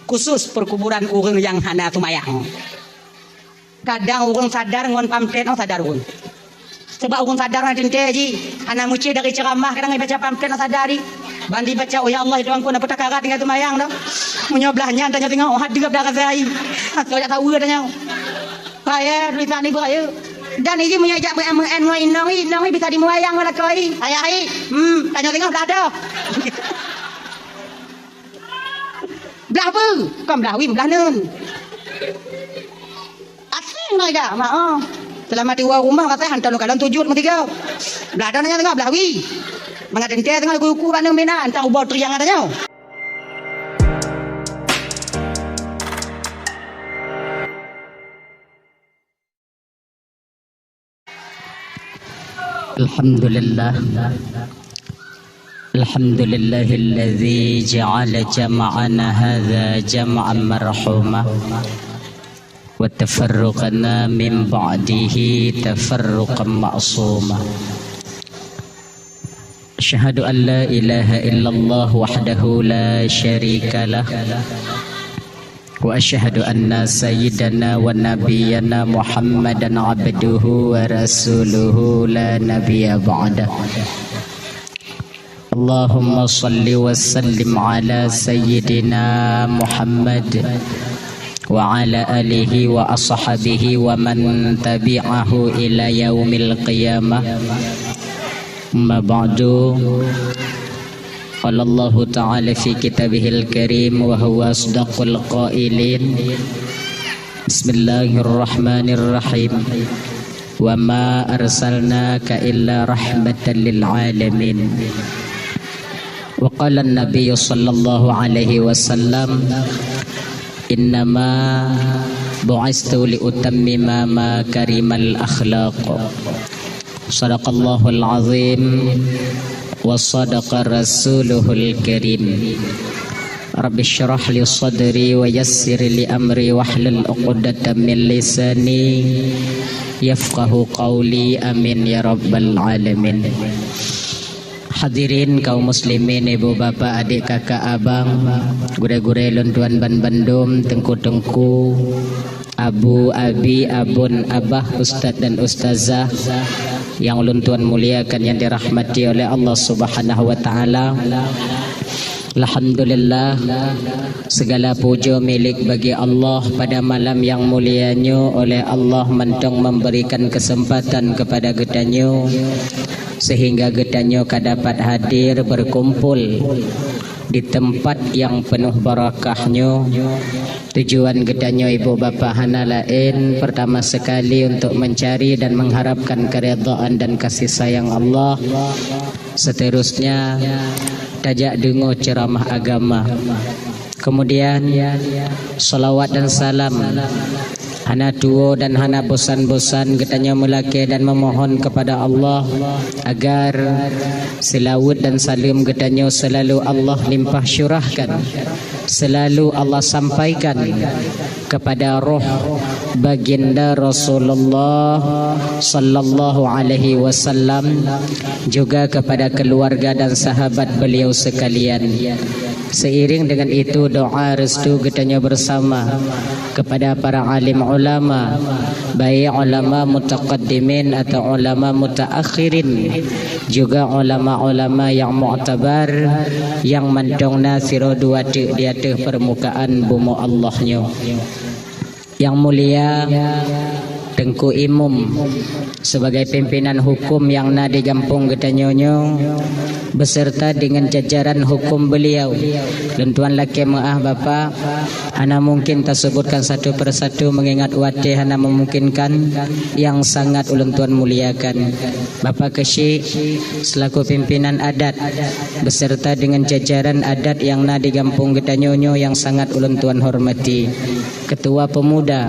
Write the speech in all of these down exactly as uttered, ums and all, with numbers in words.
Khusus perkuburan ureuëng nyang hana seumayang. Kadang ureuëng sadar ngon pamflet, oh, sadar ureuëng. Sabab ureuëng sadar na teuntée jih, hana meucit dari ceuramah, kadang baca pamflet na sadar jih. Ban jibaca, "Oh ya Allah, ya Tuhanku, na peutakarat tinggai seumayang dah." Meunyoe blah nyan tanyoe tengok, oh, hadeup dah rasa ai. Asai jak saweue tanyoe. Kaya tulisan ibu ayu. Dan iji meunyoe jak meu'en-meu'en ngon inong, inong bisa dimuayang ngon lakoe. Ayah i, hmm, tanyoe tengok blah dah. Blah peue? Kon blah wie, blah neun. Asing ngai dah, mak, oh. Seulama tiwoe rumoh, kata hantom lôn kalon sujud meusigoe. Blah dah nyan tengok, blah wie. Mangat teuntée tengok uku-uku bak neun bina, hantom ubak triang ata nyoe. الحمد لله. الحمد لله الذي جعل جمعنا هذا جمعا مرحوما، وتفرقنا من بعده تفرقا معصوما. أشهد أن لا إله إلا الله وحده لا شريك له، وأشهد أن سيدنا ونبينا محمدا عبده ورسوله لا نبي بعده. اللهم صل وسلم على سيدنا محمد وعلى آله وأصحابه ومن تبعه إلى يوم القيامة. أما بعد، قال الله تعالى في كتابه الكريم وهو أصدق القائلين: بسم الله الرحمن الرحيم. وما أرسلناك إلا رحمة للعالمين. وقال النبي صلى الله عليه وسلم: إنما بعثت لأتمم مكارم الأخلاق. صدق الله العظيم وصدق رسوله الكريم. رب اشرح لي صدري ويسر لي أمري واحلل عقدة من لساني يفقهوا قولي. آمين يا رب العالمين. Hadirin kaum muslimin, ibu bapak, adik kakak abang, gurée-gurée lôn tuan ban bandum, teungku-teungku, abu, abi, abon, abah, ustaz dan ustazah nyang ulôn tuan muliakan, nyang dirahmati oleh Allah Subhanahu wa Taala. Alhamdulillah, segala puja milik bagi Allah. Pada malam yang mulia nyoe, oleh Allah mantong memberikan kesempatan kepada geutanyoe, sehingga geutanyoe ka dapat hadir berkumpul di tempat yang penuh barakah nyoe. Tujuan geutanyoe, ibu bapak, hana laén, pertama sekali untuk mencari dan mengharapkan keridhaan dan kasih sayang Allah. Seterusnya, tajak deungoe ceuramah agama. Kemudian, salawat dan salam hana tuwoe dan hana bosan-bosan geutanyoe meulakée dan memohon kepada Allah agar seulaweuet dan saleuem geutanyoe selalu Allah limpah syurahkan, selalu Allah sampaikan kepada roh baginda Rasulullah sallallahu alaihi wasallam, juga kepada keluarga dan sahabat beliau sekalian. Seiring dengan itu, doa restu geutanyoe bersama kepada para alim ulama, baik ulama mutaqaddimin atau ulama mutaakhirin, juga ulama-ulama yang muktabar, yang mantong na sidroe dua teuk di ateueh permukaan bumoe Allah nyoe. Yang mulia Teungku Imum, sebagai pimpinan hukum nyang na di gampông geutanyoe nyoe, beserta dengan jajaran hukum beliau. Lôn tuan lakée meu'ah, Bapak, hana mungkin tasebutkan satu persatu, mengingat watée hana memungkinkan, yang sangat ulôn tuan muliakan. Bapak Keuchik, selaku pimpinan adat, beserta dengan jajaran adat nyang na di gampông geutanyoe nyoe yang sangat ulôn tuan hormati. Ketua Pemuda,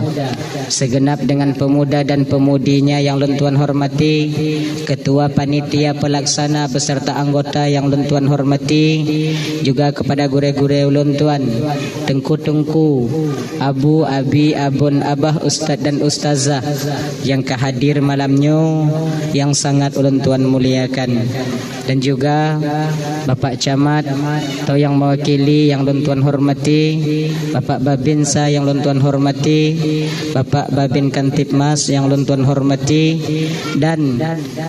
segenap dengan pemuda dan pemudinya yang lôn tuan hormati, Ketua Panitia Pelaksana beserta anggota yang lôn tuan hormati, juga kepada gurée-gurée ulôn tuan, teungku-teungku Abu, Abi, Abon, Abah, Ustaz dan Ustazah nyang ka hadir malam nyoe nyang sangat ulôn tuan muliakan. Dan juga Bapak Camat atau nyang mewakili nyang lôn tuan hormati, Bapak Babinsa nyang lôn tuan hormati, Bapak Babin Kantipmas nyang lôn tuan hormati, dan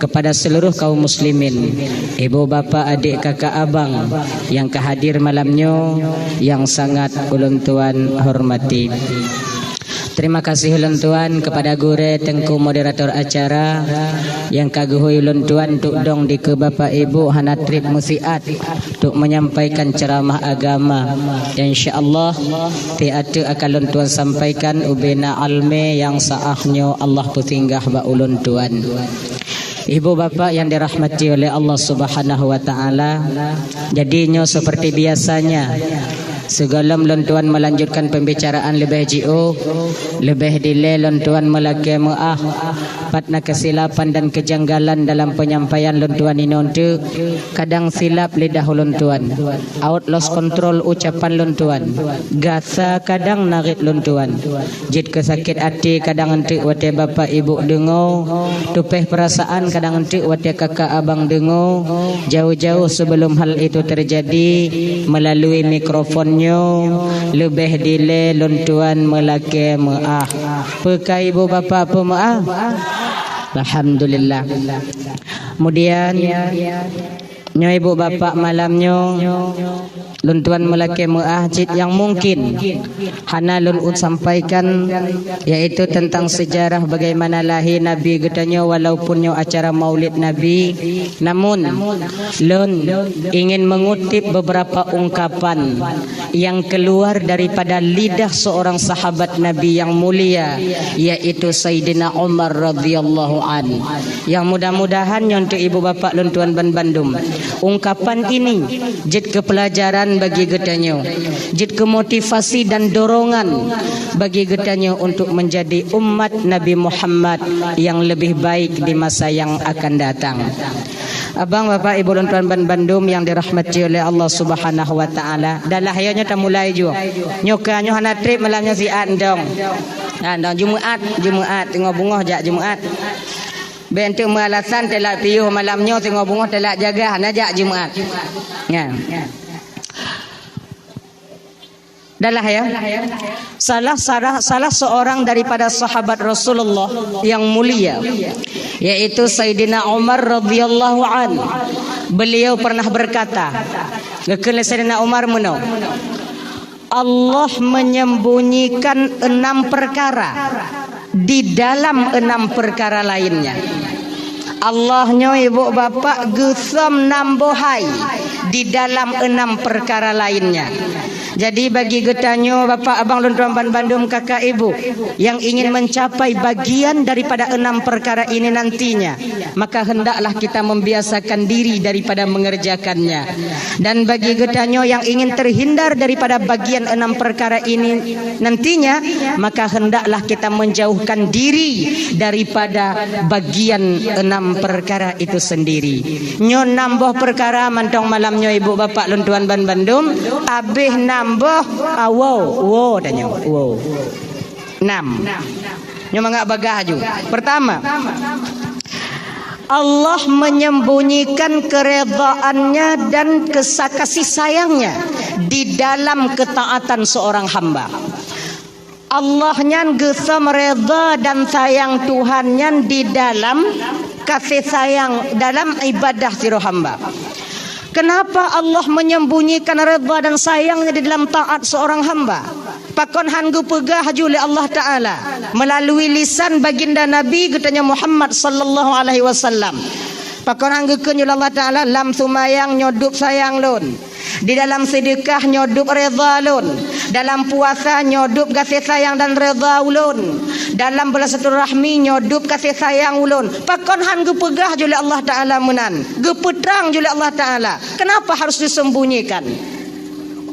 kepada seluruh kaum muslimin, ibu, bapak, adik, kakak, abang nyang ka hadir malam nyoe nyang sangat ulôn tuan hormati. Terima kasih ulôn tuan kepada gurée teungku moderator acara nyang ka geuhôi ulôn tuan untuk dong dikeue bapak ibu hana treb meusiat untuk menyampaikan ceramah agama. Dan insya Allah, ti ateueh akan lôn tuan sampaikan ubena alme nyang saah nyoe Allah peusinggah bak ulôn tuan. Ibu bapak yang dirahmati oleh Allah Subhanahu wa Ta'ala, jadi nyoe seperti biasanya, sigohlom lôn tuan melanjutkan pembicaraan leubeh jiôh, leubeh dilée lôn tuan meulakée meuáh, pat na kesilapan dan kejanggalan dalam penyampaian lôn tuan inoe teuk, kadang silap lidah ulôn tuan, awot lost control ucapan lôn tuan, gasa kadang narit lôn tuan. Jeuet keu sakét até kadang eunteuk watée bapak ibu deungoe, tupéh peurasaan kadang eunteuk watée kakak abang deungoe. Jauh-jauh sebelum hal itu terjadi, melalui mikrofon nyoe, leubeh dilée lôn tuan meulakée meuáh. Peu ka ibu bapak peumeuáh? Alhamdulillah. Kemudian, nyoe ibu bapak malam nyoe, lôn tuan meulakée meuáh cit nyang mungkin hana lôn sampaikan, yaitu tentang sejarah bagaimana lahé Nabi geutanyoe, walaupun nyoe acara Maulid Nabi, namun lôn ingin mengutip beberapa ungkapan yang keluar daripada lidah seorang sahabat Nabi yang mulia, yaitu Saidina Umar radhiyallahu an. Yang mudah-mudahan nyoe untuk ibu bapak lôn tuan ban bandum, ungkapan ini jeuet keu pelajaran bagi geutanyoe, jeuet keu motivasi dan dorongan bagi geutanyoe untuk menjadi umat Nabi Muhammad yang lebih baik di masa yang akan datang. Abang, bapak, ibu lôn tuan ban bandum yang dirahmati oleh Allah Subhanahu wa Ta'ala, dalah ya nyoe tamulai ju. Nyoe ka nyoe hana treb malam nyoe siat dong. Ha, dong Jumaat, Jumaat, teungoh beungoh jak Jumaat. Bék eunteuk meualasan telat piôh malam nyoe, teungoh beungoh telat jaga, hana jak Jumaat. Nyan. Dalah ya. Salah, salah, salah seorang daripada sahabat Rasulullah yang mulia, yaitu Saidina Umar radhiyallahu an. Beliau pernah berkata, geukheun lé Saidina Umar meunoe, Allah menyembunyikan enam perkara di dalam enam perkara lainnya. Allah nyoe ibu bapak geusöm nam bohai di dalam enam perkara lainnya. Jadi bagi geutanyoe bapak abang lôn tuan ban bandum kakak ibu yang ingin mencapai bagian daripada enam perkara ini nantinya, maka hendaklah kita membiasakan diri daripada mengerjakannya. Dan bagi geutanyoe yang ingin terhindar daripada bagian enam perkara ini nantinya, maka hendaklah kita menjauhkan diri daripada bagian enam perkara itu sendiri. Nyoe nam boh perkara mantong malam nyoe ibu bapak lôn tuan ban bandum, abéh nam boh, ah, woe, woe tanyoe, woe. Nam. Nyoe mangat bagah aju. Pertama, Allah menyembunyikan keredaannya dan kesa-, kasih sayangnya di dalam ketaatan seorang hamba. Allah nyan geusöm reda dan sayang Tuhan nyan di dalam kasih sayang dalam ibadah sidroe hamba. Kenapa Allah menyembunyikan reda dan sayangnya di dalam taat seorang hamba? Pakon han geupeugah ju lé Allah Ta'ala melalui lisan baginda Nabi geutanyoe Muhammad sallallahu alaihi wasallam. Pakon han geukheun ju lé Allah Ta'ala, lam seumayang nyoe dub sayang lôn, di dalam seudeukah nyoe dub reda lôn, dalam puasa nyoe dub gaséh sayang dan reda ulôn, dalam beulasilaturahmi nyoe dub gaséh sayang ulôn. Pakon han geupeugah ju lé Allah Ta'ala meunan, geupeutrang ju lé Allah Ta'ala. Kenapa harus disembunyikan?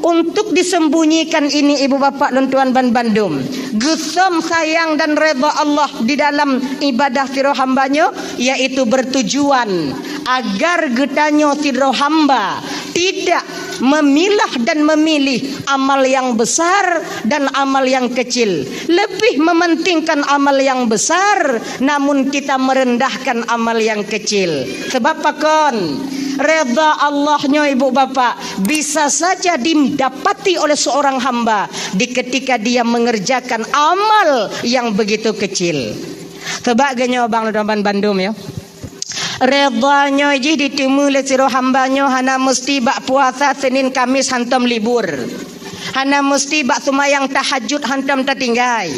Untuk disembunyikan ini, ibu bapak lôn tuan ban bandum, geusöm sayang dan reda Allah di dalam ibadah sidroe hamba nyoe, yaitu bertujuan agar geutanyoe sidroe hamba tidak memilah dan memilih amal yang besar dan amal yang kecil. Lebih mementingkan amal yang besar, namun kita merendahkan amal yang kecil. Sebab pakon? Redha Allah nyoe, ibu bapak, bisa saja didapati oleh seorang hamba di ketika dia mengerjakan amal yang begitu kecil. Sebab geuh nyoe bang lôn tuan bandum ya. Redha nyoe jih diteumé lé sidroe hamba nyoe hana meusti bak puasa Senin Kamis hantom libur. Hana meusti bak seumayang tahajud hantom tatinggai.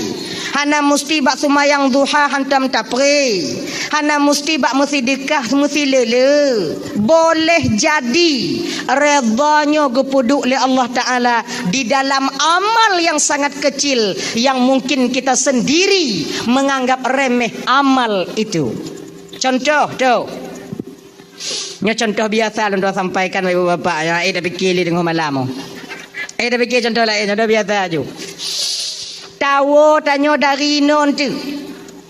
Hana meusti bak seumayang duha hantom tapré. Hana meusti bak meusidikah meusileule. Boleh jadi redha nyoe geupeuduek lé Allah Taala di dalam amal yang sangat kecil yang mungkin kita sendiri menganggap remeh amal itu. Contoh tu. Nyoe contoh biasa lôn tuan sampaikan bak ibu bapak nyang ék tapike lé teungoh malam. Ék tapike contoh laén, contoh biasa aju. Tawoe tanyoe dari inoe teuk.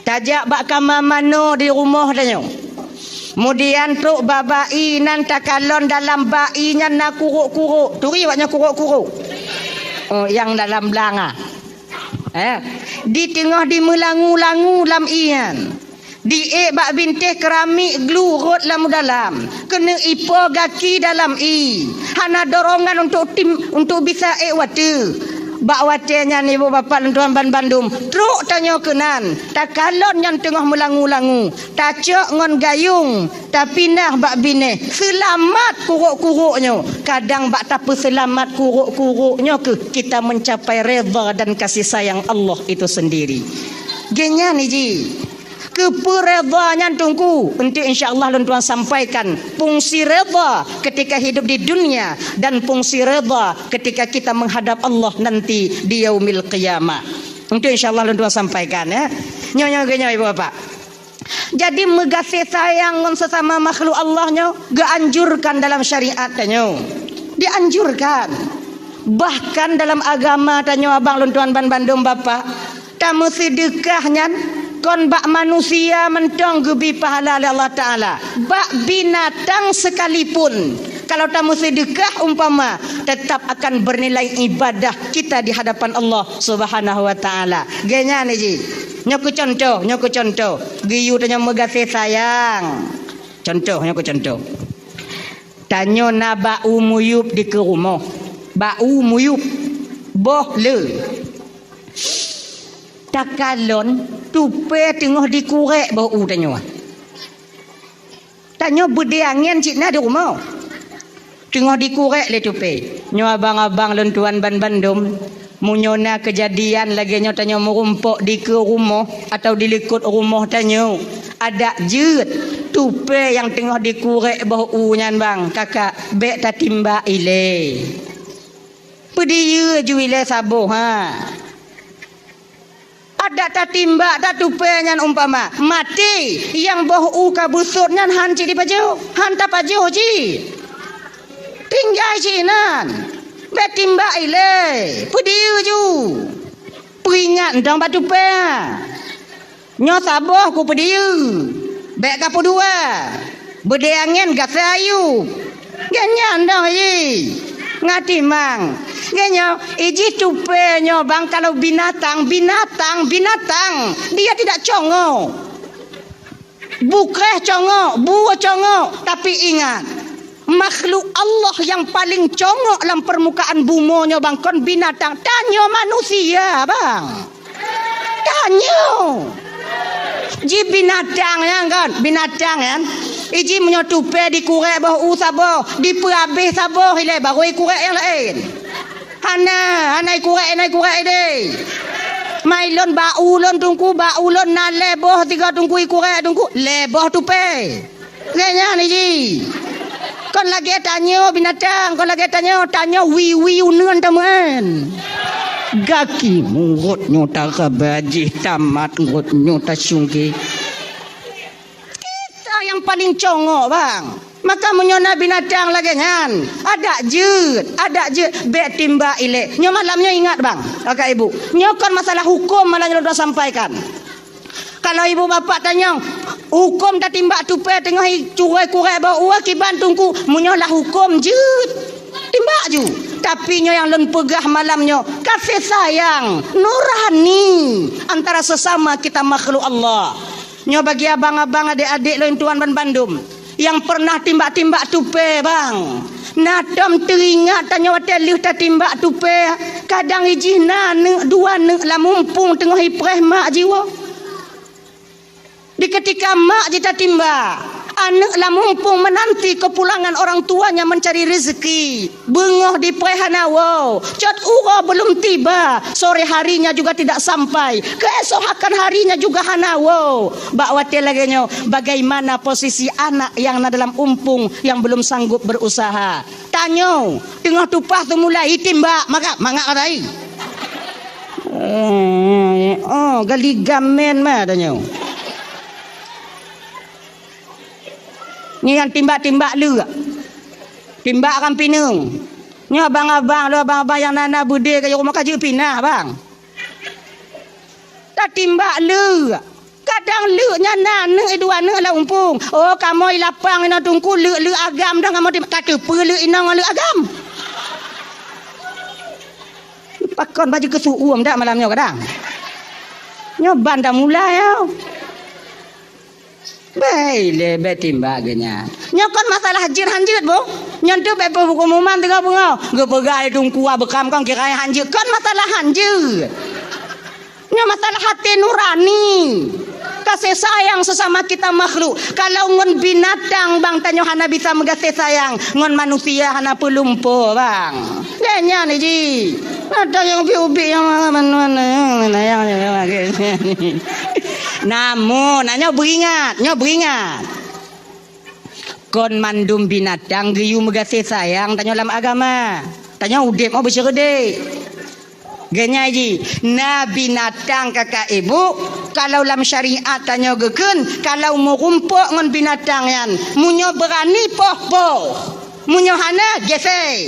Tajak bak kama manoe di rumoh tanyoe. Kemudian trok bak bai nan takalon dalam bai nyan na kurok-kurok. Turi awak nyoe kurok-kurok. Oh, nyang dalam blang ah. Eh, di teungoh dimeulangu-langu lam ié nyan. Diék bak bintéh keramik glu rot lam dalam, keuneuk ipo gaki dalam ié, hana dorongan untuk tim, untuk bisa ék watée. Bak watée nyan ibu bapak lôn tuan ban bandum, trok tanyoe keunan, takalon nyan teungoh meulangu-langu, tacok ngon gayung, tapinah bak binéh, seulamat kurok-kurok nyoe. Kadang bak tapeuseulamat kurok-kurok nyoe keuh kita mencapai redha dan kasih sayang Allah itu sendiri. Geuhnyan iji. Keupeue redha nyan Teungku? Enteuk insya Allah lôn tuan sampaikan fungsi redha ketika hidup di dunia dan fungsi redha ketika kita menghadap Allah nanti di yaumil qiyamah. Enteuk insya Allah lôn tuan sampaikan ya. Nyoe nyoe geuh nyoe ibu bapak. Jadi meugaséh sayang ngon sesama makhluk Allah nyoe geuanjurkan dalam syariat tanyoe. Dianjurkan. Bahkan dalam agama tanyoe abang lôn tuan ban bandum bapak, tameuseudeukah nyan kon bak manusia mantong geubri pahala lé Allah Taala, bak binatang sekalipun. Kalau tameuseudeukah umpama, tetap akan bernilai ibadah kita di hadapan Allah Subhanahu wa Taala. Geuhnyan iji. Nyoe keu contoh, nyoe keu contoh. Geuyue tanyoe meugaséh sayang. Contoh, nyoe keu contoh. Tanyoe na bak u muyueb dikeue rumoh. Bak u muyueb. Boh le. Takalon tupée teungoh dikurek boh u tanyoe. Tanyoe beudée angén cit na di rumoh. Teungoh dikurek lé tupée. Nyoe abang-abang lôn tuan ban bandum, meunyoe na keujadian lagée nyoe tanyoe meurumpok dikeue rumoh atawa dilikot rumoh tanyoe, adak jeuet tupée nyang teungoh dikurek boh u nyan bang, kakak, bék tatimbak ilée. Peudiyeu ju ilée saboh ha. Adak tatimbak that tupée nyan umpama maté, nyang boh u ka beusot nyan han cit dipajoh, han tapajoh cit. Tinggai cit inan. Bék timbak ilée, peudiyeu ju. Peuingat dong bak tupée. Nyoe saboh kupeudiyeu. Bék kapeudua. Beudée angén gasai ayue. Geuhnyan dong iji. Ngatimang. Geuhnyoe iji tupée nyoe bang kalau binatang, binatang, binatang. Dia tidak congok. Bukréh congok, bue congok. Tapi ingat, makhluk Allah yang paling congok lam permukaan bumoe nyoe bang kon binatang. Tanyoe manusia bang. Tanyoe. Ji binatang nyan kan, binatang nyan. Iji meunyoe tupée dikurek boh u saboh, dipeuabéh saboh ilée baru ikurek nyang laén. Hana, hana ikurek, hana ikurek ideh. Mai lôn bak u lôn Teungku, bak u lôn na lhée boh tiga Teungku ikurek Teungku, lhée boh tupée. Lé nyan iji. Kon lagée tanyoe binatang, kon lagée tanyoe, tanyoe wiwi uneuen tameuén. Gaki murot nyoe taraba jih tamat ngot nyoe tasungke. Kita yang paling congok, bang. Maka meunyoe na binatang lagée nyan, adak jeuet, adak jeuet, bék timbak ilée. Nyoe malam nyoe ingat, bang, kakak ibu. Nyoe kon masalah huköm malam nyoe lôn sampaikan. Kalau ibu bapak tanyong, huköm tatimbak tupée teungoh i-, curôi kurek boh u kiban Teungku, meunyoe lah huköm jeuet. Timbak laju. Tapi nyoe nyang lôn peugah malam nyoe, kasih sayang nurani antara sesama kita makhluk Allah. Nyoe bagi abang-abang, adék-adék lôn tuan banbandum nyang pernah timbak-timbak tupée, bang. Na tom teuingat tanyoe watée lheueh tatimbak tupée, kadang ijih na neuk dua neuk lam umpung teungoh ipreh mak jiwoe. Di ketika mak jitatimbak, aneuk lam umpung menanti kepulangan orang tuanya mencari rezeki. Beungoh dipreh hana woe, cot uroe belum tiba, sore harinya juga tidak sampai, keesokan harinya juga hana woe. Bak watée lagée nyoe, bagaimana posisi anak yang na dalam umpung yang belum sanggup berusaha? Tanyoe, teungoh tupaih teumulai itimbak, maka mangat katai. Eh, oh, gali gamen ma tanyoe. Nyan timbak-timbak leuk. Timbak ram pineung. Nyoe abang-abang, lôn abang-abang nyang na-na beudé ka jeuet rumoh ka jeuet pinah, bang. Tatimbak leuk. Kadang leuk nyan na neuk dua neuk lam umpung. Oh, kamoe lapang inoe teungku leuk-leuk agam dah kamoe timbak. Ka teupeue leuk inong ngon leuk agam. Pakon baju keusuum dak malam nyoe kadang. Nyoe ban dah mulai, yo. Bèk ilée, bèk timbak geuh nyan. Nyoe kon masalah jeuet han jeuet, boh. Nyan tu bèk peuhuköm teungoh beungoh. Geupeugah lé teungku beukam kon kira han jeuet. Kon masalah han jeuet. Nyoe masalah até nurani. Kasih sayang sesama kita makhluk. Kalau ngon binatang bang tanyoe hana bisa meugaséh sayang, ngon manusia hana peulumpo bang. Lé nyan ji. Ada nyang ubit-ubit nyang mana-mana nyang, nyang, nyang, nyang. Namun, nah, nyoe beuingat, nyoe beuingat. Kon mandum binatang geuyue meugaséh sayang tanyoe lam agama. Tanyoe udép meuh beusyeureudék. Geunyai jih, na binatang kakak ibu, kalau lam syariat tanyoe geukheun, kalau meurumpok ngon binatang nyan, meunyoe beurani poh-poh, meunyoe hana, gesei.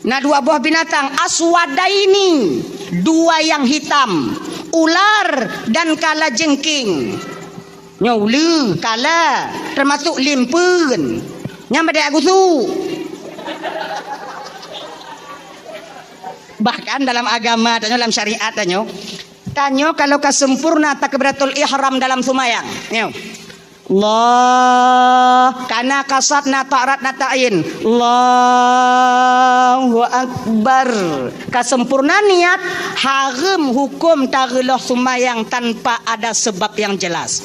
Na dua boh binatang, aswadaini, dua yang hitam, ular dan kalajengking. Nyoe uleue, kala, teumasuk limpeuen. Nyang beude gusu. Bahkan dalam agama tanyoe, dalam syariat tanyoe, tanyoe kalau ka sempurna takbiratul ihram dalam seumayang. Nyoe. Allah, kana kasat na ta'rat na ta'in. Allahu Akbar. Ka sempurna niat, hareuem huköm tareuloh seumayang tanpa ada sebab yang jelas.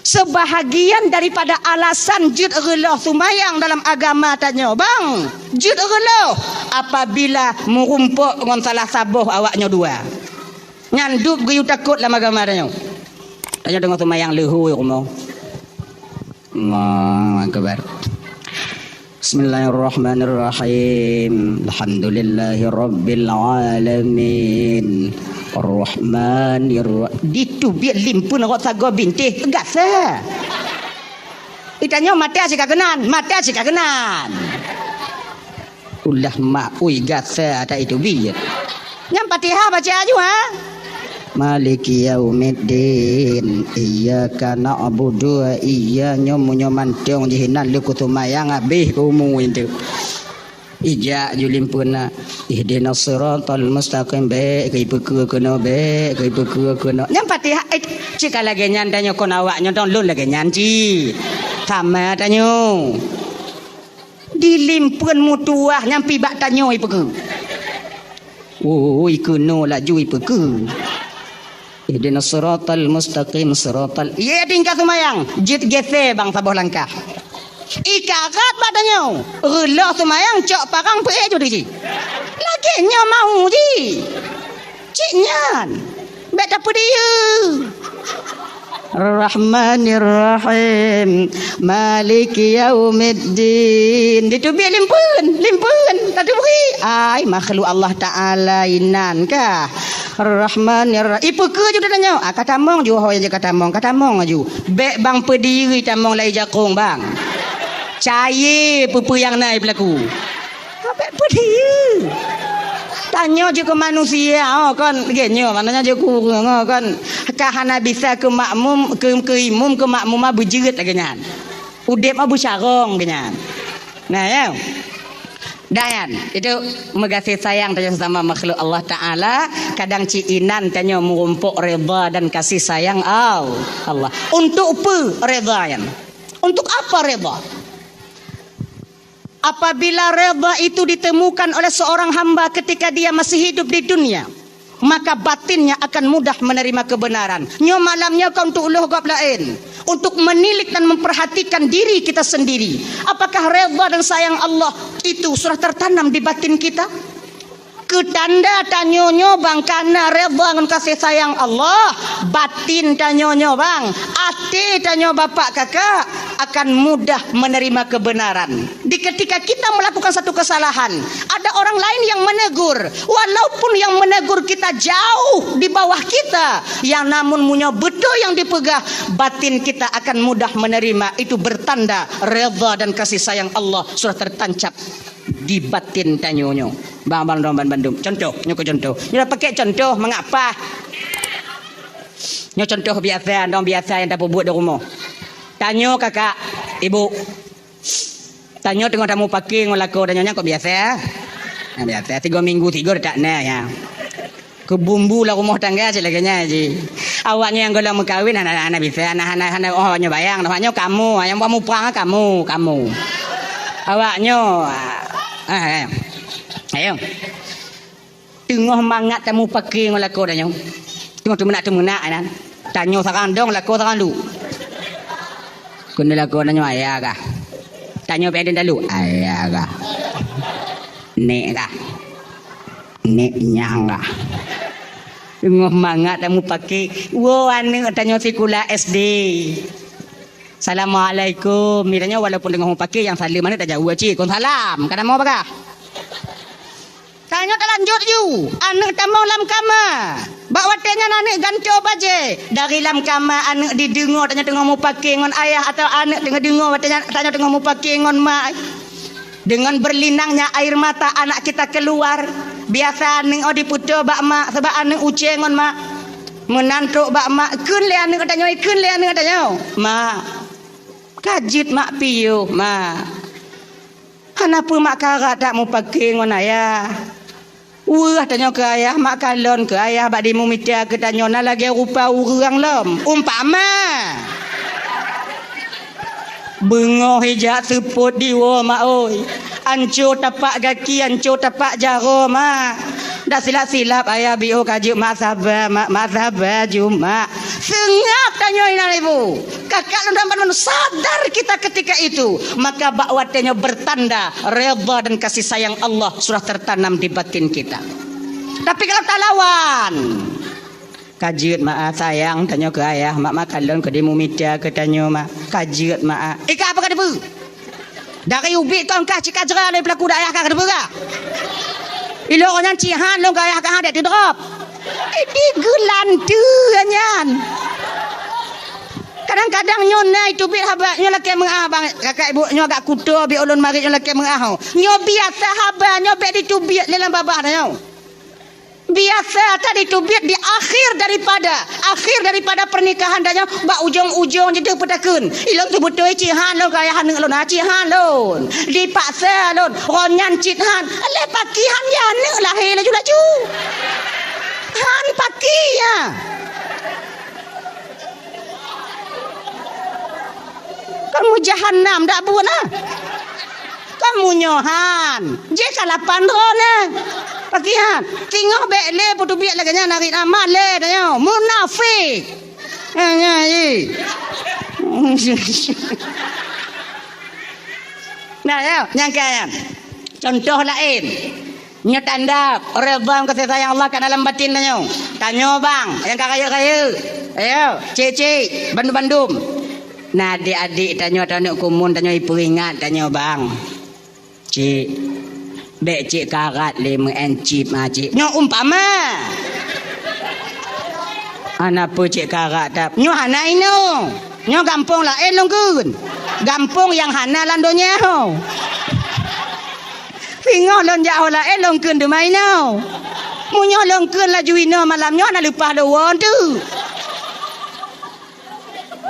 Seubahagian daripada alasan jeuet reuloh seumayang dalam agama tanyoe, bang, jeuet reuloh apabila meurumpok ngon salah saboh awak nyoe dua. Nyan dub geuyue takot lam agama tanyoe. Tanyoe deungoe seumayang leuhôi rumoh. Allahu Akbar. Bismillahirrahmanirrahim. Alhamdulillahirabbil alamin. Arrahmanirra-, diteubiet limpeuen rot sagoe bintéh gasa. Itanyoe mata sikak keunan, mata sikak keunan. Ulah mak ui gasa ata iteubiet. Nyang Fatihah baca aju, ha? Maliki yaumiddin. Iyyaka na'budu wa iyya-, nyoe meunyoe mantong jih inan leuku seumayang habéh keu umu itu. Ijak ju limpeuna. Ihdinas siratal mustaqim, bèk keu ipeukeue keunoe, bèk keu ipeukeue keunoe. Nyang Fatihah, eh, cit ka lagèe nyan tanyoe kon awak nyoe dong lôn lagèe nyan cit. Sama tanyoe. Di limpeuen meutuwah nyang pih bak tanyoe ipeukeue. Ui, keunoe laju ipeukeue. Ihdinas siratal mustaqim, siratal, ié tingkat seumayang, jeuet gesé bang saboh langkah. Ikarat bak tanyoe, reuloh seumayang cok parang peuék ju di jih. Lagèe nyoe mau jih. Cit nyan. Bèk tapeudiyeu. Rahmanirrahim. Maliki yaumiddin. Diteubiet limpeuen, limpeuen. Tateubiet. Ai, makhluk Allah Taala inan kah. Rahmanirrahim. Ipeukeue ju tanyoe. Ah, ka tamong ju, ho, ka tamong, ka tamong ju. Bèk bang peudiyeu tamong lai jakong bang. Cayé peue-peue nyang na ipeulaku. Bèk peudiyeu. Tanyoe jeuet keu manusia, oh, kon, lagèe nyoe, maknanya jeuet keu ureueng, oh, kon, ka hana bisa keu makmum, keu, keu imum, keu makmumah beujeuet lagèe nyan. Udép mah beucarông lagèe nyan. Nah, ya. Dan itu meugaséh sayang tanyoe sesama makhluk Allah Ta'ala, kadang cit inan tanyoe meurumpok redha dan kasih sayang Al-, Allah. Untuk peue redha nyan? Untuk apa redha? Apabila redha itu ditemukan oleh seorang hamba ketika dia masih hidup di dunia, maka batinnya akan mudah menerima kebenaran. Nyoe malam nyoe ka untuk ulôh gob laén, untuk menilik dan memperhatikan diri kita sendiri. Apakah redha dan sayang Allah itu sudah tertanam di batin kita? Keu tanda tanyoe nyoe bang kana redha ngon kasih sayang Allah, batin tanyoe nyoe bang, até tanyoe bapak kakak akan mudah menerima kebenaran. Di ketika kita melakukan satu kesalahan, ada orang lain yang menegur. Walaupun yang menegur kita jauh di bawah kita, yang namun meunyoe beutôi yang dipeugah, batin kita akan mudah menerima. Itu bertanda redha dan kasih sayang Allah sudah tertancap di batin tanyoe nyoe. Bang, bang, dong, ban, bandum. Contoh, nyoe keu contoh. Nyoe pakai contoh, mengapa? Nyoe contoh biasa, dong biasa nyang tapeubuet di rumoh. Tanyoe kakak, ibu. Tanyoe teungoh tamupake ngon lakoe tanyoe nyan kok biasa. Nah, biasa, tiga minggu tiga tak na ya. Keu bumbu lam rumoh tangga cit lagèe nyan ji. Awaknyoe nyang gohlom meukawen hana, hana bisa, hana, hana, hana, oh, nyoe bayang, nyoe kamoe, nyang buat muprang kamoe, kamoe. Awaknyoe, ah, eh. Ayo. Teungoh mangat tamupake ngon lakoe tanyoe. Teungoh teumeunak-teumeunak nyan. Tanyoe sarang dong, lakoe sarang lu. Keuneuk lakoe tanyoe ayah kah? Tanyoe pih talu, ayah kah? Nek kah? Nek nyang kah? Teungoh mangat tamupake, woe aneuk tanyoe sikula S D. Assalamualaikum. Mitanyoe walaupun teungoh mupake nyang saleuem aneuk tajaweueb cit, kon salam. Ka na mo bagah. Tanyoe talanjut ju, aneuk tamong lam kama. Bak watèe nyan aneuk gantoe bajèe. Dari lam kama aneuk dideungoe tanyoe teungoh mupake ngon ayah atau aneuk teungoh deungoe watèe nyan tanyoe teungoh mupake ngon ma. Dengan berlinangnya air mata anak kita keluar. Biasa aneuk oh dipeutoe bak ma, sabab aneuk ucèe ngon ma. Meunan trok bak ma, kheun lé aneuk tanyoe, kheun lé aneuk tanyoe. Ma, ka jeuet mak piôh, ma. Hana peue mak karat that mupake ngon ayah. Weueh tanyoe keu ayah, mak kalon keu ayah bak dimumita keu tanyoe na lagèe rupa ureueng lom. Umpama. Beungoh ijak seupôt diwoe mak oi. Anco tapak gaki, anco tapak jaroe mak. Dak silap-silap ayah biôh ka jeuet mak saba, mak, mak saba ju mak. Seungap tanyoe inan ibu. Kakak lôn dan bandum sadar kita ketika itu, maka bak watèe nyoe bertanda redha dan kasih sayang Allah sudah tertanam di batin kita. Tapi kalau talawan, ka jeuet mak ah, sayang tanyoe keu ayah, mak, mak kalon keu dimumita keu tanyoe mak, ka jeuet mak ah. Ika apa ka dibeu? Dari ubit kong kah cika jera lé pelaku dak ayah kah ka dibeu kah? Ilok nyan cihan lôn keu ayah kah dek teudrop. Di geulanteue nyan. Kadang-kadang nyoe na iteubiet haba nyoe lakèe meu'ah bang, kakak ibu nyoe agak kuto bi ulôn marit nyoe lakèe meu'ah ho. Nyoe biasa haba nyoe bèk diteubiet lé lam babah tanyoe. Biasa that diteubiet di akhir daripada, akhir daripada pernikahan tanyoe bak ujong-ujong jideuh peutakheun. Ilôn teubeutôi cit han lôn keu ayah aneuk lôn, ha cit han lôn. Dipaksa lôn, ron nyan cit han. Lé paki han ya aneuk lahé laju-laju. Han paki ya. Kamoe jahanam dak buet na. Kamoe nyoe han. Jih ka lapan droe na. Paki han. Teungoh bèk lé peuteubiet lagèe nyan narit amat lé tanyoe. Munafik. Nyan, nyan, ih. Nah, ya, nyang kaya. Contoh laén. Nyoe tanda redha kasih sayang Allah ka dalam batin tanyoe. Tanyoe bang, nyang ka rayeuk-rayeuk. Ayo, cik-cik, bandum-bandum. Nah, adik-adik tanyoe, tanyoe kumun tanyoe ipeuingat tanyoe bang. Cik, bèk cik karat lé meu'en cip ma cik. Nyoe umpama. Hana peue cik karat tap. Nyoe hana inoe. Nyoe gampông laén lôn kheun. Gampông nyang hana lam donya ho. Singoh lôn jak ho laén lôn kheun teuma inoe. Meunyoe lôn kheun laju inoe malam nyoe hana leupah lôn woe teuk.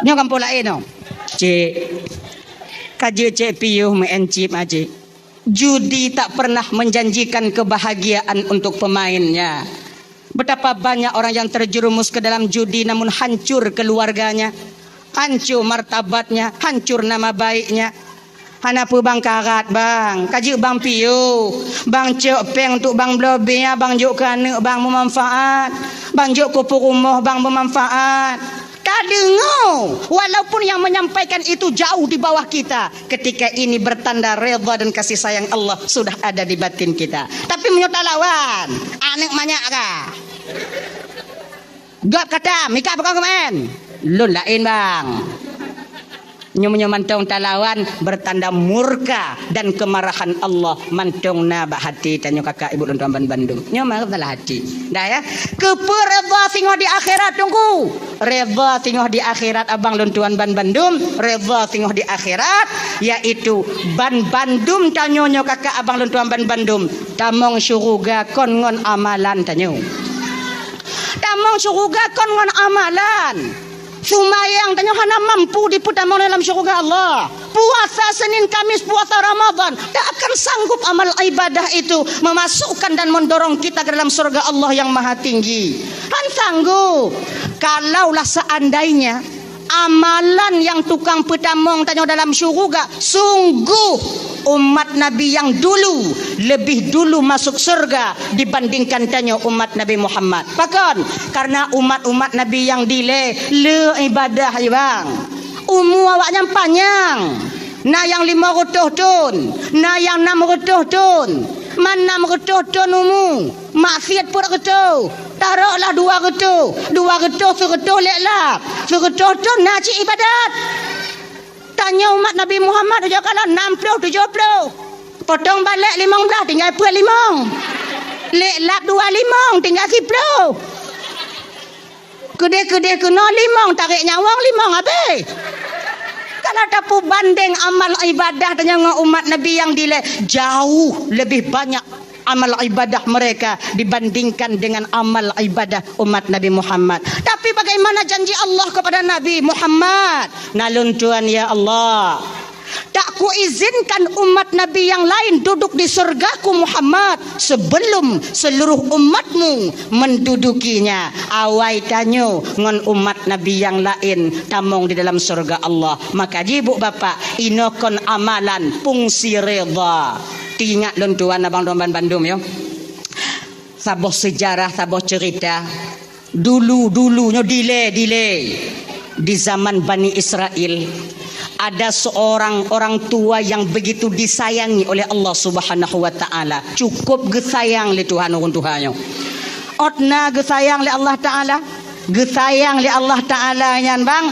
Nyoe gampông laén ho. Cik. Ka jeuet cik piôh meu'en cip ma cik. Judi tak pernah menjanjikan kebahagiaan untuk pemainnya. Betapa banyak orang yang terjerumus ke dalam judi namun hancur keluarganya, hancur martabatnya, hancur nama baiknya. Hana peue bang karat bang, ka jeuet bang piôh, bang cok péng untuk bang bloe bir, bang jok keu aneuk bang meumanfaat, bang jok keu peurumoh bang meumanfaat. Tadeungoe, walaupun yang menyampaikan itu jauh di bawah kita, ketika ini bertanda redha dan kasih sayang Allah sudah ada di batin kita. Tapi meunyoe talawan, aneuk manyak ka. Gob kata, mika pakon keumaén? Lôn laén, bang. Nyoe meunyoe mantong talawan, bertanda murka dan kemarahan Allah mantong na bak hati tanyoe kakak ibu lôn tuan ban bandum. Nyoe meusalah hati. Dah ya. Keupeue redha singoh di akhirat, Teungku? Redha singoh di akhirat, abang lôn tuan ban bandum, redha singoh di akhirat, yaitu ban bandum tanyoe nyoe kakak abang lôn tuan ban bandum, tamong syuruga kon ngon amalan tanyoe. Tamong syuruga kon ngon amalan. Seumayang tanyoe hana mampu dipeutamong dalam syuruga Allah. Puasa Senin Kamis, puasa Ramadan, tak akan sanggup amal ibadah itu memasukkan dan mendorong kita ke dalam syurga Allah yang Maha Tinggi. Han sanggup. Kalaulah seandainya amalan nyang tukang peutamong tanyoe dalam syuruga, sungguh umat Nabi nyang dulu lebih dulu masuk syurga dibandingkan tanyoe umat Nabi Muhammad. Pakon? Karena umat-umat Nabi nyang dilée le ibadah, bang. Umu awaknyan panyang. Na nyang limong reutôh thon, na nyang nam reutôh thon. Man nam reutôh thon umu, maksiat peuet reutôh, taroklah dua reutôh, dua reutôh seureutôh lek lap, seureutôh thon na cit ibadat. Tanyoe umat Nabi Muhammad ujoe kalon nam ploh tujoh ploh. Potong balek limong blaih tinggai peuet limong. Lek lap dua limong tinggai siploh. Keudeh-keudeh keunoe limong, tarek nyawöng limong abéh. Kalau tapeubandeng amal ibadah tanyoe ngon umat Nabi nyang dilée, jauh lebih banyak amal ibadah mereka dibandingkan dengan amal ibadah umat Nabi Muhammad. Tapi bagaimana janji Allah kepada Nabi Muhammad? Na lôn tuan, ya Allah. Tak kuizinkan umat Nabi nyang laén duduk di syurga-Ku Muhammad sebelum seluruh umatmu mendudukinya. Awai tanyoe ngon umat Nabi nyang laén tamong di dalam syurga Allah. Maka jih buk bapak, inoe kon amalan fungsi redha. Teuingat lôn tuan abang lôn ban bandum, yo. Saboh seujarah, saboh ceurita. Dulu-dulu nyoe dilée-dilée, di zaman Bani Israel, ada seorang orang tua yang begitu disayangi oleh Allah Subhanahu wa Ta'ala. Cukup geusayang lé Tuhan ureuëng tuha nyoe. Ôt na geusayang lé Allah Ta'ala, geusayang lé Allah Ta'ala nyan bang,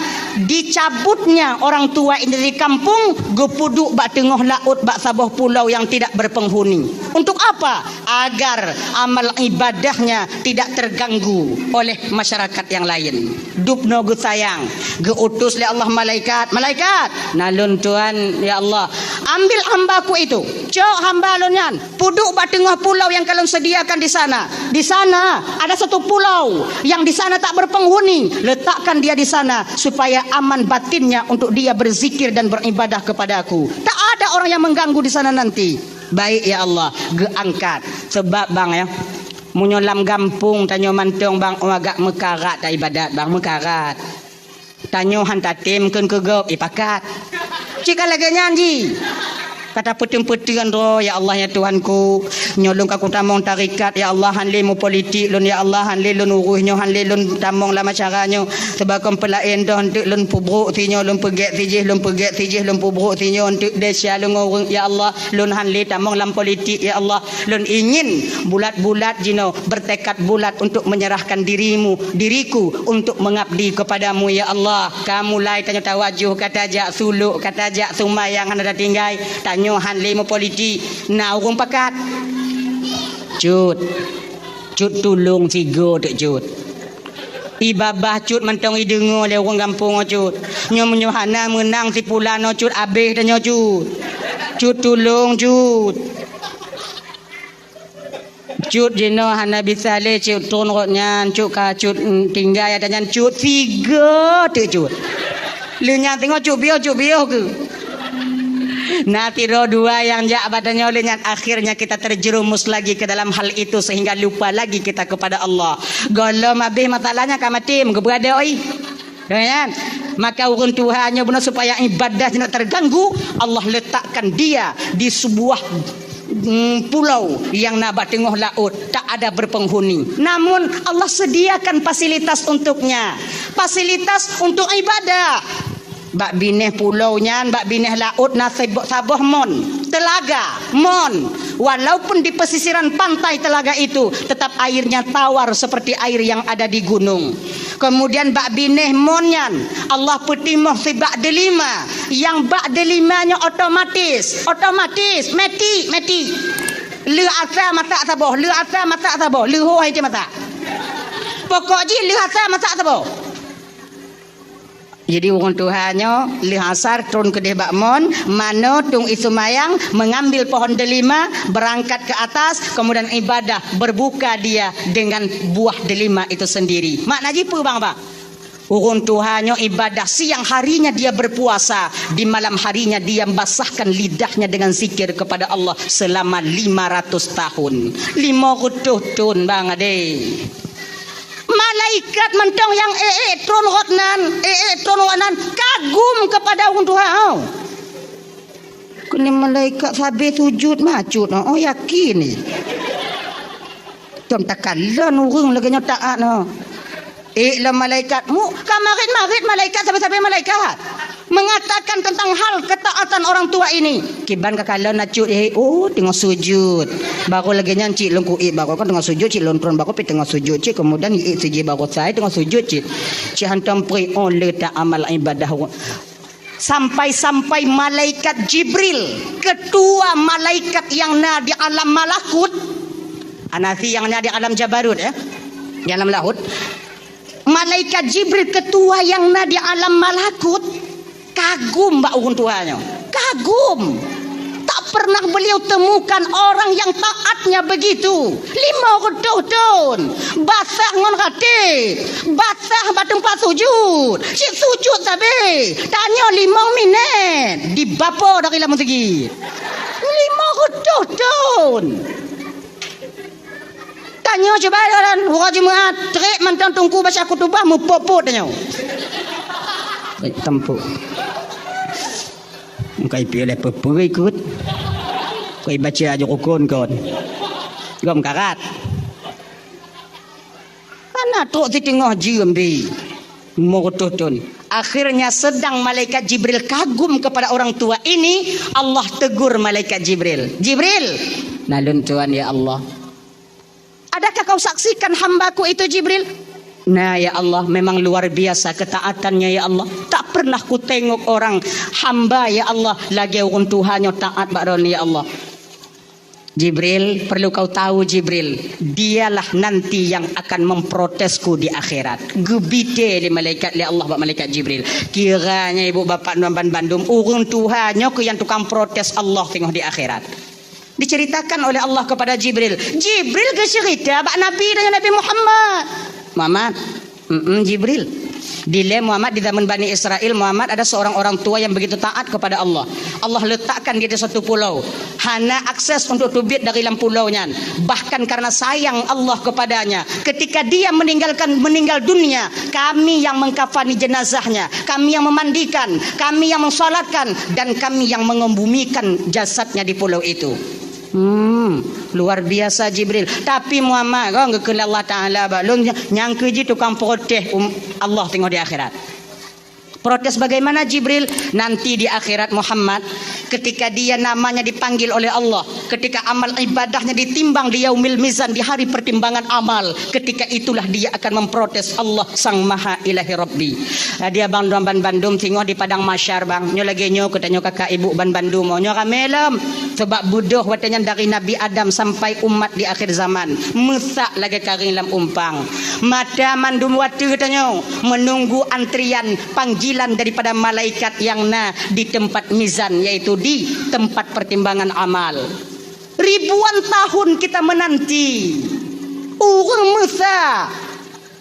dicabutnya orang tua ini dari kampung, geupeuduek bak teungoh laôt bak saboh pulau yang tidak berpenghuni. Untuk apa? Agar amal ibadahnya tidak terganggu oleh masyarakat yang lain. Dubnoe geusayang, geuutus lé Allah malaikat, "Malaikat, na lôn tuan, ya Allah, ambil hamba-Ku itu, cok hamba lôn nyan, peuduek bak teungoh pulau yang ka lôn sediakan di sana. Di sana ada satu pulau yang di sana tak berpenghuni, letakkan dia di sana supaya aman batinnya untuk dia berzikir dan beribadah kepada-Ku. Tak ada orang yang mengganggu di sana nanti." Baik, ya Allah, geuangkat. Sebab, bang, ya, meunyoe lam gampông tanyoe mantong, bang, oh, agak meukarat dah ibadat, bang, meukarat. Tanyoe han tatem kheun keu gob, eh, pakat. Cit ka lagée nyan jih. Ka tapeuteun-peuteun droe, "Ya Allah, ya Tuhanku, nyoe lôn ka kutamong tarekat, ya Allah, han lé meupolitik lôn, ya Allah, han lé lôn urus nyoe, han lé lôn tamong lam acara nyoe. Sebab kon peulaén toh, eunteuk lôn peubrok sinyoe, lôn peugét sijih, lôn peugét sijih, lôn peubrok sinyoe, eunteuk desya lôn ngon ureuëng, ya Allah." Lôn han lé tamong lam politik, ya Allah. Lôn ingin bulat-bulat jinoe, bertekad bulat untuk menyerahkan dirimu, diriku untuk mengabdi kepada-Mu, ya Allah. Ka mulai tanyoe tawajoh, ka tajak suluk, ka tajak seumayang hana tatinggai. Tanyoe han lé meupolitik, na ureuëng pakat. Cut. Cut tulông sigoe teuk, Cut. Ié babah Cut mantong ideungoe lé ureuëng gampông nyoe, Cut. Nyoe meunyoe hana meunang si pulan nyoe, Cut, abéh tanyoe, Cut. Cut tulông, Cut. Cut jinoe hana bisa lé, Cut, tron rot nyan, Cut, ka Cut, mm, tinggai ata nyan, Cut, sigoe teuk, Cut. Lheueh nyan teungoh Cut piôh, Cut piôh keuh. Na sidroe dua nyang jak bak tanyoe lé nyan, akhirnya kita terjerumus lagi ke dalam hal itu sehingga lupa lagi kita kepada Allah. Gohlom habéh masalahnya ka maté, meugeubeuet oi. Ya kan? Maka ureuëng tuha nyoe bunoe supaya ibadah jinoe terganggu, Allah letakkan dia di sebuah, mm, pulau yang na bak teungoh laôt, tak ada berpenghuni. Namun Allah sediakan fasilitas untuknya. Fasilitas untuk ibadah. Bak binéh pulau nyan, bak binéh laôt na sebo-, saboh mon, telaga, mon. Walaupun di pesisiran pantai telaga itu, tetap airnya tawar seperti air yang ada di gunung. Kemudian bak binéh mon nyan, Allah peutimoh sibak delima. Nyang bak delima nyoe otomatis, otomatis, meti, meti. Le asa masak saboh, le asa masak saboh, leuho hai masak. Pokok jih le asa masak saboh. Jadi, ureuëng tuha nyoe lheueh asar tron keudeh bak mon, manoe tueng ie seumayang, mengambil pohon delima, berangkat ke atas, kemudian ibadah, berbuka dia dengan buah delima itu sendiri. Makna jih peue, bang, bang? Ureuëng tuha nyoe ibadah, siang harinya dia berpuasa, di malam harinya dia basahkan lidahnya dengan zikir kepada Allah selama lima ratus tahun. Lima reutôh thon, bang, adé. Malaikat mantong nyang ék-ék tron rot nan, ék-ék tron rot nan, kagum kepada ureuëng tuha nyoe. Keuneuk malaikat sabe sujud macut, oh, yakin ni. Tom takalon ureuëng lagée nyoe taat nyoe. Ék lom malaikat, mu, ka marit-marit malaikat, sabe-sabe malaikat. Mengatakan tentang hal ketaatan orang tua ini. Kiban ka kalon na cut, eh, oh, teungoh sujud. Baru lagée nyan cit lôn kuék, baru kan teungoh sujud cit lôn tron, baru pih teungoh sujud cit, kemudian iék sijih baru sai teungoh sujud cit. Cit hantom preh, oh, le ta amal ibadah. Sampai-sampai malaikat Jibril, ketua malaikat yang na di alam malakut, anasi yang na di alam jabarut, ya, di alam laut, Malaikat Jibril, ketua yang na di alam malakut, kagum bak ureuëng tuha nyoe. Kagum. Tak pernah beliau temukan orang yang taatnya begitu. Lima reutôh thon. Basah ngon ratéb. Basah bak teumpat sujud. Cit sujud sabe. Tanyoe limong minét. Dibapo dari lam meuseujid. Lima reutôh thon. Tanyoe cuba jalan, uroe Jumat, trép mantong teungku baca khutubah, meupot-pot tanyoe. Baik, tampok. Engkai piôh lé peue-peue ikot. Kai baca aju rukun kon. Gom karat. Hana trok siteungoh jeuem bi. Lima reutôh thon. Akhirnya sedang malaikat Jibril kagum kepada orang tua ini, Allah tegur malaikat Jibril. "Jibril!" "Na lôn tuan, ya Allah." "Adakah kau saksikan hambaku itu, Jibril?" "Na, ya Allah, memang luar biasa ketaatannya, ya Allah. Tak pernah kutengok orang hamba, ya Allah, lagée ureuëng tuha nyoe taat bak droeneuh, ya Allah." "Jibril, perlu kau tahu, Jibril, dialah nanti yang akan memprotesku di akhirat." Geubite lé malaikat, lé Allah bak malaikat Jibril. Kiranya ibu bapak nuan ban bandum, ureuëng tuha nyoe keuh nyang tukang protes Allah teungoh di akhirat. Diceritakan oleh Allah kepada Jibril. Jibril geuceurita bak Nabi dan Nabi Muhammad. "Muhammad, mm, Jibril, dilée Muhammad di zaman Bani Israel, Muhammad ada seorang orang tua yang begitu taat kepada Allah. Allah letakkan dia di satu pulau, hana akses untuk teubiet dari lam pulau nyan. Bahkan karena sayang Allah kepadanya, ketika dia meninggalkan, meninggal dunia, kami yang mengkafani jenazahnya, kami yang memandikan, kami yang mensalatkan, dan kami yang mengebumikan jasadnya di pulau itu." Hmm, luar biasa Jibril. Tapi Muhammad, kan, geukheun Allah Taala bak lôn, nyang keuh jih tukang protes um, Allah teungoh di akhirat. Protes bagaimana, Jibril? Nanti di akhirat, Muhammad, ketika dia namanya dipanggil oleh Allah, ketika amal ibadahnya ditimbang di yaumil mizan, di hari pertimbangan amal, ketika itulah dia akan memprotes Allah Sang Maha Ilahi Rabbi. Jadi abang droen ban bandum, singoh di padang mahsyar, bang. Nyoe lagée nyoe, keu tanyoe kakak ibu ban bandum, oh, nyoe ramé lom. Sebab beudôh watée nyan dari Nabi Adam sampai umat di akhir zaman. Meusak lagée karéng lam umpang. Mata mandum watée tanyoe menunggu antrian panggilan daripada malaikat yang na di tempat mizan, yaitu di tempat pertimbangan amal. Ribuan tahun kita menanti. Ureuëng meusak.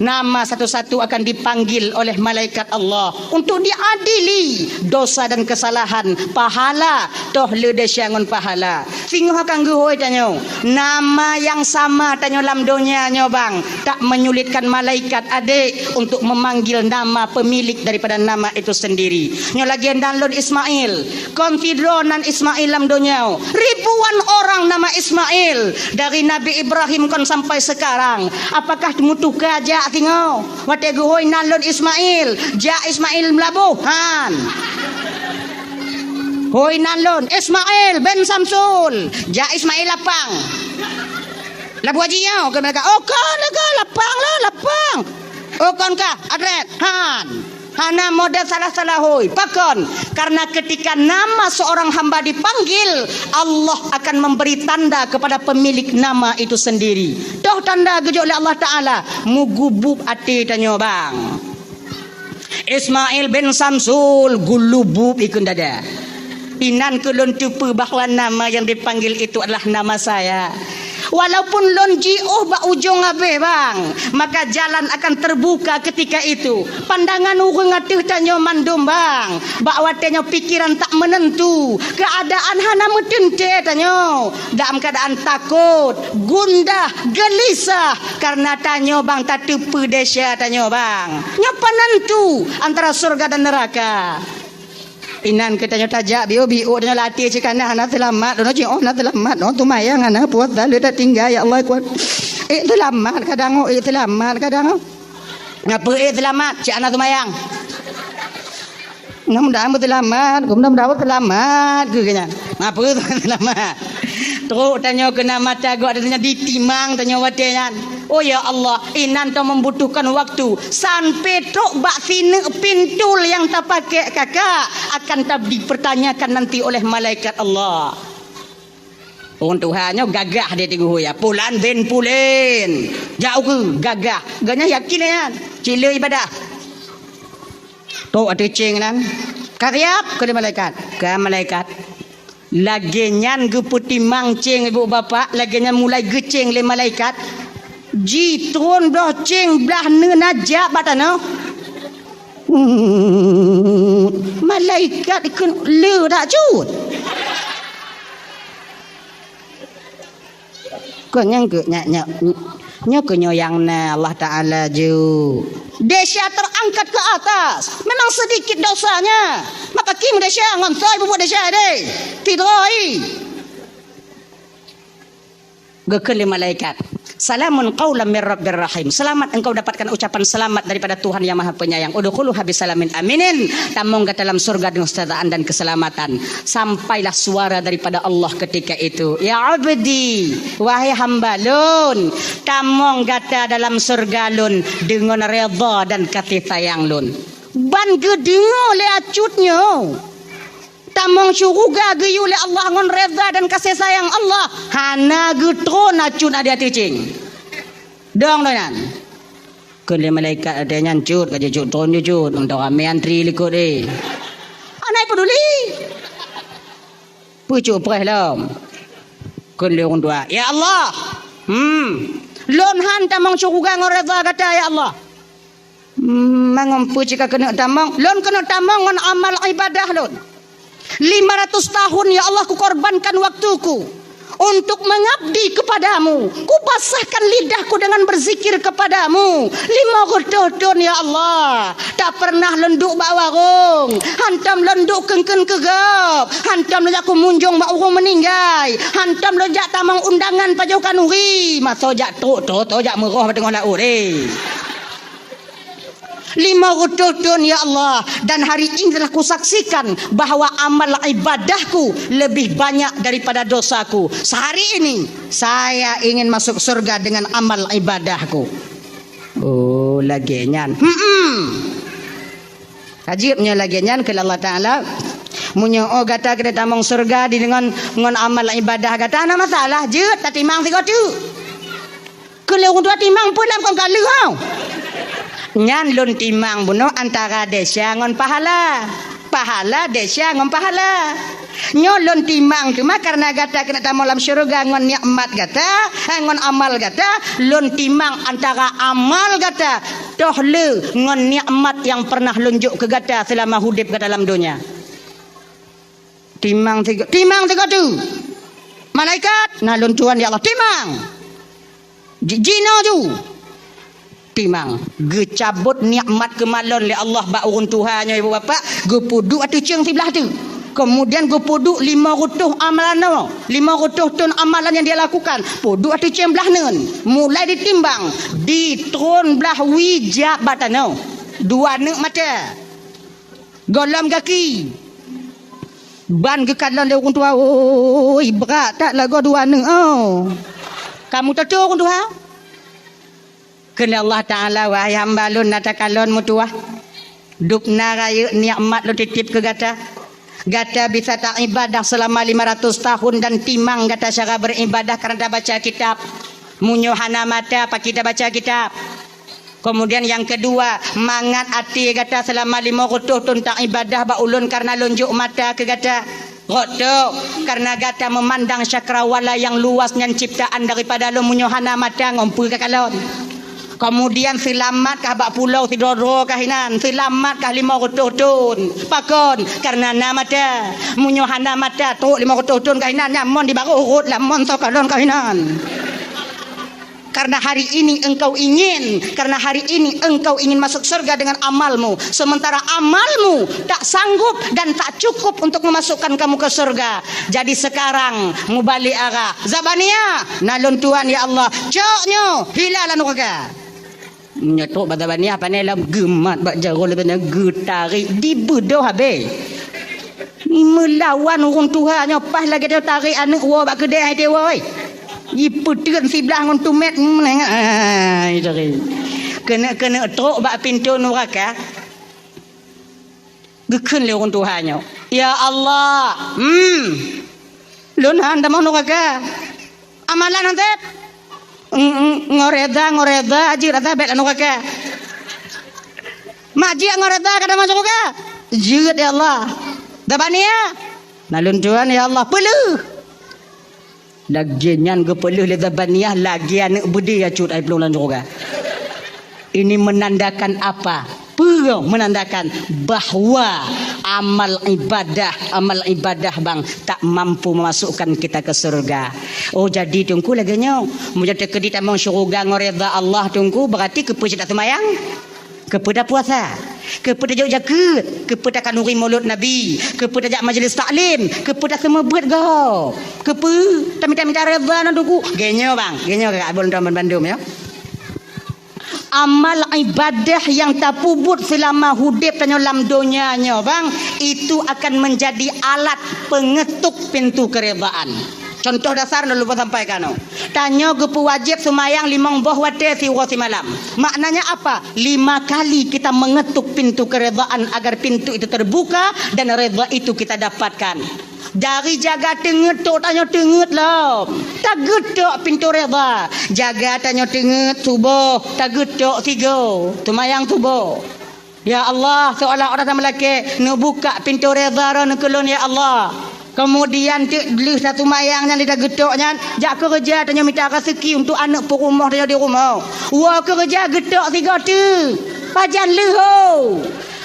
Nama satu-satu akan dipanggil oleh malaikat Allah untuk diadili dosa dan kesalahan, pahala, toh le desya ngon pahala. Singoh akan geuhôi tanyoe. Nama nyang sama tanyoe lam donya nyoe bang, tak menyulitkan malaikat adek untuk memanggil nama pemilik daripada nama itu sendiri. Nyoe lagèe nan lôn Ismail. Kon sidroe nan Ismail lam donya. Ribuan orang nama Ismail. Dari Nabi Ibrahim kon sampai sekarang. Apakah meutuka jak singoh? Watèe geuhôi nan lôn Ismail. Jak Ismail Meulaboh. Han. Hôi nan lôn Ismail bin Samsul. Jak Ismail Lapang. Labuhan Haji nyoe keu mereka. Oh, kon lagèe Lapang lah, Lapang. Oh, kon kah? Adret. Han. Hana model salah-salah hôi. Pakon? Karena ketika nama seorang hamba dipanggil, Allah akan memberi tanda kepada pemilik nama itu sendiri. Toh tanda geujok lé Allah Ta'ala, meugubub até tanyoe bang. Ismail bin Samsul, gulubub ikun dada. Inan keu lôn teupeue bahwa nama yang dipanggil itu adalah nama saya. Walaupun lôn jiôh bak ujong abéh, bang, maka jalan akan terbuka ketika itu. Pandangan ureuëng ateueh tanyoe mandum, bang. Bak watée nyoe pikiran tak menentu, keadaan hana meuteuntée tanyoe. Dalam keadaan takot, gundah, gelisah, karena tanyoe, bang, tateupeue desya tanyoe, bang. Nyoe penentu antara surga dan neraka. Inan keu tanyoe tajak biôh-biôh, tanyoe latih cit kana hana seulamat, droeneuh jiôh hana seulamat, droeneuh seumayang hana, puasa le tatinggai, ya Allah, kuat. Eh, seulamat kadang, oh, eh, seulamat kadang, oh. Ngapeue, eh, seulamat, cit hana seumayang? Mudah-mudahan seulamat, mudah-mudahan seulamat keu nyan. Ngapeue seulamat? Trok tanyoe keunan mata gob, tanyoe ditimang tanyoe watée nyan. Oh ya Allah, inan tanyoe membutuhkan waktu sampai trok bak sineuk pintul nyang tapakék kakak akan ta-, dipertanyakan nanti oleh malaikat Allah. Ureuëng tuha nyoe gagah di teungoh ya, pulan bin pulen. Jak ukeue gagah. Gobnyan yakin nyan. Cit le ibadah. Trok ateueh céng nyan. Ka siap keu lé malaikat. Ka malaikat. Lagée nyan geupeutimang céng ibu bapak, lagée nyan mulai geucéng lé malaikat. Jitron bloh céng blah neuna jak bak tanoh. Hmm, malaikat keu le dak cut. Kon nyang keu nyak, nyak, nyoe keu nyoe nyang na Allah Taala ju. Desya terangkat ke atas. Memang sedikit dosanya. Maka kim desya ngon soe bubuet desya deh. Tidroi. Geukheun lé malaikat, "Salamun qaulam mir rabbir rahim." Selamat engkau dapatkan ucapan selamat daripada Tuhan yang Maha Penyayang. "Udkhuluha bisalamin aminin." Tamong gata dalam surga dengan kesejahteraan dan keselamatan. Sampailah suara daripada Allah ketika itu, "Ya abdi, wahai hamba lôn, tamong gata dalam surga lôn dengan redha dan kasih sayang lôn." Ban geudeungoe lé acut nyoe. Tamong syuruga geuyue lé Allah ngon redha dan kasih sayang Allah, hana geutron acut na di ateueh céng. Dong lôn nyan. Kheun lé malaikat watée nyan, "Cut, ka jeuet cut, tron jeuet cut, mantong ramé antri likot deh." Hana peduli. Peucok preh lom. Kheun lé ureuëng tuha, "Ya Allah, hmm, lôn han tamong syuruga ngon redha gata, ya Allah." Hmm, mangon peue cit ka keuneuk tamong? Lôn keuneuk tamong ngon amal ibadah lôn. Lima ratus tahun, ya Allah, kukorbankan waktuku untuk mengabdi kepadamu. Kubasahkan lidahku dengan berzikir kepadamu. Lima reutôh thon, ya Allah. Tak pernah lôn duek bak warong. Hantom lôn duek keun-keun keu gob. Hantom lôn jak kumunjong bak ureuëng meuninggai. Hantom lôn jak tamong undangan pajoh khanuri. Masa jak trok, trok, trok jak meuroh bak teungoh laôt, eh. Lima reutôh thon, ya Allah, dan hari ini telah kusaksikan bahwa amal ibadahku lebih banyak daripada dosaku. Sehari ini, saya ingin masuk surga dengan amal ibadahku. Oh, lagée nyan. Hmm. Ka jeuet meunyoe lagée nyan keu Allah Taala. Meunyoe oh gata keuneuk tamong surga di deungon ngon amal ibadah gata, hana masalah. Jeuet tatimang sigoe teuk. Keu lé ureuëng tuha timang peue lam kon ka lheueh hau. Nyan lôn timang bunoe antara desya ngon pahala. Pahala, desya ngon pahala. Nyoe lôn timang teuma kareuna gata keuneuk tamong lam syeuruga ngon nikmat gata, eh, ngon amal gata, lôn timang antara amal gata toh le ngon nikmat nyang pernah lôn jok keu gata seulama udeb gata lam donya. Timang sigo-, timang sigoe teuk. Malaikat, na lôn tuan ya Allah, timang. Ji-, jinoe ju. Timang. Geucabot nikmat keumalon lé Allah bak ureuëng tuha nyoe, ibu bapak, geupeuduek ateueh ceueng siblah teuk. Kemudian geupeuduek lima reutôh amalan nyoe, lima reutôh thon amalan nyang dia lakukan. Peuduek ateueh ceueng blah neuen. Mulai ditimbang, di tron blah wie jak bak tanoh. Dua neuk mata. Gohlom gaki. Ban geukalon lé ureuëng tuha, "Oi, brat that lagoe dua neuk, oh." Kamu teutô ureuëng tuha? Kheun lé Allah Taala, "Wahai hamba lôn, na takalon meutuwah. Dub na rayeuk nikmat lôn titip keu gata. Gata bisa taibadah seulama lima ratus tahun dan timang gata cara beribadah karena tabaca kitab. Meunyoe hana mata, pakri tabaca kitab?" Kemudian nyang keudua, mangat até gata seulama lima reutôh thon taibadah bak ulôn kareuna lôn jok mata keu gata. Rot tok, kareuna gata meumandang cakrawala nyang luas nyan ciptaan daripada lôn, meunyoe hana mata ngon peue kakalon. Kemudian seulamat kah bak pulo sidroe-droe kah inan, seulamat kah lima reutôh thon. Pakon? Kareuna na mata. Meunyoe hana mata, trok lima reutôh thon kah inan, nyan mon di barôh rot lam mon soe kalon kah inan. Karena hari ini engkau ingin, karena hari ini engkau ingin masuk surga dengan amalmu, sementara amalmu tak sanggup dan tak cukup untuk memasukkan kamu ke surga. Jadi sekarang mubalik arah. Zabaniah, na lôn tuan ya Allah. Cok nyoe, hila lam nuraka. Nyoe trok bak Zabaniah, pane lom geumat bak jaroe leubeh nyan geutarek dibeudôh habéh. Meulawan ureuëng tuha nyoe paih lagée tarek aneuëk woe bak keudée hai teuwoe. Jipeuteun siblah ngon tumet, meunengah, ah, jiteurik. Keuneuk-keuneuk trok bak pintoe nuraka. Geukheun lé ureuëng tuha nyoe, "Ya Allah, hmm, lôn han tamong nuraka. Amalan han sép." "Ng-, ng-, ngon reda, ngon reda jeuet rasa bék lam nuraka. Mak jiak ngon reda ka tamong syeuruga?" "Jeuet, ya Allah." "Zabaniah?" "Na lôn tuan, ya Allah." "Peuleueh." Lagée nyan geupeuleueh lé Zabaniah lagée aneuëk beudé ya cut ai plueng lam syeuruga. Ini menandakan apa? Peue menandakan bahwa amal ibadah, amal ibadah bang tak mampu memasukkan kita ke surga. Oh, jadi Teungku lagée nyoe, meunyoe teukeudi tamong syeuruga ngon reda Allah Teungku, berarti keupeue cit tak seumayang? Keupeue tapuasa? Keupeue tajok jakeuet? Keupeue takhanuri mulod Nabi? Keupeue tajak majlis taklim? Keupeue taseumeubeuet gob? Keupeue tamita-mita reda ngon Teungku? Geuh nyoe bang, geuh nyoe kakak abon tuan bandum nyoe. Amal ibadah nyang tapeubuet seulama udeb tanyoe lam donya nyoe bang, itu akan menjadi alat pengetuk pintu keredaan. Contoh dasar lôn lupa sampaikan, oh. Tanyoe geupeuwajéb seumayang limong boh watée siuroe simalam. Maknanya apa? Lima kali kita mengetuk pintu keredaan agar pintu itu terbuka dan reda itu kita dapatkan. Dari jaga teungeut tok tanyoe teungeut lom. Tageutok pintu reda. Jaga tanyoe teungeut suboh, tageutok sigoe. Seumayang suboh. Ya Allah, seolah-olah tameulakée, neubuka pintoe reda droeneuh keu lôn, ya Allah. Keumudian teuk lheueh taseumayang nyan lé tageutok nyan, jak keureuja tanyoe mita raseuki untuk aneuëk peurumoh tanyoe di rumoh. Woe keureuja geutok sigoe teuk. Pajan leuho.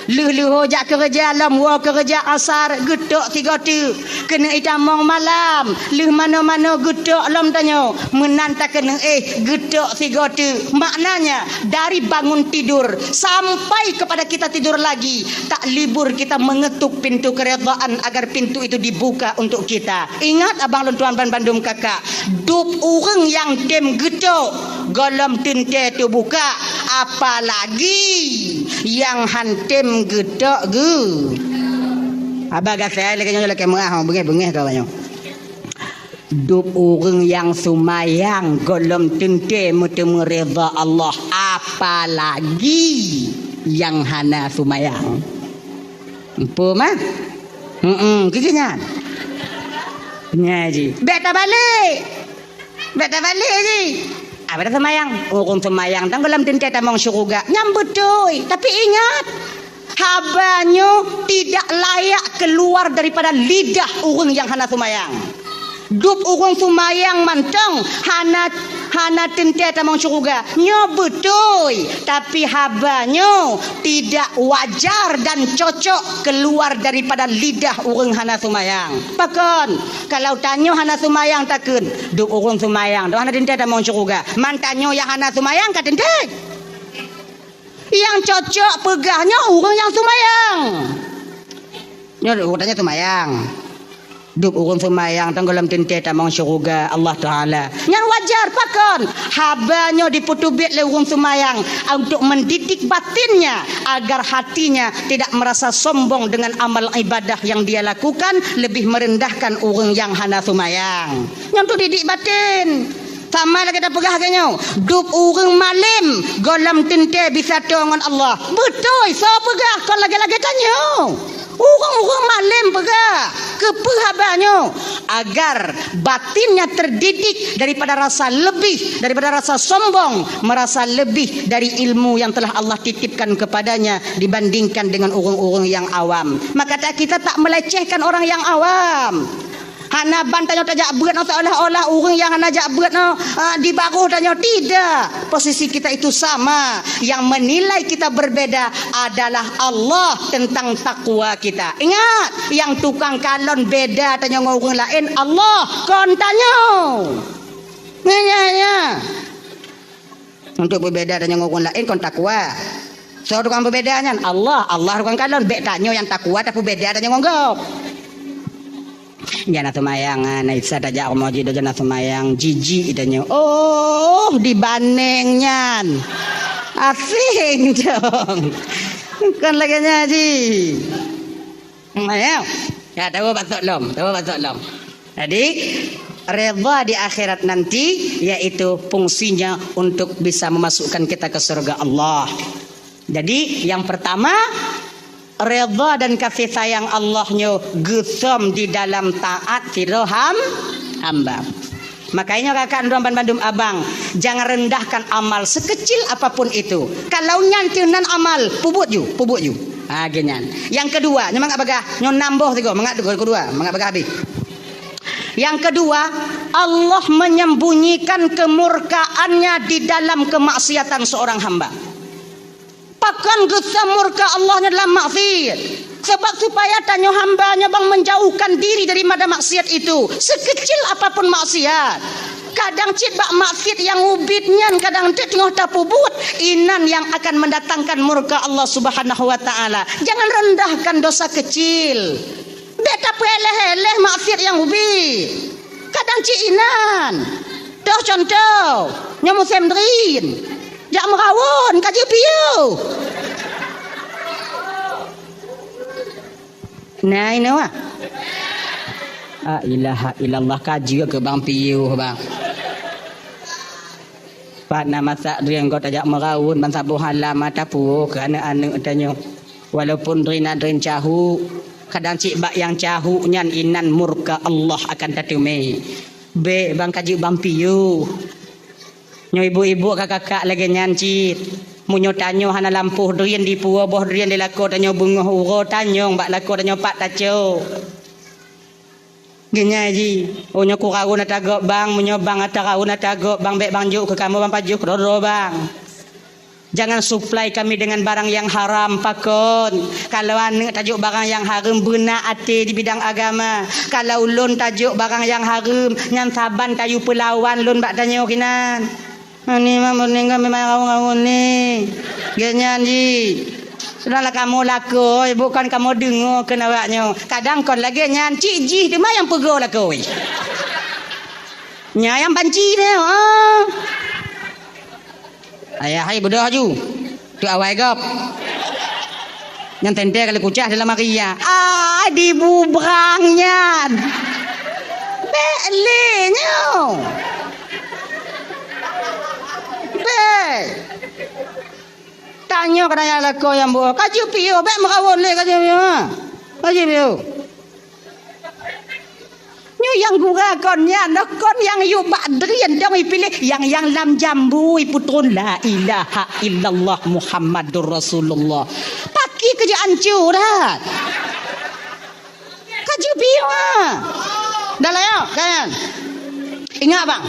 Lheueh leuho jak keureuja lom woe keureuja asar geutok sigoe teuk. Keuneuk itamong malam, lheueh manoe-manoe geutok lom tanyoe. Meunan takeuneuk éh geutok sigoe teuk. Maknanya, dari bangun tidur sampai kepada kita tidur lagi, tak libur kita mengetuk pintu keredaan agar pintu itu dibuka untuk kita. Ingat abang lôn tuan banbandum kakak, dub ureuëng nyang tem geutok gohlom teuntée teubuka, apalagi nyang han tem geutok geu. Haba gasai lagée nyoe lakée meuah, beungéh-beungéh ka nyoe. Dub ureuëng nyang seumayang gohlom teuntée meuteumé reda Allah, apalagi nyang hana seumayang. Empu mah? Heeh, keu nyan. Nyan ji. Bék tabalek. Bék tabalek ji. Ah, bék taseumayang. Ureuëng seumayang tan gohlom teuntée tamong syeuruga. Nyan beutôi. Tapi ingat, Haba nyoe tidak layak keluar daripada lidah ureuëng nyang hana seumayang. Dub ureuëng seumayang mantong hana, hana teuntée tamong syeuruga. Nyoe beutôi, tapi haba nyoe tidak wajar dan cocok keluar daripada lidah ureuëng hana seumayang. Pakon? Kalau tanyoe hana seumayang takheun, dub ureuëng seumayang, dub hana teuntée tamong syeuruga. Man tanyoe nyang hana seumayang ka teuntée. Nyang cocok peugah nyoe ureuëng nyang seumayang. Nyoe ureuëng tanyoe seumayang. Dub ureuëng seumayang tong gohlom teuntée tamong syeuruga Allah Taala. Nyan wajar pakon? Haba nyoe dipeuteubiet lé ureuëng seumayang untuk mendidik batinnya agar hatinya tidak merasa sombong dengan amal ibadah yang dia lakukan, lebih merendahkan ureuëng nyang hana seumayang. Nyan tu didik batin. Sama lagée tapeugah lagée nyoe, dub ureuëng malem gohlom teuntée bisa toe ngon Allah. Beutôi, soe peugah kon lagée-lagée tanyoe? Ureuëng-ureuëng malem peugah. Keupeue haba nyoe? Agar batinnya terdidik daripada rasa lebih, daripada rasa sombong, merasa lebih dari ilmu yang telah Allah titipkan kepadanya dibandingkan dengan ureuëng-ureuëng yang awam. Maka ta-, kita tak melecehkan orang yang awam. Hana ban tanyoe tajak beuet nyoe seolah-olah ureuëng nyang hana jak beuet nyoe, ah, di baroh tanyoe. Tidak. Posisi kita itu sama. Yang menilai kita berbeda adalah Allah tentang takwa kita. Ingat, nyang tukang kalon beda tanyoe ngon ureuëng laén Allah, kon tanyoe. Nyan, nyan, nyan. Untuk peubeda tanyoe ngon ureuëng laén kon takwa. Soe tukang peubeda nyan? Allah. Allah tukang kalon. Bék tanyoe nyang takwa tapeubeda tanyoe ngon gob. Jana seumayang, ah, na Isa tajak rumoh jih, jana seumayang, jijik tanyoe. Oh, dibandeng nyan. Asing dong. Kon lagée nyan jih. Hmm, ya. Ya, tahu maksud lom, tahu maksud lom. Jadi, redha di akhirat nanti, yaitu fungsinya untuk bisa memasukkan kita ke surga Allah. Jadi, yang pertama, redha dan kasih sayang Allah nyoe geusom di dalam taat sidroe ham-, hamba. Makanya kakak droe banmandum abang, jangan rendahkan amal sekecil apapun itu. Kalau nyan teuh nan amal, peubuet ju, peubuet ju. Ha, geuh nyan. Yang kedua, nyoe mangat bagah, nyoe nam boh sigoe, mangat sigoe, kedua, mangat bagah habéh. Yang kedua, Allah menyembunyikan kemurkaannya di dalam kemaksiatan seorang hamba. Pakon geusom murka Allah nyoe dalam maksiat? Sebab supaya tanyoe hamba nyoe bang menjauhkan diri daripada maksiat itu, sekecil apapun maksiat. Kadang cit bak maksiat nyang ubit nyan kadang teungoh tapeubuet, inan nyang akan mendatangkan murka Allah Subhanahu wa Ta'ala. Jangan rendahkan dosa kecil. Bék tapeuéléh-éléh maksiat nyang ubit. Kadang cit inan. Toh contoh, nyoe musém drien. Jak meurawon, ka jeuet piôh. Nah, inoe, ah. La ilaha illallah, ka jeuet keu bang piôh, bang. Pat na masak drien gob tajak meurawon ban saboh halam mata puwoe keu aneuk-aneuk tanyoe. Walaupun drien na drien cahôk, kadang cit bak nyang cahôk nyan inan murka Allah akan tateumé. Bék bang ka jeuet bang piôh. Nyoe ibu-ibu ka kakak lagée nyan cit. Meunyoe tanyoe hana lampôh drien dipuwoe boh drien di lakoe tanyoe beungoh uroe tanyong bak lakoe tanyoe pat tacok. Geunyai jih, oh nyoe kurawon ata gob bang, meunyoe bang ata rawon ata gob bang, bék bang jok keu kamoe bang pajoh keudroe-droe bang. Jangan suplai kami dengan barang yang haram, pakon. Kalau aneuk tajok barang yang hareuem, beuna até di bidang agama. Kalau lôn tajok barang yang hareuem, nyan saban tayue peulawan lôn bak tanyoe kinan. Ani mah meuneuk memang rawon-rawon ni. Geuh nyan jih. Sudahlah kamoe lakoe, bukan kamoe deungoe keu awak nyoe. Kadang kon lagée nyan, cit jih teuma nyang peugoe lakoe. Nyan nyang banci nyoe, ah. Ayah hai beudôh aju. Tu awai gob. Nyan teuntée kali kucah dalam hari ya. Ah, dibubrang nyan. Bék lé nyoe. Bék. Tanyoe keu tanyoe lakoe nyang buet. Ka jeuet piôh, bék meurawon lé ka jeuet piôh. Ka jeuet piôh. Nyoe nyang gura kon nyan, kon nyang yue bak drien dong ipiléh, nyang, nyang lam jambu ipeutron la ilaha illallah Muhammadur Rasulullah. Pat Ki keu jeuet ancô that. Ka jeuet piôh, ha. Dah lah, ya, kan? Ingat, bang.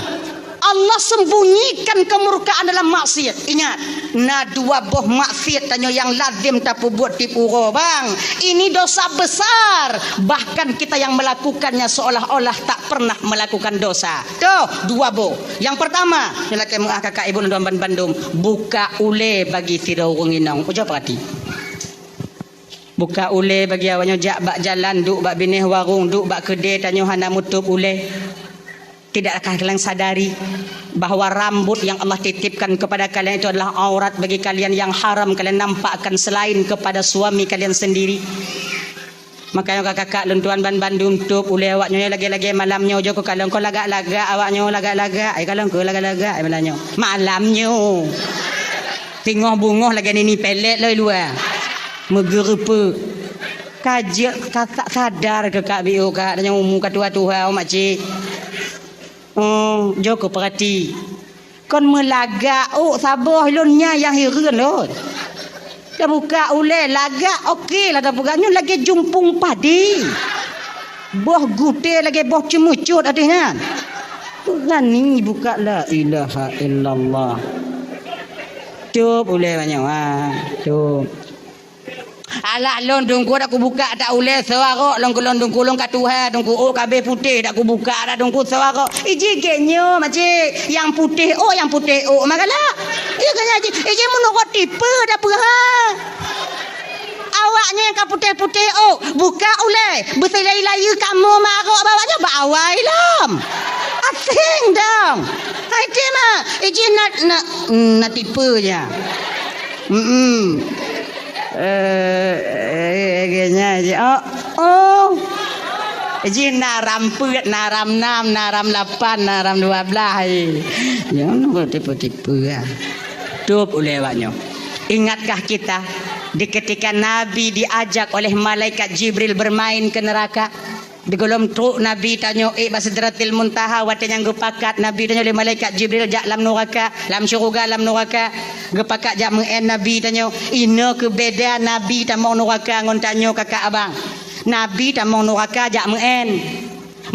Allah sembunyikan kemurkaan dalam maksiat. Ingat, na dua boh maksiat tanyoe nyang lazem tapeubuet tiep uroe, bang. Ini dosa besar. Bahkan kita yang melakukannya seolah-olah tak pernah melakukan dosa. Tuh, dua boh. Yang pertama, nyoe lakée meu'ah kakak ibu dan tuan bandum, buka ulée bagi sidroe ureuëng inong. Ujoe peurati. Buka ulée bagi awaknyoe, jak bak jalan, duek bak binéh warong, duek bak keudée, tanyoe hana meutôb ulée. Tidakkah kalian sadari bahwa rambut yang Allah titipkan kepada kalian itu adalah aurat bagi kalian yang haram kalian nampakkan selain kepada suami kalian sendiri? Makanya kakak-kakak lôn tuan ban bandum tôb ulée awaknyoe lagée-lagée malam nyoe, jok kalon ko lagak-lagak awaknyoe lagak-lagak, ai kalon ko lagak-lagak ai malam nyoe. Malam nyoe. Singoh bungoh lagée nini pelet loi luwa. Meugeureupeuk. Ka jeuet ka tak sadar keu kak biôh kak, dan nyang umu ka tuha-tuha, oh, makcik. Oh, jok keu peurati. Kon meulagak, oh, saboh lôn nya nyang hireuen lôn. Tabuka ulée, lagak, oke lah tapeugah. Nyoe lagée jumpung padi. Boh gutée lagée boh ceumeucot ateueh nyan. Berani buka, la ilaha illallah. Tôb ulée banyak, ha. Tôb. Alah lôn teungku dak kubuka dak ulée soe arok lôn keu lôn teungku lôn ka tuha teungku ôk ka abéh putéh dak kubuka dak teungku soe arok. Iji gét nyoe makcik, nyang putéh ôk, nyang putéh ôk mah galak. Iya kan iji, iji meunurot tipe dak peue ha. Awaknyan nyang ka putéh-putéh ôk, buka ulée, beusilai-lai kamoe marok bak awaknyan bak awai lom. Asing dong. Hai ti mah, iji na, na, na tipe ja. Hmm. Eh, eh, eh, geuhnyan ji, oh, oh. Jih na ram peuet, na ram nam, na ram lapan, na ram dua belas, eh. Jangan buat tipu-tipu, ya. Tôb ulée awaknyoe. Ingatkah kita di ketika Nabi diajak oleh malaikat Jibril bermain ke neraka? Di gohlom trok Nabi tanyoe ék bak Sidratil Muntaha, watée nyang geupakat Nabi tanyoe lé malaikat Jibril jak lam nuraka, lam syeuruga lam nuraka, geupakat jak meu'én Nabi tanyoe. Inoe keu beda Nabi tamong nuraka ngon tanyoe kakak abang. Nabi tamong nuraka jak meu'én.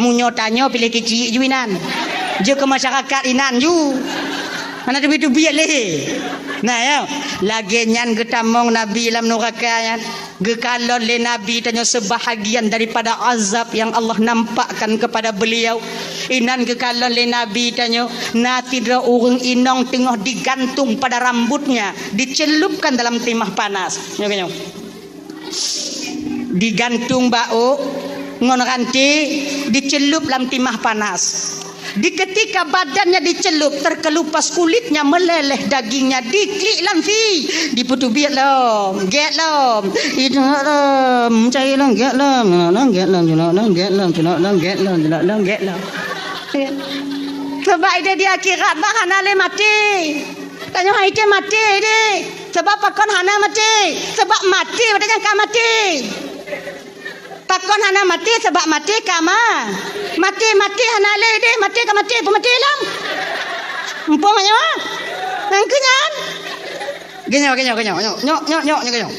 Meunyoe tanyoe piléh keuchik ju inan. Jeuet keu masyarakat inan ju. Hana teubiet-teubiet lé. Nah, ya. Lagée nyan geutamong Nabi lam nuraka nyan. Geukalon lé Nabi tanyoe seubahagian daripada azab nyang Allah nampakkan kepada beliau. Inan geukalon lé Nabi tanyoe, na sidroe ureuëng inong teungoh digantung pada rambutnya, dicelupkan dalam timah panas. Nyoe, nyoe. Digantung bak ôk ngon ranté, dicelup lam timah panas. Di ketika badannya dicelup, terkelupas kulitnya, meleleh dagingnya, diklik lam si, dipeutubiet lom, gét lom, idok lom, cai lom, gét lom, gét lom, gét lom, gét lom, gét lom, gét lom, gét lom, gét lom. Sebab ideh di akhirat bah hana lé maté. Tanyoe hai teuh maté deh. Sebab pakon hana maté? Sebab maté watée nyan ka maté. Pakon hana maté? Sebab maté ka ma-, maté, maté hana lé deh, maté ka maté, peumaté lom. Muphom nyoe? Nyang keu nyan? Geunyoe, geunyoe, geunyoe, nyoe, nyoe, nyoe, nyoe, nyoe, geunyoe.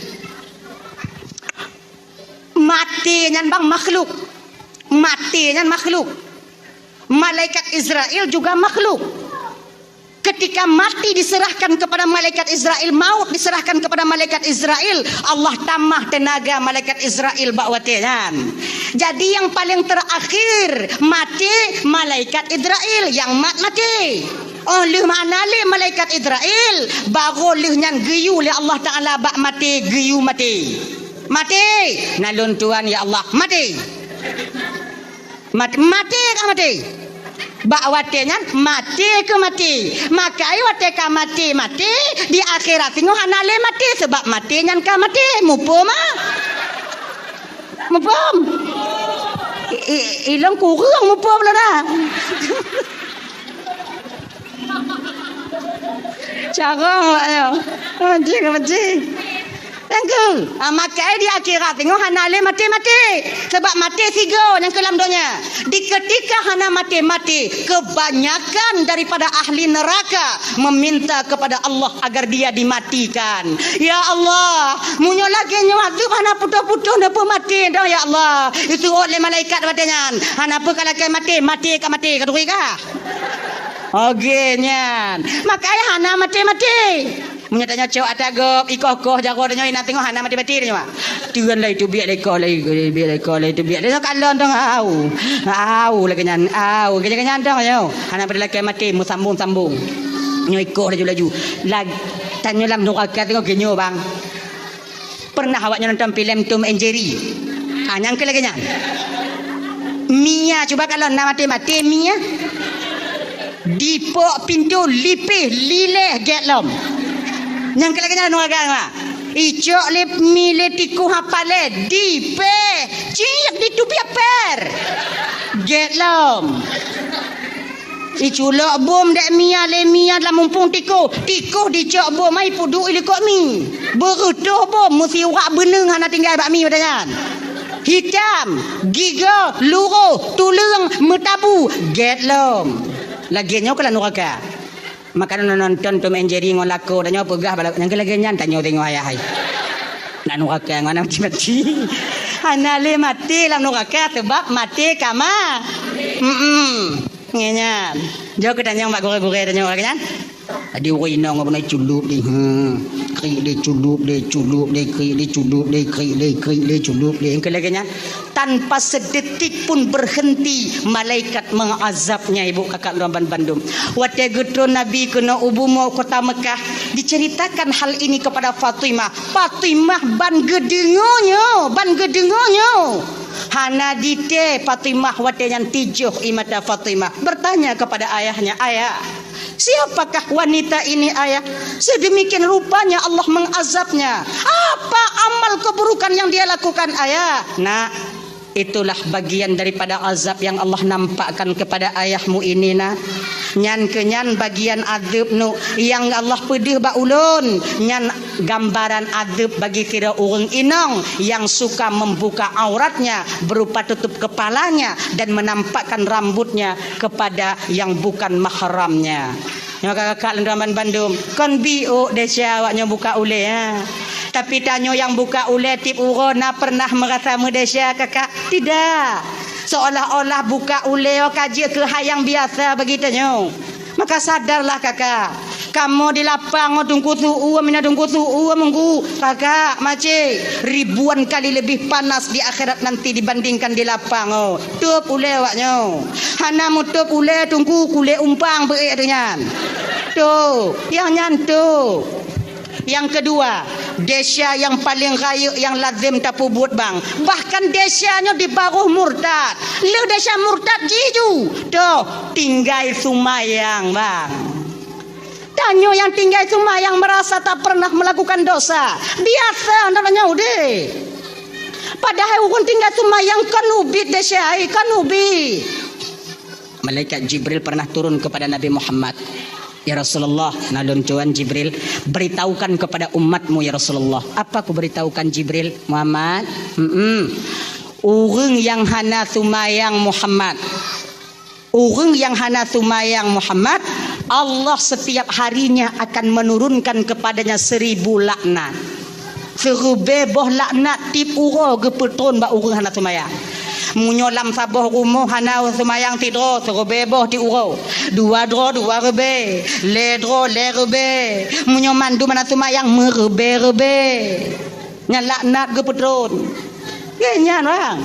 Maté nyan bang makhluk. Maté nyan makhluk. Malaikat Israel juga makhluk. Ketika mati diserahkan kepada malaikat Israel, maut diserahkan kepada malaikat Israel, Allah tamah tenaga malaikat Israel bak watée nyan. Jadi nyang paleng terakhir maté malaikat Israel nyang mat maté. Oh lheueh mana lé malaikat Israel, baru lheueh nyan geuyue lé Allah Taala bak maté, geuyue maté. Maté, na lôn tuan ya Allah, maté. Mat-, maté ka maté. Bak watée nyan maté keu maté. Maka ai watée ka maté, maté, di akhirat singoh hana lé maté, sebab maté nyan ka maté. Muphom ah? Muphom? I, i, ilong kureueng muphom lôn ah. Carông awak nyoe. Mancing, mancing. Tangke, ah, makai di akhirat teungoh hana lé maté-maté. Sabab maté sigoe nyang keu lam donya. Di ketika hana maté-maté, kebanyakan daripada ahli neraka meminta kepada Allah agar dia dimatikan. "Ya Allah, meunyoe lagée nyoe azeub hana putôh-putôh neupeumaté dong, ya Allah." Ituôt lé malaikat watée nyan, "Hana peue ka lakée maté, maté ka maté, ka turi kah?" Oke nyan. Makai hana maté-maté. Meunyoe tanyoe cok ata gob, ikoh-koh jaroe tanyoe inan teungoh hana maté-maté tanyoe. Teun lé itu biet lé ikoh lé, biet lé ikoh lé itu biet. Tanyoe kalon dong au. Au lagée nyan, au. Lagée nyan dong nyoe. Hana pada lakée maté, meusambong-sambong. Nyoe ikoh laju-laju. Lag-, tanyoe lam nuraka teungoh geunyoe bang. Pernah awak nyoe nonton filem Tom and Jerry? Ah, nyang keu lagée nyan. Mia cuba kalon na maté-maté Mia. Dipok pintoe lipéh lileh gét lom. Nyang keu lagée nyan nuraka nyoe. Icok lé mi lé tiku hapalé dipéh cik ditubiet pér. Gét lom. Iculok bom dék Mia lé Mia lam mumpung tikoh. Tikoh dicok bom ai peuduek ilikot mi. Beureutoh bom meusiwak beuneueng hana tinggai bak mi watée nyan. Hitam, gigoe, luroh, tuleueng, meutabu, gét lom. Lagée nyoe keuh lam nuraka. Maka nonton Tom and Jerry ngon lakoe tanyoe peugah bala nyang keu lagée nyan tanyoe teungoh ayah hai. Lam nuraka ngon aneuk maté-maté. Hana lé maté lam nuraka sebab maté ka ma-, mm-mm. Nyan. Jok keu tanyong bak gurée-gurée tanyoe lagée nyan. Jadi ureueng inong beuna culop deh. Hmm. Krik deh culop deh, culop deh, krik deh culop deh, krik deh, krik deh culop deh. Engkau lagée nyan. Tanpa sedetik pun berhenti malaikat mengazabnya, ibu kakak lôn bandum. Watée geutron Nabi keunoe u bumoe kota Mekah, diceritakan hal ini kepada Fatimah. Fatimah ban geudeungoe nyoe, ban geudeungoe nyoe. Hana ditée Fatimah watée nyan tijoh ie mata Fatimah. Bertanya kepada ayahnya, "Ayah, siapakah wanita ini, Ayah? Sedemikian rupanya Allah mengazabnya. Apa amal keburukan yang dia lakukan, Ayah?" "Nak, itulah bagian daripada azab yang Allah nampakkan kepada ayahmu ini, Nak. Nyan keuh nyan bagian azeub nu nyang Allah peudeuh bak ulôn. Nyan gambaran azeub bagi sidroe ureueng inong yang suka membuka auratnya berupa tutup kepalanya dan menampakkan rambutnya kepada yang bukan mahramnya." Nyoe kakak lôn bandum, kon biôk desya awak nyoe buka ulée, ha. Tapi tanyoe nyang buka ulée tiep uroe na pernah meurasa meudesya, kakak? Tidak. Seolah-olah buka ulée ka jeuet keu hai nyang biasa bagi tanyoe. Maka sadarlah, kakak. Kamoe di lapang ngon Teungku Su'u, mina Teungku Su'u meunggu, kakak, macé, ribuan kali lebih panas di akhirat nanti dibandingkan di lapang, oh. Tôp ulée awak nyoe. Hana meutôp ulée Teungku, kulét umpang beuék nyan. Tôp, nyang nyan tôp. Nyang keudua, desya nyang paleng rayeuk nyang lazem tapeubuet bang. Bahkan desya nyoe di baroh murtad. Lheueh desya murtad jih ju. Toh, tinggai seumayang bang. Tanyoe nyang tinggai seumayang meurasa tak pernah meulakukan dosa. Biasa na tanyoe deh. Padahai ureueng tinggai seumayang kon ubit desya, kon ubit. Malaikat Jibril pernah turun kepada Nabi Muhammad. "Ya Rasulullah, na lôn tuan Jibril, beritahukan kepada umatmu, ya Rasulullah." "Apa kuberitahukan, Jibril?" "Muhammad, mm-mm, ureueng nyang hana seumayang Muhammad, ureueng nyang hana seumayang Muhammad, Allah setiap harinya akan menurunkan kepadanya seribu laknat." Siribée boh laknat tiep uroe geupeutron bak ureueng hana seumayang. Meunyoe lam saboh rumoh hana seumayang sidroe, siribée boh tiep uroe. Dua droe, dua ribée. Lhée droe, lhée ribée. Meunyoe mandum hana seumayang, meuribée-ribée. Nyan laknat geupeutron. Nyan, bang.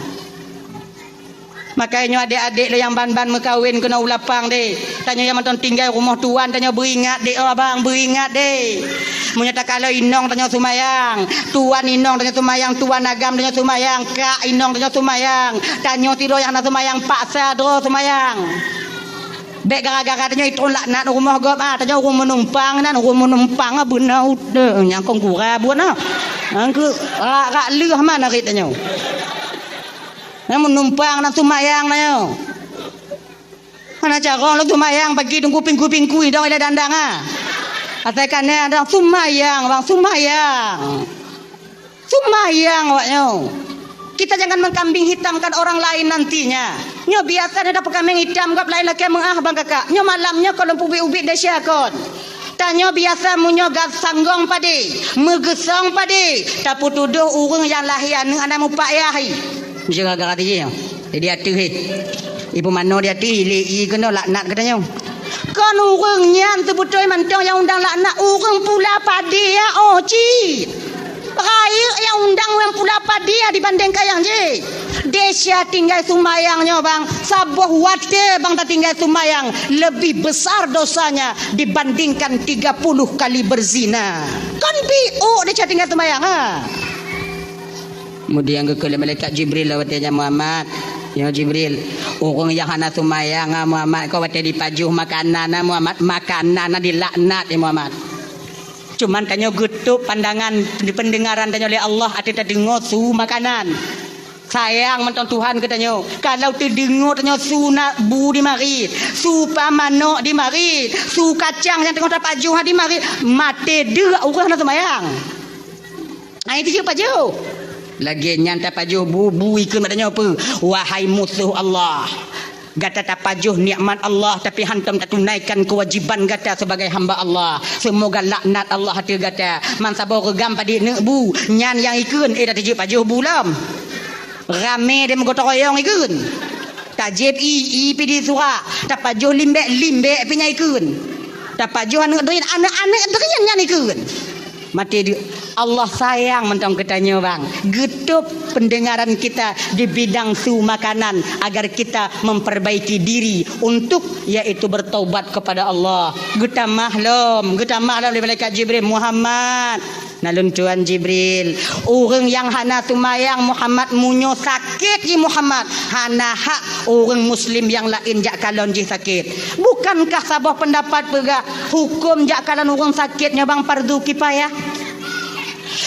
Makajih nyoe adék-adék lé nyang ban-ban meukawen keunoe u lapang deh. Tanyoe nyang mantong tinggai rumoh tuan, tanyoe beuingat deh, oh abang, beuingat deh. Meunyoe takalon inong tanyoe seumayang, tuan inong tanyoe seumayang, tuan agam tanyoe seumayang, kak inong tanyoe seumayang, tanyoe sidroe nyang hana seumayang, paksa droe seumayang. Bék gara-gara tanyoe itron laknat rumoh gob, ah, tanyoe ureueng meunumpang nan, ureueng meunumpang, ah, beuna udeueng nyang kon gura buet, ah. Nyang keu rak-rak lheueh man arit tanyoe. Nyan meunumpang na seumayang na nyoe. Hana carông lôn seumayang pagi teungku pingkui-pingkui dong ilée dandang, ha. Asai ka na dong seumayang, bang, seumayang. Sumbayang awak nyoe. Kita jangan mengkambing hitamkan orang lain nantinya. Nyoe biasa na tapeukameng hitam gob laén lakée meu'ah bang kakak. Nyoe malam nyoe kon lôn peubiet-ubiet desya kon. Tanyoe biasa meunyoe gat sanggong padé, meugeusong padé, tapeutudôh ureuëng nyang lahé aneuëk hana mupak yah. Meuseuh gara-gara tijih nyoe. Jadi ateueh hé. Ibu mano di ateueh, ilé i keunoe laknat geutanyoe. Kon ureuëng nyan seubeutôi mantong nyang undang laknat ureuëng pula padé ya, oh, cit. Rayeuk nyang undang ureuëng pula padé ya dibandingkan nyang jih. Desya tinggai sumbayang nyoe bang, saboh watée bang tatinggai sumbayang, lebih besar dosanya dibandingkan tiga puluh kali berzina. Kon biôk desya tinggai sumbayang, ha? Kemudian geukheun lé malaikat Jibril lawat nyan, Muhammad, "Ya Jibril, ureuëng nyang hana sumbayang, ah, Muhammad, kon watée jipajoh makanan, ah, Muhammad, makanan, ah, dilaknat, ya Muhammad. Cuman tanyoe geutôb pandangan, peundengaran tanyoe lé Allah ateueh tadeungoe su makanan. Sayang mantong Tuhan keu tanyoe. Kalau teudeungoe tanyoe su na bu dimarit, su pa manok dimarit, su kacang nyang teungoh tapajoh dimarit, maté deuk ureuëng hana sumbayang." Ai tijeuek pajoh. Lagée nyan tapajoh bu, bu ikheun bak tanyoe peue? Wahai musoh Allah, gata tapajoh nikmat Allah, tapi hantom tatunaikan keuwajiban gata sebagai hamba Allah. Seumoga laknat Allah ateueh gata. Man saboh reugam padé neuk bu, nyan nyang ikheun, eh, tatijeuek pajoh bu lom. Ramé deh meugotong royong ikheun. Tajieb i, i pih di surak. Tapajoh limbek, limbek pih nyan ikheun. Tapajoh aneuëk drien, aneuëk-aneuëk drien nyan ikheun. Maté deuk. Allah sayang mantong keu tanyoe bang. Geutôb peundengaran kita di bidang su makanan agar kita memperbaiki diri untuk yaitu bertaubat kepada Allah. Geutamah lom, geutamah lom lé malaikat Jibril, Muhammad. Na lôn tuan Jibril, ureuëng nyang hana sumbayang Muhammad meunyoe sakét jih Muhammad, hana hak ureuëng muslim nyang laén jak kalon jih sakét. Bukankah saboh peundapat peugah huköm jak kalon ureuëng sakét nyoe bang fardu kifayah?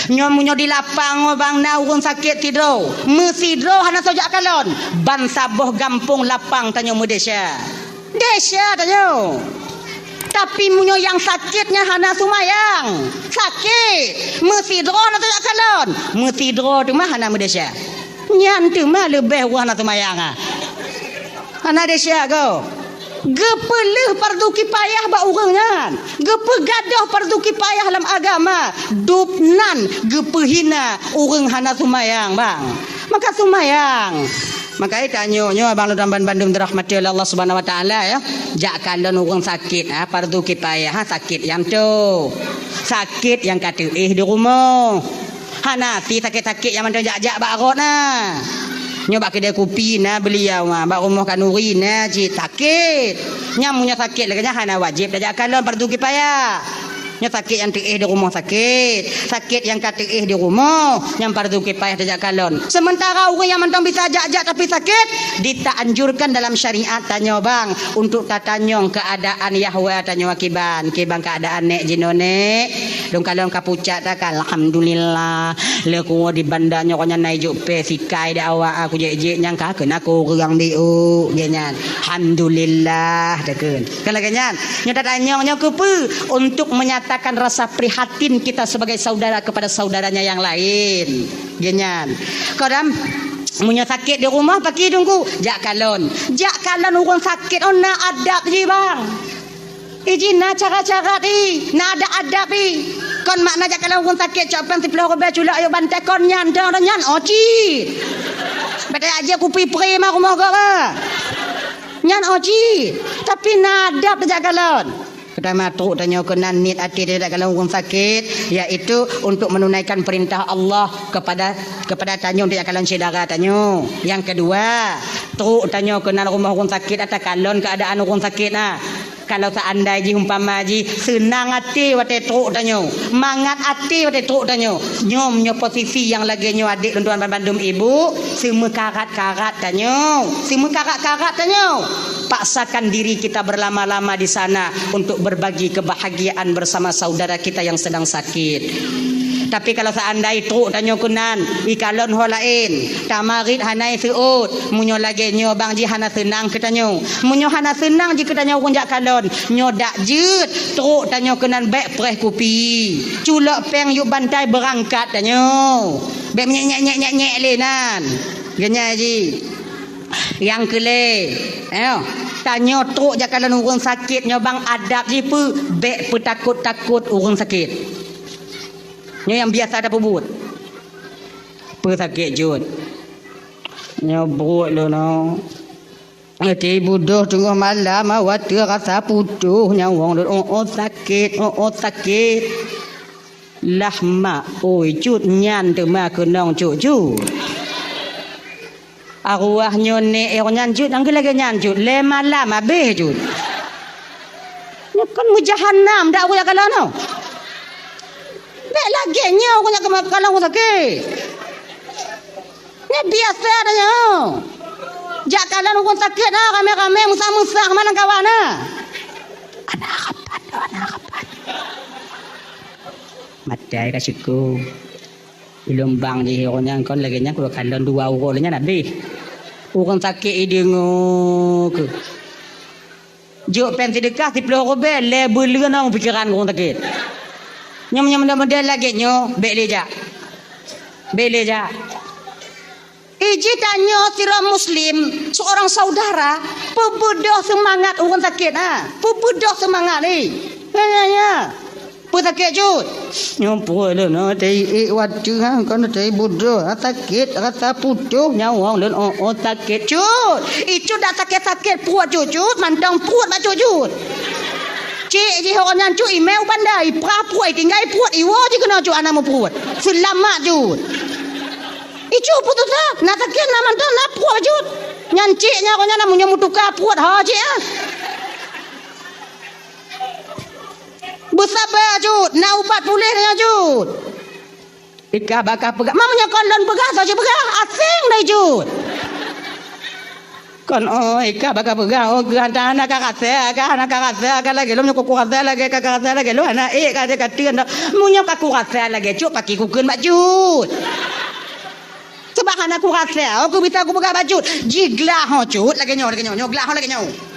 Nyoe meunyoe di lapang nyoe bang na ureuëng sakét sidroe, meusidroe hana soe jak kalon, ban saboh gampông lapang tanyoe meudesya. Desya tanyoe. Tapi meunyoe nyang sakét nyan hana sumbayang, sakét, meusidroe na tajak kalon, meusidroe teuma hana meudesya. Nyan teuma leubeh ureuëng hana sumbayang, ah. Hana desya goe. Geupeuleueh fardu kifayah bak ureuëng nyan. Geupeugadôh fardu kifayah lam agama. Dub nan geupeuhina ureuëng hana sumbayang, bang. Maka sumbayang. Maka tanyoe nyoe abang lôn ban-, bandum dirahmati oleh Allah Subhanahu Wa Taala, ya. Jak kalon ureuëng sakét, ha, fardu kifayah, ha, sakét nyang toe. Sakét nyang ka teuéh di rumoh. Hana si sakét-sakét nyang mantong jak-jak bak rot na. Nyoe bak keudè kupi na beuliau, ha, bak rumoh khanuri na cit sakét. Nyang meunyoe sakét lagée nyan hana wajéb tajak kalon fardu kifayah. Nyoe sakét nyang teuéh di rumoh sakét, sakét nyang ka teuéh di rumoh, nyang fardu kifayah tajak kalon. Sementara ureuëng nyang mantong bisa jak-jak tapi sakét, ditaanjurkan dalam syariat tanyoe bang untuk tatanyong keuadaan yahwa tanyoe akiban, kiban keuadaan nék jinoe nék. Lôn kalon ka pucak takan, alhamdulillah. Lé kuwoe di banda nyoe nyan na ijok pé sikai dak awak aku jek-jek nyang ka keunan kureueng biôk, gét nyan. Alhamdulillah takheun. Kan lagée nyan, nyoe tatanyong nyoe keupeue? Untuk menyatakan rasa prihatin kita sebagai saudara kepada saudaranya yang lain. Gét nyan. Kadang meunyoe sakét di rumoh, pakri teungku, jak kalon. Jak kalon ureuëng sakét, oh na adab jih bang. Iji na cara-cara jih, na adab-adab jih. Kon makna jak kalon ureuëng sakét, cok péng siplôh ribée culok ayok bantai kon nyan, dong nyan, oh cit. Beda aja kupi prima rumoh gob, ah. Nyan oh cit, tapi na adab jak kalon. Peutama trok tanyoe keunan niet até tajak kalon ureuëng sakét, yaitu untuk menunaikan perintah Allah kepada, kepada tanyoe tajak kalon syedara tanyoe. Yang kedua, trok tanyoe keunan rumoh ureuëng sakét, ata kalon keuadaan ureuëng sakét na. Kalau seandai jih umpama jih seunang até watée trok tanyoe, mangat até watée trok tanyoe, nyoe meunyoe posisi nyang lagée nyoe adék lôn tuan bandum ibu, seumeukarat-karat tanyoe, seumeukarat-karat tanyoe. Paksakan diri kita berlama-lama di sana untuk berbagi kebahagiaan bersama saudara kita yang sedang sakit. Tapi kalau seandai trok tanyoe keunan, ikalon ho laén, tamarit hana iseuôt, meunyoe lagée nyoe bang jih hana seunang keu tanyoe. Meunyoe hana seunang jih keu tanyoe ureuëng jak kalon, nyoe dak jeuet trok tanyoe keunan bék preh kupi. Culok péng yub bantai beurangkat tanyoe. Bék nyek-nyek-nyek-nyek lé nan. Geunyai jih. Nyang keu lhée, eh, tanyoe trok jak kalon ureuëng sakét nyoe bang adab jih peue, bék peutakot-takot ureuëng sakét. Nyoe nyang biasa tapeubuet. Peue sakét jeuet? Nyoe buet lôn nyoe. Ati budôh teungoh malam, awak teu rasa putôh nyawöng lôn. Oh, oh, sakét, oh, oh, sakét. Lah mak, oi, cut nyan teuma keunong cut-cut. Arwah nyoe nek eh nyan cut, nyang lagée nyan cut, lé malam habéh cut. Nyoe kan meujahanam dak ureuëng kalon nyoe. Bék lagée nyoe ureuëng kalon ureuëng sakét. Nyoe biasa dah nyoe. Jak kalon ureuëng sakét na ramé-ramé, meusah-meusah, mana kawan na. Ana harapan, ana harapan. Matai ka syukur. Ilôn bang di ureuëng nyan kon lagée nyan, kula kalon dua uroe lé nyan habéh. Ureuëng sakét ideungoe keu. Jok péng seudeukah siploh rubée, lé beuleuen ong pikeran ureuëng sakét. Nyoe, nyoe, nyoe model lagée nyoe, bék lé jak. Bék lé jak. Iji tanyoe sidroe muslim, seorang saudara, peubeudoh seumangat ureuëng sakét, ha. Peubeudoh seumangat, eh. Ya, ya, ya. Peue sakét cut? Nyoe pruet lôn, oh, teuiék watée, ha, kon teuiék budôh, ha, sakét, rasa putôh nyawöng lôn, oh, oh, sakét cut. Icut dak sakét-sakét pruet cut, cut, mantong pruet bak cut, cut. Cik jih ureuëng nyan cut, imé u banda, iprah pruet, itinggai pruet, iwoe jih keunoe cut, hana meupruet. Seulamat cut. Icut putus asa, na sakét, na mantong, na pruet cut. Nyan cik nyan ureuëng nyan na meunyoe meutuka pruet, ho cik, ha. Beusaba cut, na ubat puléh nyan cut. Ika baka peugah, ma meunyoe kon lôn peugah, soe jipeugah, asing dai cut. Kon, oh, ika baka peugah, oh, geuh hana ka rasa, ka hana ka rasa, ka lagée lôn meunyoe ka kurasa lagée, ka, ka rasa lagée lôn, hana ék ka, ka teun dah. Meunyoe ka kurasa lagée cut, paki kukheun bak cut. Sabab hana kurasa, oh, kubita kupeugah bak cut. Jiglah ho cut, lagée nyoe, lagée nyoe, nyoe glah ho lagée nyoe.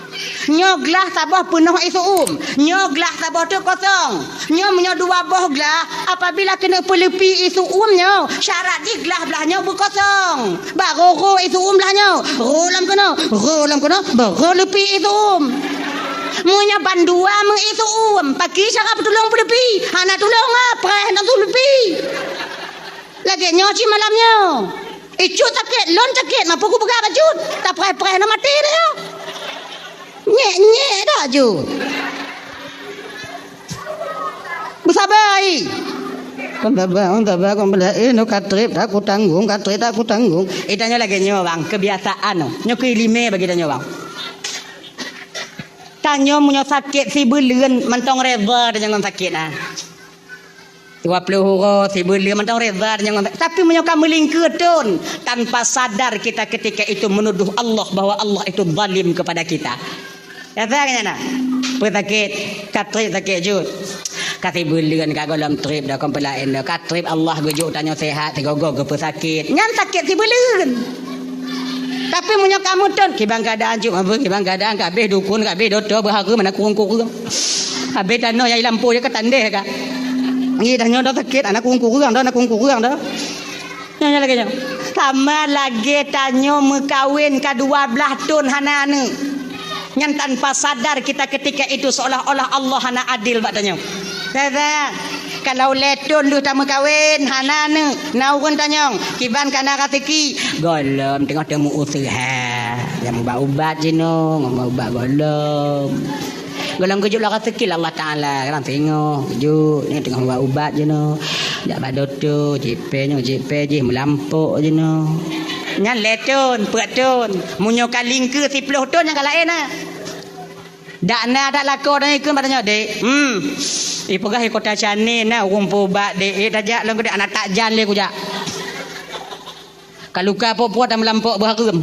Nyoe glah saboh peunoh ié seu-uem. Nyoe glah saboh teuk kosong. Nyoe meunyoe dua boh glah, apabila keuneuk peuleupi ié seu-uem nyoe, syarat jih glah blaih nyoe beukosong. Barô rô ié seu-uem blaih nyoe. Rô lam keunoe, rô lam keunoe, barô leupi ié seu-uem. Meunyoe bandua meu ié seu-uem, paki cara peutulông peuleupi. Hana tulông ah, preh hana tuleupi. Lagée nyoe cit malam nyoe. Icut sakét, lôn sakét, ma peue kupeugah bak cut. Tapreh-preh na maté dah nyoe. Nyek-nyek dah cut. Beusaba ai. Kon saba, kon saba, kon bela, eh, nyoe ka treb, dak kutanggong, ka treb, dak kutanggong. Eh, tanyoe lagée nyoe, bang, kebiasaan nyoe. Nyoe keuiéleumé bagi tanyoe, bang. Tanyoe meunyoe sakét sibeuleuen, mantong reda tanyoe ngon sakét na. Dua ploh uroe, sibeuleuen mantong reda tanyoe ngon, tapi meunyoe ka meulingkeue thon, tanpa sadar kita ketika itu menuduh Allah bahwa Allah itu zalim kepada kita. Rasa kan na? Peue sakét, ka treb sakét cut. Ka sibeuleuen ka gohlom treb dah kon peulaén dah. Ka treb Allah geujok tanyoe sehat, sigoe-goe geupeusakét. Nyan sakét sibeuleuen. Tapi meunyoe ka meuthon, kiban keuadaan cut, apa kiban keuadaan, ka habéh dukun, ka habéh dokto, beuhareuem, hana kureueng-kureueng. Habéh tanoh nyang lampôh ka tandeh ka. Ngi dah nyoe dah sakét, hana kureueng-kureueng dah, hana kureueng-kureueng dah. Nyoe, nyoe lagée nyoe. Sama lagée tanyoe meukawen ka dua blaih thon hana aneuëk. Nyan tanpa sadar kita ketika itu seolah-olah Allah hana adil bak tanyoe. Rasa, kalau lhée thon lheueh tameukawen, hana aneuëk, na ureuëng tanyong, kiban ka na raseuki, gohlom teungoh teumeuuseuha. Nyang ubat-ubat jinoe, ngon ubat gohlom. Gohlom geujok lam raseuki lé Allah Taala, lam singoh, geujok, nyan teungoh ubat-ubat jinoe. Jak bak dokto, jipe nyoe, jipe jih, meulampok jinoe. Nyan lhée thon, peuet thon. Meunyoe ka lingkeue siploh thon, nyan ka laén na. Dak na dak lakoe dan ikheun bak tanyoe, "Dek, hmm, ipeugah i Kota Channel na ureuëng peuubat, Dek, eh, tajak lôn keu Dek, hana tajak lé kujak. Ka luka po-po dan meulampok beuhareuem."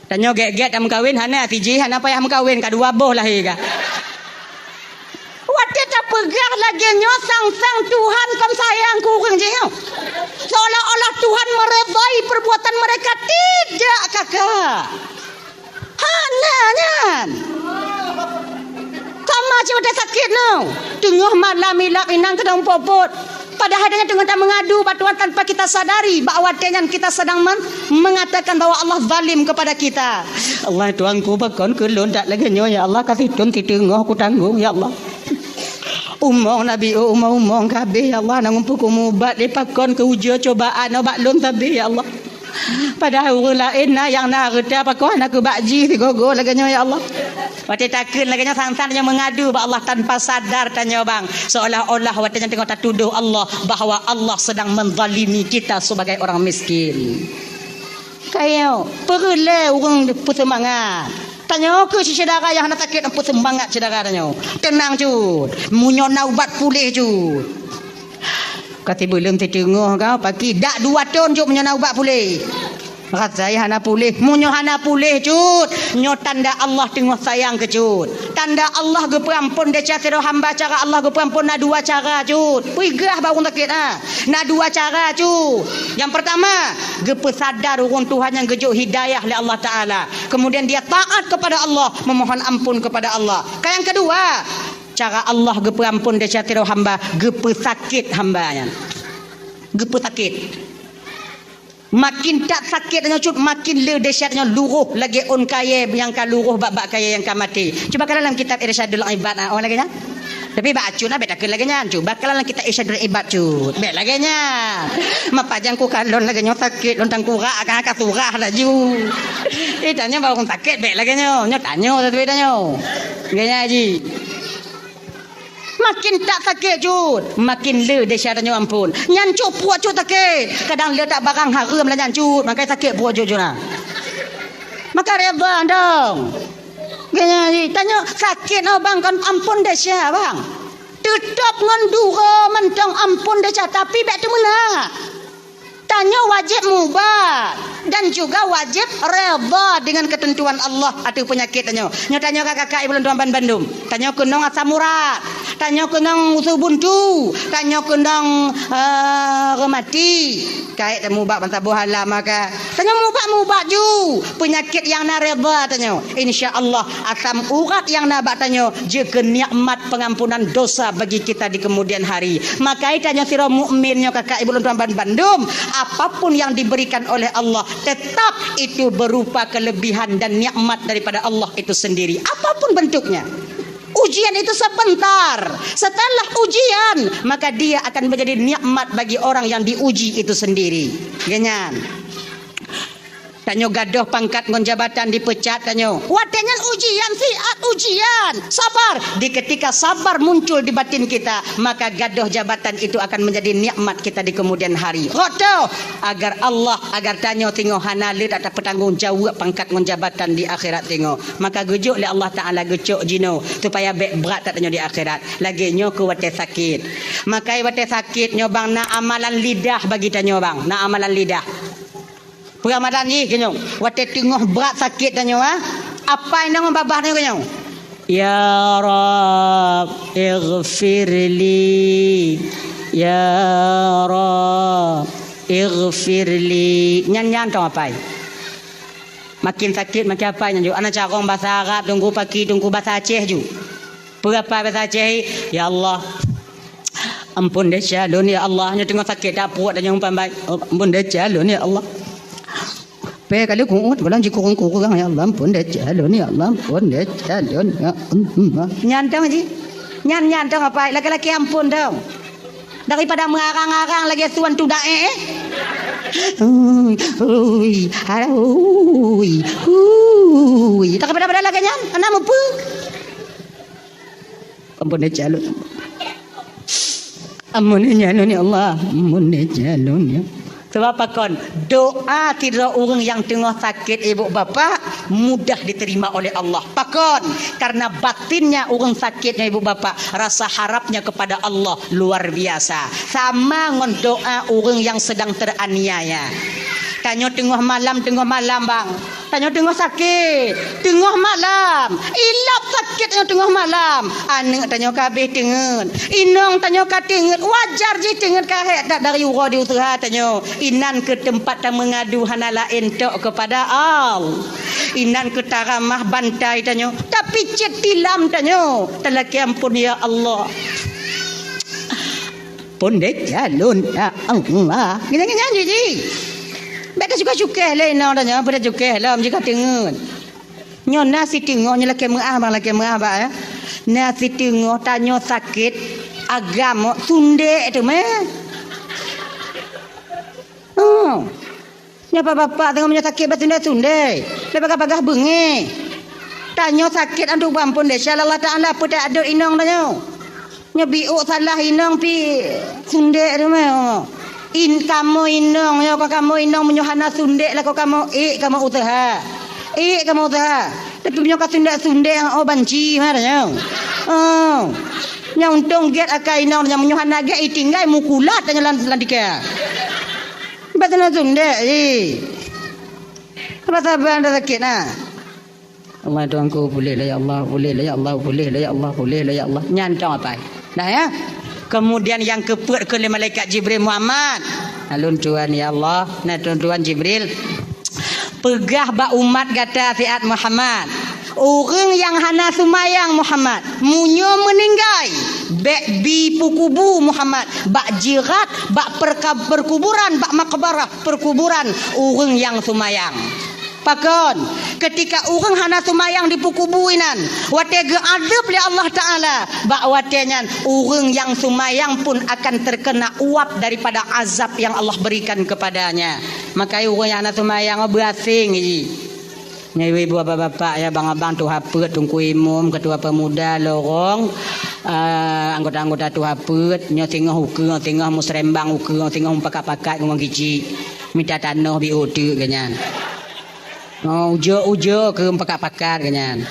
Tanyoe gét-gét tameukawen, hana sijih, hana payah meukawen, ka dua boh lahé ka. Watée tapeugah Lagèe nyoe sang-sang Tuhan kon sayang keu ureueng jih nyoe. Seolah-olah Tuhan meredai perbuatan mereka. Tidak, kakak. Hana nyan. Sama cit watèe sakét nyoe. Teungoh malam ilap inan keudong popot. Padahai tanyoe teungoh tameungadu bak Tuhan tanpa kita sadari bahwa watèe nyan kita sedang men-, mengatakan bahwa Allah zalim kepada kita. Allah Tuhanku, pakon keu lôn that lagèe nyoe, ya Allah, ka sithôn siteungoh kutanggong, ya Allah. Umong Nabi, umong-umong ka habéh, ya Allah, na muphom kumubat lé pakon keu ujeue cobaan bak lôn sabé, ya Allah. Padahai ureueng laén na nyang na reuta pakoh na keu bak jih sigoe-goe lagèe nyoe, ya Allah. Watèe takheun lagèe nyoe, sang-sang tanyoe meungadu bak Allah tanpa sadar tanyoe bang, seolah-olah watèe nyan teungoh tatudoh Allah bahwa Allah sedang menzalimi kita sebagai orang miskin. Kayèe peureulèe ureueng peuseumangat. Tanyoe keuh syedara nyang hana sakét, peuseumangat syedara tanyoe. Teunang cut, meunyoe na ubat puléh cut. Ka sibeulom siteungoh ka paki, dak dua thôn cut meunyoe na ubat puléh. Rasai hana puléh. Meunyoe hana puléh cut, nyoe tanda Allah teungoh sayang keu cut. Tanda Allah geupeuamphon desya sidroe hamba. Cara Allah geupeuamphon na dua cara cut. Peugah bak ureueng sakét, ha. Na dua cara cut. Nyang peurtama, geupeusadar ureueng tuha nyan geujok hidayah lé Allah Taala. Kemudian dia taat kepada Allah, memohon ampun kepada Allah. Ka nyang keudua, cara Allah geupeuamphon desya sidroe hamba, geupeusakét hamba nyan. Geupeusakét. Makin that sakét nyoe cut, makin le dahsyat nyoe, luroh lagèe ôn kayèe nyang ka luroh bak-bak kayèe nyang ka maté. Cuba kalon lam kitab Irsyadul Ibad, ah, oh, lagèe nyan. Tapi bak acut na bèk takheun lagèe nyan. Cuba kalon lam kitab Irsyadul Ibad cut. Bèk lagèe nyan. Mapajang kukalon lagèe nyoe sakét, lôn tangkurak ka, ka surah laju. Eh, tanyoe bak ureueng sakét bèk lagèe nyoe. Nyoe tanyoe satu tanyoe. Lagèe nyan ji. Makin that sakét cut, makin le dahsyat tanyoe amphon. Nyan cut pruet cut sakét. Kadang le that barang hareuem lah nyan cut, maka sakét pruet cut, cut na. Maka redha dong. Geutanyoe sakét nyoe bang, kon amphon desya bang. Teutap ngon dua mantong amphon desya, tapi bèk teumeunak. Tanyoe wajéb mubat dan juga wajéb redha dengan ketentuan Allah ateueh peunyakét tanyoe. Nyoe tanyoe ka kakak ibu lôn tuan ban bandum. Tanyoe keunong asam urat, tanyoe keunong usu buntu, tanyoe keunong, eh, rematik. Kayèe tamubat ban saboh hala maka. Tanyoe mubat-mubat ju peunyakét nyang na redha tanyoe. Insya Allah, asam urat nyang na bak tanyoe jeuet keu nikmat pengampunan dosa bagi kita di kemudian hari. Maka tanyoe sidroe mukmin nyoe kakak ibu lôn tuan ban bandum, apapun yang diberikan oleh Allah, tetap itu berupa kelebihan dan nikmat daripada Allah itu sendiri. Apapun bentuknya. Ujian itu sebentar. Setelah ujian, maka dia akan menjadi nikmat bagi orang yang diuji itu sendiri. Geutanyoe. Tanyoe gadôh pangkat ngon jabatan, dipeucat tanyoe. Watèe nyan ujian, siat ujian. Sabar. Di ketika sabar muncul di batin kita, maka gadôh jabatan itu akan menjadi nikmat kita di kemudian hari. Rot teuh, agar Allah, agar tanyoe singoh hana le that tapeutanggong jaweueb pangkat ngon jabatan di akhirat singoh. Maka geujok lé Allah Taala geucok jinoe supaya bèk brat that tanyoe di akhirat. Lagèe nyoe keu watèe sakét. Maka watèe sakét nyoe bang na amalan lidah bagi tanyoe bang. Na amalan lidah. Peuramalan jih keu nyoe, watèe teungoh brat sakét tanyoe, ha? Apai ngon babah tanyoe keu nyoe, "Ya Rabb, ighfirli. Ya Rabb, ighfirli." Nyan, nyan tong apai. Makin sakét, makin apai nyan ju. Ana carông basa Arab, teungku paki, teungku basa Aceh ju. Peue apai basa Aceh, "Ya Allah, ampôn desya lôn, ya Allah." Nyoe teungoh sakét that pruet, nyoe umpan bai, "Ampôn desya lôn, ya Allah." Pèh kali ku'uet, gohlom jikurong-kurong, "Ya Allah, ampôn desya lôn, ya Allah, ampôn desya lôn, ya Allah." Nyan tong ji. Nyan, nyan tong apai, laki-laki ampôn tong. Daripada meurarang-rarang lagèe suan tuda, eh, eh. Ui, ui, ui, ui. Daripada-pada lagèe nyan, hana muphom. Ampôn desya lôn. Ampôn desya lôn, ya Allah. Ampôn desya lôn, ya. Sabab pakon? Doa sidroe ureueng nyang teungoh sakét, ibu bapak, mudah diterima oleh Allah. Pakon? Karena batinnya ureueng sakét nyoe, ibu bapak, rasa harapnya kepada Allah luar biasa. Sama ngon doa ureueng nyang sedang teraniaya. Tanyoe teungoh malam, teungoh malam, bang. Tanyoe teungoh sakét, teungoh malam. Ilab sakét tanyoe teungoh malam. Aneuk tanyoe ka habéh teungeut. Inong tanyoe ka teungeut. Wajar jih teungeut ka hék that dari uroe di useuha tanyoe. Inan keuh teumpat tameungadu hana laén tok keupada Allah. Inan keuh taramah bantai tanyoe. Tapi cit tilam tanyoe. Talakée ampôn, ya Allah. Pondek jalon, ya Allah. Nyan, nyan, nyan, jih, jih. Bèk teucukéh-cukéh lé inong tanyoe, bèk teucukéh lom jih ka teungeut. Nyoe na siteungoh, nyoe lakée meu'ah, bang, lakée meu'ah, bang, ya. Na siteungoh tanyoe sakét agam, sundek teuma. Oh. Nyoe bapak-bapak teungoh meunyoe sakét bak sundek-sundek. Lé bagah-bagah beungéh. Tanyoe sakét antu bang pun desya Allah Taala peue tak adot inong tanyoe. Nyoe biuk salah inong pi sundek teuma. In kamoe inong, nyoe ka kamoe inong meunyoe hana sundek lakoe kamoe ék kamoe useuha. Ék kamoe useuha. Tapi meunyoe ka sundek-sundek, oh, banci mah tanyoe. Oh. Nyoe untông gét akai inong tanyoe meunyoe hana gét itinggai mukulat tanyoe lam, lam tika. Bak teungoh sundek, eh. Saban-saban dah sakét na. Allah Tuhanku, pulih lah ya Allah, pulih lah ya Allah, pulih lah ya Allah, pulih lah ya Allah. Nyan tong apai. Nah ya. Kemudian nyang keupeuet keu lé malaikat Jibril, Muhammad. Alun Tuhan ya Allah, nah Tuhan, Tuhan Jibril. Peugah bak umat gata siat Muhammad. Ureuëng nyang hana seumayang Muhammad, meunyoe meuninggai, bèk bi peukubu Muhammad, bak jirat, bak perka-, perkuburan, bak makbarah, perkuburan ureuëng nyang seumayang. Pakon, keutika ureuëng hana seumayang dipeukubu inan, watée geuazeueb lé Allah Taala, bak watée nyan ureuëng nyang seumayang pun akan terkena uap daripada azab yang Allah berikan kepadanya. Maka ureuëng nyang hana seumayang, oh, beuaséng jih. Nyoe ibu-ibu, bapak-bapak, ya, abang-abang, tuha peuet, teungku imum, ketua pemuda, lorong, eh, anggota-anggota tuha peuet, nyoe singoh ukeue, singoh musrembang ukeue, singoh mupakat-pakat ngon giji. Mita tanoh biôh teuk geuh nyan. Oh, ujoe-ujoe keu mupakat-pakat geuh nyan.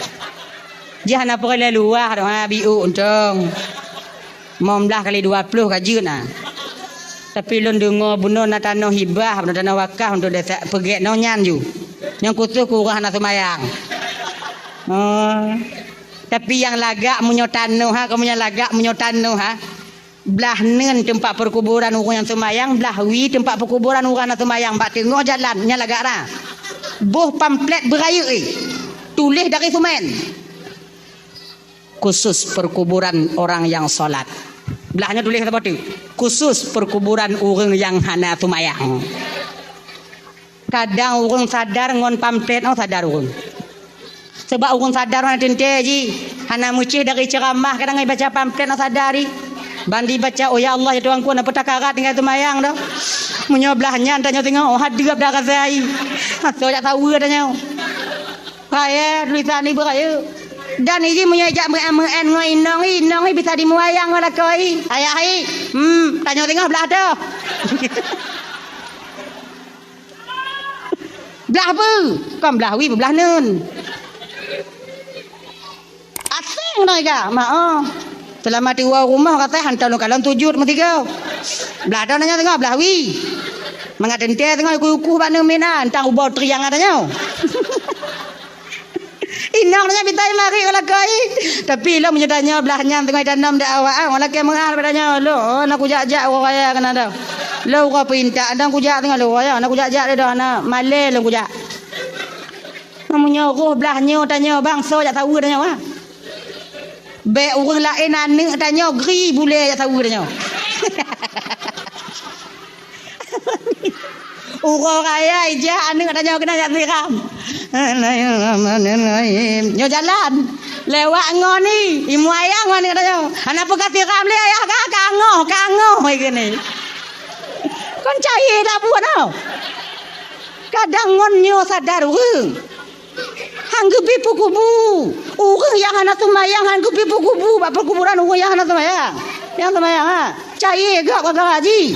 Jih hana peureulée luwah doh, ha, biôh untông. Limong blaih kali dua puluh ka jeuet na. Tapi lôn deungoe bunoe na tanoh hibah, bunoe tanoh wakaf untuk desa peugét nyoe nyan ju. Nyang khusos keu ureuëng hana seumayang. Oh. Tapi nyang lagak meunyoe tanoh ha, kamoe nyang lagak meunyoe tanoh ha. Blaih neun teumpat peukuburan ureuëng nyang seumayang, blaih wie teumpat peukuburan ureuëng hana seumayang bak teungoh jalan nyang lagak na. Boh pamflet beurayeuk, eh. Tuléh dari semen. Khusus perkuburan orang yang salat. Blaih nyoe tuléh saboh teuk. Khusus perkuburan ureuëng nyang hana seumayang. Kadang ureuëng sadar ngon pamflet, oh, sadar ureuëng. Sebab ureuëng sadar hana teuntée jih, hana meucéh dari ceuramah, kadang ibaca pamflet, oh, sadar jih. Ban dibaca, "Oh ya Allah, ya Tuhanku, hana peue takarat tinggai seumayang doh." Meunyoe blaih nyan tanyoe singoh, oh, hadeueb dah rasa jih. Asoe jak saweue tanyoe. Rayeuk, tulisan ni beurayeuk. Dan iji meunyoe jak meu'en-meu'en ngon inong i, inong i bisa dimeuwayang ngon lakoe i. Ayah i, hmm, tanyoe singoh blaih toh. Blaih peue? Kon blaih wie, blaih neun. Aséng ngon iga, ma, oh. Seulama tiwoe rumoh, kata hantom lôn kalon sujut meusigoe. Blaih toh tanyoe singoh, blaih wie. Mangat teuntée singoh, uku-uku bak neumina, entang ubau triang tanyoe. Inong nyan bitai mari ngon lakoe i. Tapi lom meunyoe tanyoe blaih nyan teungoh itanom di awak, ah, ngon lakée meu'ah bak tanyoe. Lom, oh, na kujak-jak uroe raya keunan doh. Lom uroe peuintat, na kujak teungoh lom uroe raya, na kujak-jak lé doh, na malée lom kujak. Meunyoe roh blaih nyoe tanyoe bangso jak saweue tanyoe, ah. Bèk ureueng laén aneuk tanyoe gri bulèe jak saweue tanyoe. Uroe raya ijak aneuk tanyoe keunan jak siram. Bismillahirrahmanirrahim. Nyoe jalan. Lewat ngon ni, imeuyang ngon aneuk tanyoe. Hana peue ka siram lé ayah ka, ka angoh, ka angoh, ai keunan. Kon cayée tabuet nyoe. Kadang ngon nyoe sadar ureueng. Han geubri peukubu. Ureueng nyang hana seumayang han geubri peukubu bak peukuburan ureueng nyang hana seumayang. Nyang seumayang, ha. Cayée gak bak haji.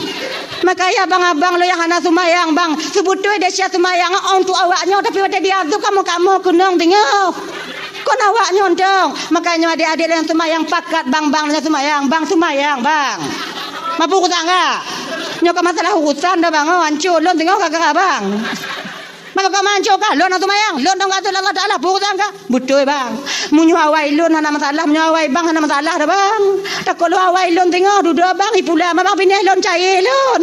Makanya abang-abang lôn nyang hana seumayang, bang, seubeutôi desya seumayang untuk awak nyoe, tapi watèe diazeueb kamoe-kamoe keunong deungoe. Kon awak nyoe, entong. Makanya adék-adék lôn nyang seumayang pakat, bang, bang, lôn nyang seumayang, bang, seumayang, bang. Mampu kutangga. Nyoe ka masalah urusan dah bang, oh, hancô lôn teungoh ka geura bang. Maka ka manco kah lôn hana seumayang, lôn dong ka ateueh Allah Taala, peue urusan kah? Beutôi bang. Meunyoe awai lôn hana masalah, meunyoe awai bang hana masalah dah bang. Takot lôn awai lôn teungoh dudoe bang, ipula ma bang pinéh lôn cayée lôn.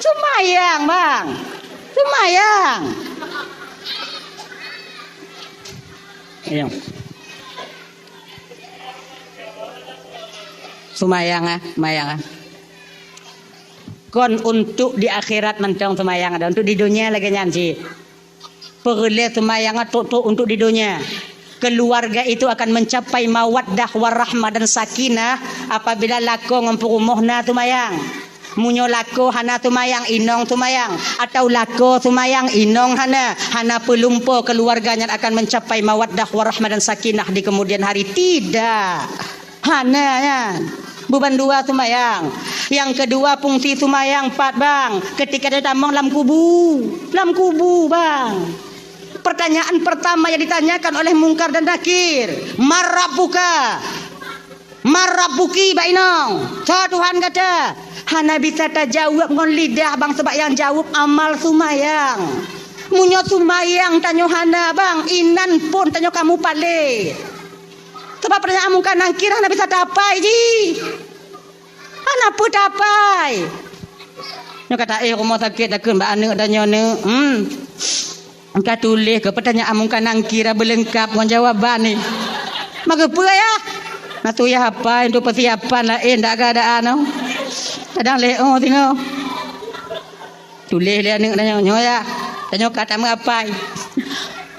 Seumayang bang. Seumayang. Ayo. Seumayang ah, seumayang ah. Kon untuk di akhirat mantong seumayang ada, untuk di donya lagée nyan cit. Peureulée seumayang ah trok-trok untuk di donya. Keluarga itu akan mencapai mawaddah warahmah dan sakinah apabila lakoe ngon peurumoh na seumayang. Meunyoe lakoe hana seumayang, inong seumayang, atau lakoe seumayang, inong hana, hana peulumpoe keluarga nyan akan mencapai mawaddah warahmah dan sakinah di kemudian hari. Tidak. Hana nyan. Beuban dua seumayang. Nyang keudua fungsi seumayang pat bang, ketika dia tamong lam kubu. Lam kubu bang. Pertanyaan pertama yang ditanyakan oleh Mungkar dan Nakir, "Man rabbuka?" Man rabbuki bak inong, soe Tuhan gata? Hana bisa tajaweueb ngon lidah bang, sabab nyang jaweueb amal seumayang. Meunyoe seumayang tanyoe hana bang, inan phon tanyoe ka mupalét. Sabab pertanyaan Mungkar Nakir hana bisa tapai jih. Hana peue tapai. Nyoe ka taéh rumoh sakét takheun bak aneuk tanyoe neuk. Hmm. Ka tuléh keu pertanyaan Mungkar Nakir beuleungkab ngon jawaban ni. Maka peue yah? Na tu yah apai untuk persiapan laén dak keadaan tu. Kadang lé oh singoh. Tuléh lé aneuk tanyoe, nyoe yah. Tanyoe ka tameuapai.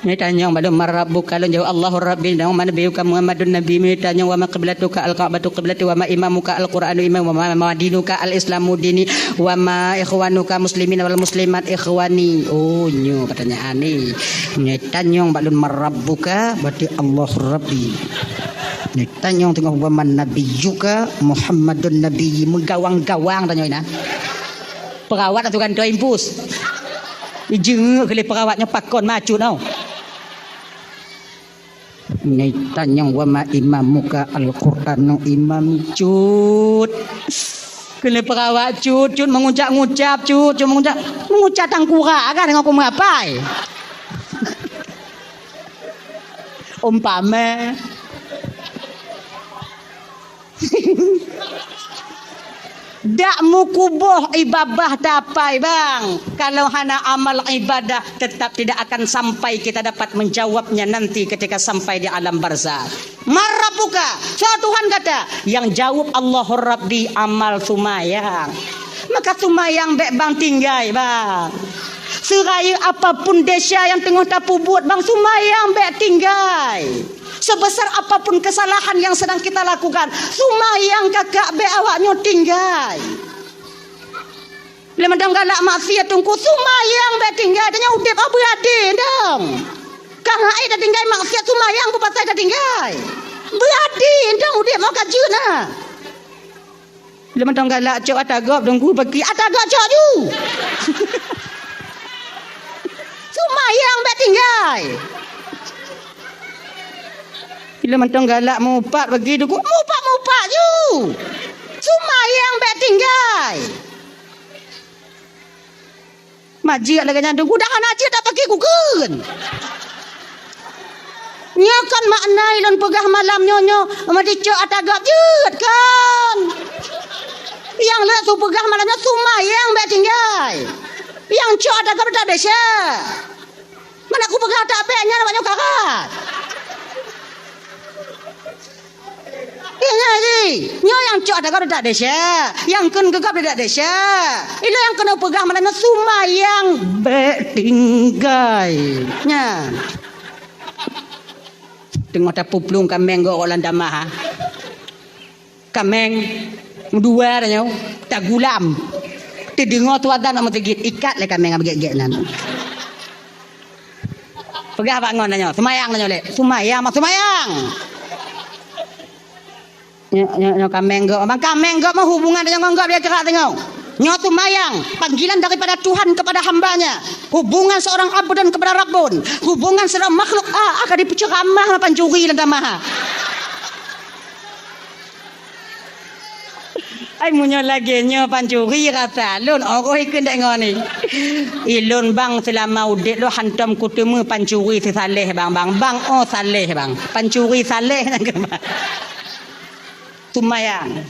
Nyoe tanyong bak lôn, "Man rabbuka?" Lôn jaweueb, "Allahu Rabbi." Nyoe, "Man nabiyyuka?" "Muhammadun Nabi." Nyoe tanyong, "Wa ma qiblatuka?" "Al-Ka'batu qiblati." "Wa ma imamuka?" "Al-Qur'anu imami." "Wa ma, ma dinuka?" "Al-Islamu dini." "Wa ma ikhwanuka?" "Muslimin wal muslimat ikhwani." Oh, nyoe pertanyaan ni. Nyoe tanyong bak lôn, "Man rabbuka?" Berarti, "Allahu Rabbi." Nyoe tanyong teungoh, "Wa man nabiyyuka?" "Muhammadun Nabi." Meugawang-gawang tanyong inan. Perawat atau gantoi impus. Ijeungeuk keu lé perawat nyoe pakon macut tau. Nyoe tanyong, "Wa ma imamuka?" "Al-Qur'anu imami." Cut. Keu lé perawat cut, cut meungucap-ngucap cut, cut meungucap, meungucap tangkurak agak deungon kumeuapai. Umpama. Dak meukuboh ié babah tapai bang, kalau hana amal ibadah tetap tidak akan sampai kita dapat menjawabnya nanti ketika sampai di alam barzakh. "Man rabbuka?" Soe Tuhan gata? Nyang jaweueb, "Allahu Rabbi," amal seumayang. Maka seumayang bék bang tinggai bang. Seurayeuk apapun desya nyang teungoh tapeubuet bang, seumayang bék tinggai. Sebesar apapun kesalahan yang sedang kita lakukan, seumayang kakak bék awak nyoe tinggai. Lé mantong galak maksiat teungku, seumayang bék tinggai. Tanyoe udeb oh beuadé dong. Ka hai tatinggai maksiat, seumayang peue pasai tatinggai. Beuadé dong udeb oh ka jeuet na. Lé mantong galak cok ata gob teungku paki, ata gob cok ju. Seumayang bék tinggai. Lé mantong galak mupat paki teungku, mupat-mupat ju. Seumayang bék tinggai. Majeuet lagée nyan teungku, dak hana jeuet dak paki kukheun. Nyoe kon makna lôn peugah malam nyoe, nyoe meudicok ata gob jeuet kon. Nyang lôn su peugah malam nyoe seumayang bék tinggai. Nyang cok ata gob dak desya. Mana kupeugah ata bék nyan awak nyoe karat. Ingat jih, nyoe nyang cok ata gob dak desya, nyang kheun keu gob dak desya. Ilôn nyang keuneuk peugah malam nyoe seumayang bék tinggai. Nyan. Teungoh tapuplueng kaméng gob lam tamah, ha. Kaméng dua tanyoe tagulam. Teudeungoe tu adzan lam meuseujid, ikat lé kaméng nyang beugét-gét nyan. Peugah bak ngon tanyoe, seumayang tanyoe lé. Seumayang, mak seumayang. Nyoe, nyoe, nyoe kaméng gob. Bang kaméng gob mah hubungan tanyoe ngon gob dia ceurak tanyoe. Nyoe seumayang, panggilan daripada Tuhan kepada hamba-Nya. Hubungan seorang abdun kepada Rabbun. Hubungan seorang makhluk, ah, akan dipeuceuramah pancuri lam tamah. Meunyoe lagèe nyoe pancuri rasa lôn, oh, oh, ikheun dek ngon ni. Ilôn bang seulama udép lôn hantom kuteumé pancuri seusaleh bang, bang, bang, oh, saleh bang. Pancuri saleh nyan keuh bang. Seumayang.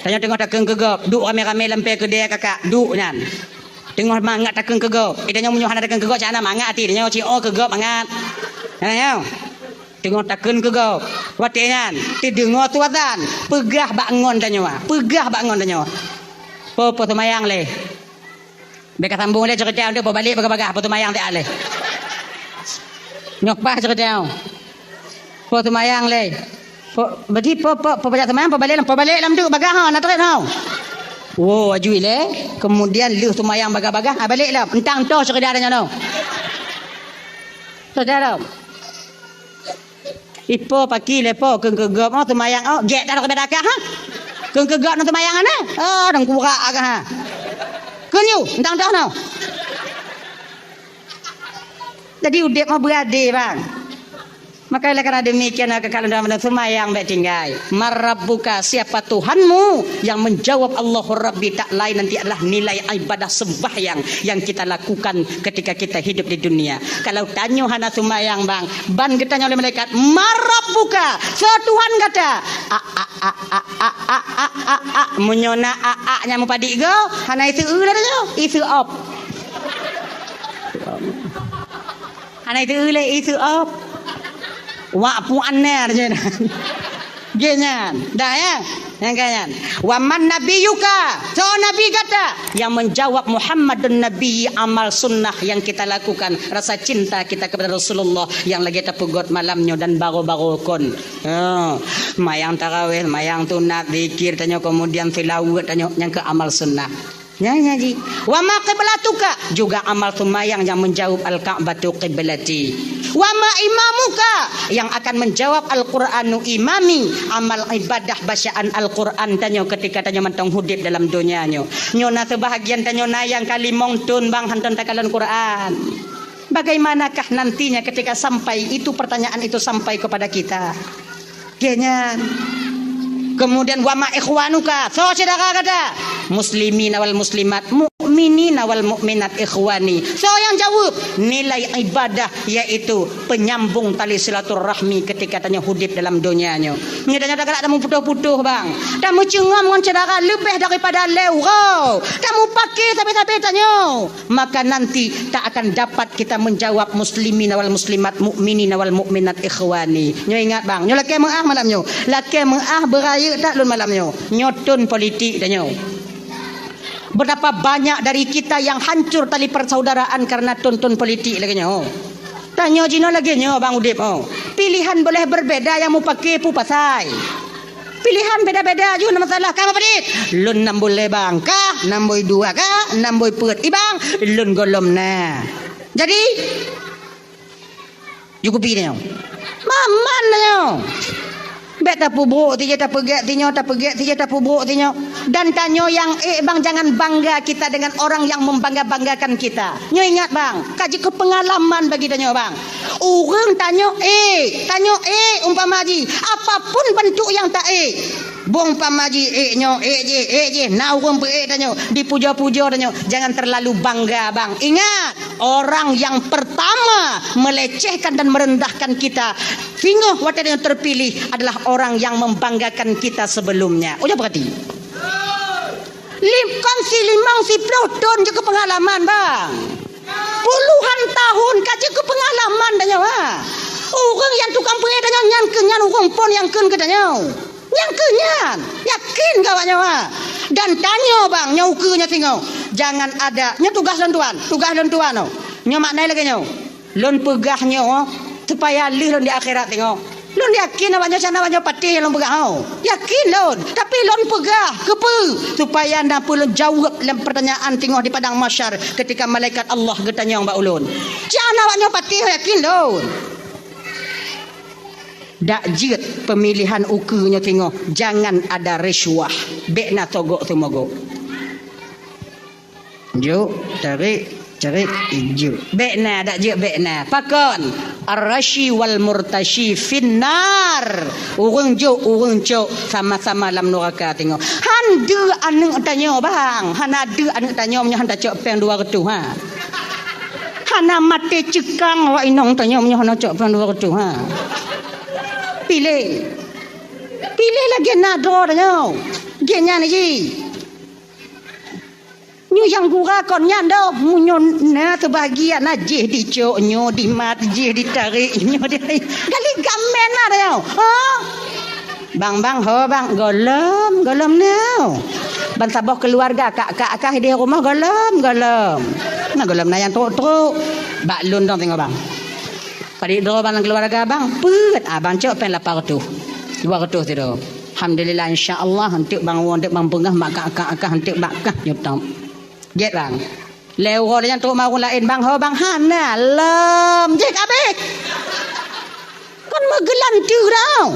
Tanyoe teungoh takheun keu gob, duek ramé-ramé lam pèe keudè kakak, duek nyan. Teungoh mangat takheun keu gob. Eh, tanyoe meunyoe hana takheun keu gob, cak na mangat até tanyoe, ci oh keu gob mangat. Nyan, nyan. Teungoh takheun keu gob. Watèe nyan, teudeungoe su azan, peugah bak ngon tanyoe, peugah bak ngon tanyoe. Po, po seumayang lé. Bèk ka sambung lé ceurita nyoe, po balek bagah-bagah, po seumayang siat lé. Nyoe paih ceurita nyoe. Po seumayang lé. Po, berarti po, po, po bajak seumayang, po balek lam, po balek lam tu bagah ha, na trép ha. Wo, aju ilèe. Kemudian lheueh seumayang bagah-bagah, ha, balek lam. Entang toh ceurita nyoe. Toh dah lam. Ipo paki lepo kheun keu gob, oh, seumayang, oh, gèt dah keu dakah, ha? Kheun keu gob nang seumayang, ana? Oh, dang kurak agak, ha? Kheun yue, entang dah, no? Jadi, udép mah beuadé, bang. Maka, oleh karena demikian, maka kalau dalam seumayang, bèk tinggai. Man rabbuka, siapa Tuhanmu? Yang menjawab Allahu Rabbi, tak lain nanti adalah nilai ibadah sembahyang yang kita lakukan ketika kita hidup di dunia. Kalau tanyoe hana seumayang, bang, ban geutanyoe lé malaikat, "Man rabbuka?" Soe Tuhan gata? A, a, a. Meunyoe na a, a nyan meupadit go, hana iseu lé tanyoe, iseu op. Hana iseu lé, iseu op. Wak puan nè, tanyoe. Geuh nyan. Dah, ya? Nyang ka nyan. "Wa man nabiyyuka?" Soe nabi gata? Yang menjawab, "Muhammadun Nabi, amal sunnah yang kita lakukan, rasa cinta kita kepada Rasulullah yang lagèe tapeugot malam nyoe dan baroe-baroe kon." Ha, mayang tarawih, mayang sunat, zikir tanyoe, kemudian seulaweuet tanyoe, nyang keu amal sunnah. Nyan, nyan jih. "Wa ma qiblatuka?" Juga amal seumayang yang menjawab, "Al-Ka'batu qiblati." "Wa ma imamuka?" Yang akan menjawab, "Al-Qur'anu imami." Amal ibadah bacaan Al-Qur'an tanyoe ketika tanyoe mantong udép dalam donya nyoe. Nyoe na seubahagian tanyoe na nyang ka limong thôn bang hantom takalon Qur'an. Bagaimanakah nantinya ketika sampai itu pertanyaan itu sampai kepada kita? Geuh nyan. Kemudian, "Wa ma ikhwanuka?" Soe syedara gata? "Muslimina wal muslimat, mukminina wal mukminat ikhwani." Soe nyang jaweueb? Nilai ibadah, yaitu penyambung tali silaturahmi ketika tanyoe udép dalam donya nyoe. Nyoe tanyoe tagalak tameuputoh-putoh, bang. Tameucungom ngon syedara leubeh daripada lhèe uroe. Tamupake sabe-sabe tanyoe. Maka nanti tak akan dapat kita menjawab, "Muslimina wal muslimat, mukminina wal mukminat, ikhwani." Nyoe ingat, bang, nyoe lakèe meu'ah malam nyoe. Lakèe meu'ah beurayeuk that lôn malam nyoe. Nyoe thôn politik tanyoe. Betapa banyak dari kita yang hancur tali persaudaraan karena thôn-thôn politik lagèe nyoe. Tanyoe jinoe lagèe nyoe, bang, udép, oh. Pilihan boleh berbeda, nyang mupake peue pasai. Pilihan beda-beda ju na masalah. Ka meupadit? Lôn nam bui lé bang, ka nam bui dua, ka nam bui peuet. I bang, lôn gohlom na. Jadi, cukupi tanyoe. Maman tanyoe. Bèk tapeubrok sijeuh, tapeugèt sinyoe, tapeugèt sijeuh, tapeubrok sinyoe. Dan tanyoe nyang ék, bang, jangan bangga kita dengan orang yang membangga-banggakan kita. Nyoe ingat, bang, ka jeuet keu peungalaman bagi tanyoe, bang. Ureueng tanyoe ék, tanyoe ék umpama jih, apapun bentuk nyang ta ék. Bong umpama jih ék nyoe, ék jih, ék jih, na ureueng peuék tanyoe, dipuja-puja tanyoe. Jangan terlalu bangga, bang. Ingat, orang yang pertama melecehkan dan merendahkan kita, singoh watèe tanyoe terpilih, adalah orang yang membanggakan kita sebelumnya. Ujoe peugah di. Lim-, kon si limong, si ploh thôn jeuet keu peungalaman, bang. Puluhan tahun ka jeuet keu peungalaman tanyoe, ha. Ureueng nyang tukang peuék tanyoe nyan keuh nyan ureueng phôn nyang kheun keu tanyoe. Nyang keuh nyan, yakin keu awak nyoe, ha. Dan tanyoe, bang, nyoe ukeue nyoe singoh. Jangan ada, nyoe tugaih lôn tuan, tugaih lôn tuan, oh. Nyoe makna lagèe nyoe. Lôn peugah nyoe supaya lheueh lôn di akhirat teungoh. Lôn yakin awak nyoe, sinan awak nyoe patéh nyang lôn peugah, ho. Yakin lôn, tapi lôn peugah keupeue? Supaya na peue lôn jaweueb lam peurtanyaan teungoh di padang mahsyar ketika malaikat Allah geutanyong bak ulôn. Sinan awak nyoe patéh, yakin lôn. Dak jeuet peumilihan ukeue nyoe teungoh, jangan ada risuah, bèk na sogok seumogok. Juk, tarék, tarék, juk. Bèk na, dak jeuet bèk na. Pakon? Ar-rasyi wal murtasyi finnar. Ureuëng jok, ureuëng cok, sama-sama lam nuraka teungoh. Han deuek aneuëk tanyoe, bang. Hana deuek aneuëk tanyoe meunyoe han tacok péng dua reutôh, ha. Hana maté ceukang awak inong tanyoe meunyoe hana cok péng dua reutôh, ha. Piléh. Piléh lagée na droe tanyoe. Gét nyan jih. Nyoe nyang gura kon nyan doh, meunyoe na seubahagian na jih dicok, nyoe dimat, jih ditarék, nyoe di-, gali gamen na doh. Ha? Bang, bang, ho, bang, gohlom, gohlom nyoe. Ban saboh keuluwarga, kak-kak kah di rumoh, gohlom, gohlom. Na gohlom na nyang trok-trok. Bak lôn dong teungoh, bang. Padit droe bang lam keuluwarga bang, peuet, ah, bang cok péng lapan reutôh. Dua reutôh sidroe. Alhamdulillah, insya Allah, eunteuk bang woe, eunteuk bang peugah, mak kak-kak kah, eunteuk bak kah, nyoe tom. Jeuet bang. Lé uroe nyan trok mawöng laén bang, ho bang, hana lom. Jih kabeh. Kon meugeulanteue dah.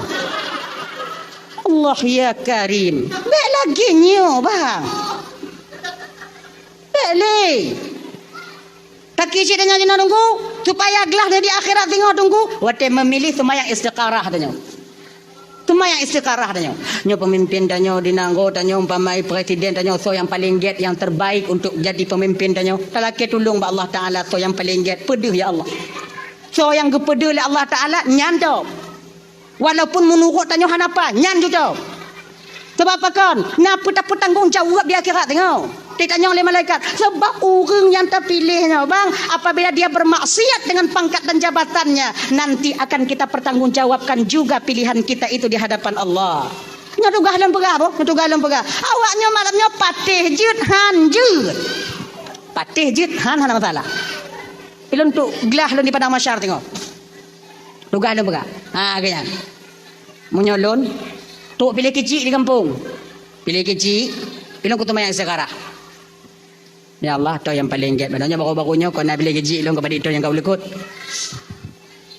Allah ya Karim. Bék lagée nyoe bang. Bék lé. Taki cit tanyoe jinoe teungku, supaya glah di akhirat singoh teungku, watée meumilih seumayang istikharah tanyoe. Seumayang istikharah tanyoe. Nyoe peumimpin tanyoe di nanggroe tanyoe, umpama presiden tanyoe, soe nyang paleng gét, nyang terbaik untuk jadi peumimpin tanyoe. Talakée tulông bak Allah Taala, soe nyang paleng gét, peudeuh ya Allah. Soe nyang geupeudeuh lé Allah Taala, nyan cok. Walaupun meunurot tanyoe hana paih, nyan cocok. Sabab pakon? Na peutapeutanggong jaweueb di akhirat teungoh. Ditanyong lé malaikat, sebab ureuëng nyang tapiléh nyoe, bang, apabila dia bermaksiat dengan pangkat dan jabatannya, nanti akan kita pertanggungjawabkan juga pilihan kita itu di hadapan Allah. Nyoe tugaih lôn peugah, boh, nyoe tugaih lôn peugah. Awak nyoe malam nyoe patéh jeuet han jeuet. Patéh jeuet han hana masalah. Ilôn trok glah lôn di padang mahsyar teungoh. Tugaih lôn peugah. Ha, lagée nyan. Meunyoe lôn, trok piléh keuchik di gampông. Piléh keuchik, ilôn kuteumayang istikharah. Ya Allah, toh nyang paleng gét. Padahai nyoe baru-baru nyoe, kon na piléh keuchik lôn keupada toh nyang ka ulukot.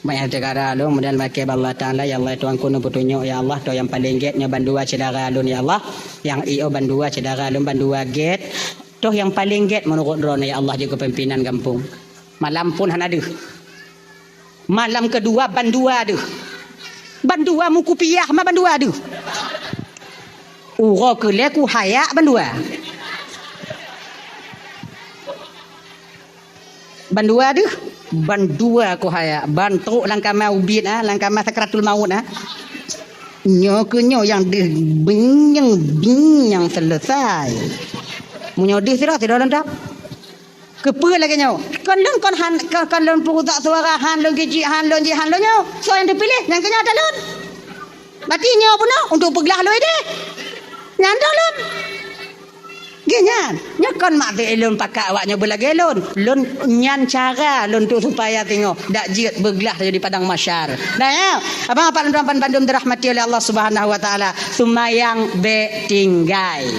Banyak istikharah lôn, kemudian maké bak Allah Taala, ya Allah, Tuhanku, neupeutunyok, ya Allah, toh nyang paleng gét, nyoe bandua syedara lôn, ya Allah. Nyang i o bandua syedara lôn, bandua gét. Toh nyang paleng gét meunurot droeneuh, ya Allah, jeuet keu pimpinan gampông. Malam phon hana deuh. Malam keudua bandua deuh. Bandua meukupiah ma bandua deuh. Uroe keulhée kuhayak bandua. Bandua deuh, bandua kuhayak. Ban trok lam kama ubit, ah, lam kama sakratul maut, ah. Nyoe keuh nyoe nyang deuh bing nyang bing nyang seuleusai. Meunyoe deuh sidroe, sidroe leuntap. Keupeue lagée nyoe? Kon lôn kon han, kon, kon lôn peurusak suara, han lôn geuchik, han lôn jih, han lôn nyoe. Soe nyang teupiléh? Nyang keu nyoe ata lôn. Berarti nyoe bunoe untuk peuglah lôn idéh. Nyan ata lôn. Geuh nyan. Nyoe kon maksud lôn pakat awak nyoe beulagée lôn. Lôn nyan cara lôn untuk supaya teungoh dak jeuet beuglah di padang mahsyar. Nah, ya. Abang apak lôn tuan bandum dirahmati oleh Allah Subhanahu wa Taala. Seumayang bék tinggai.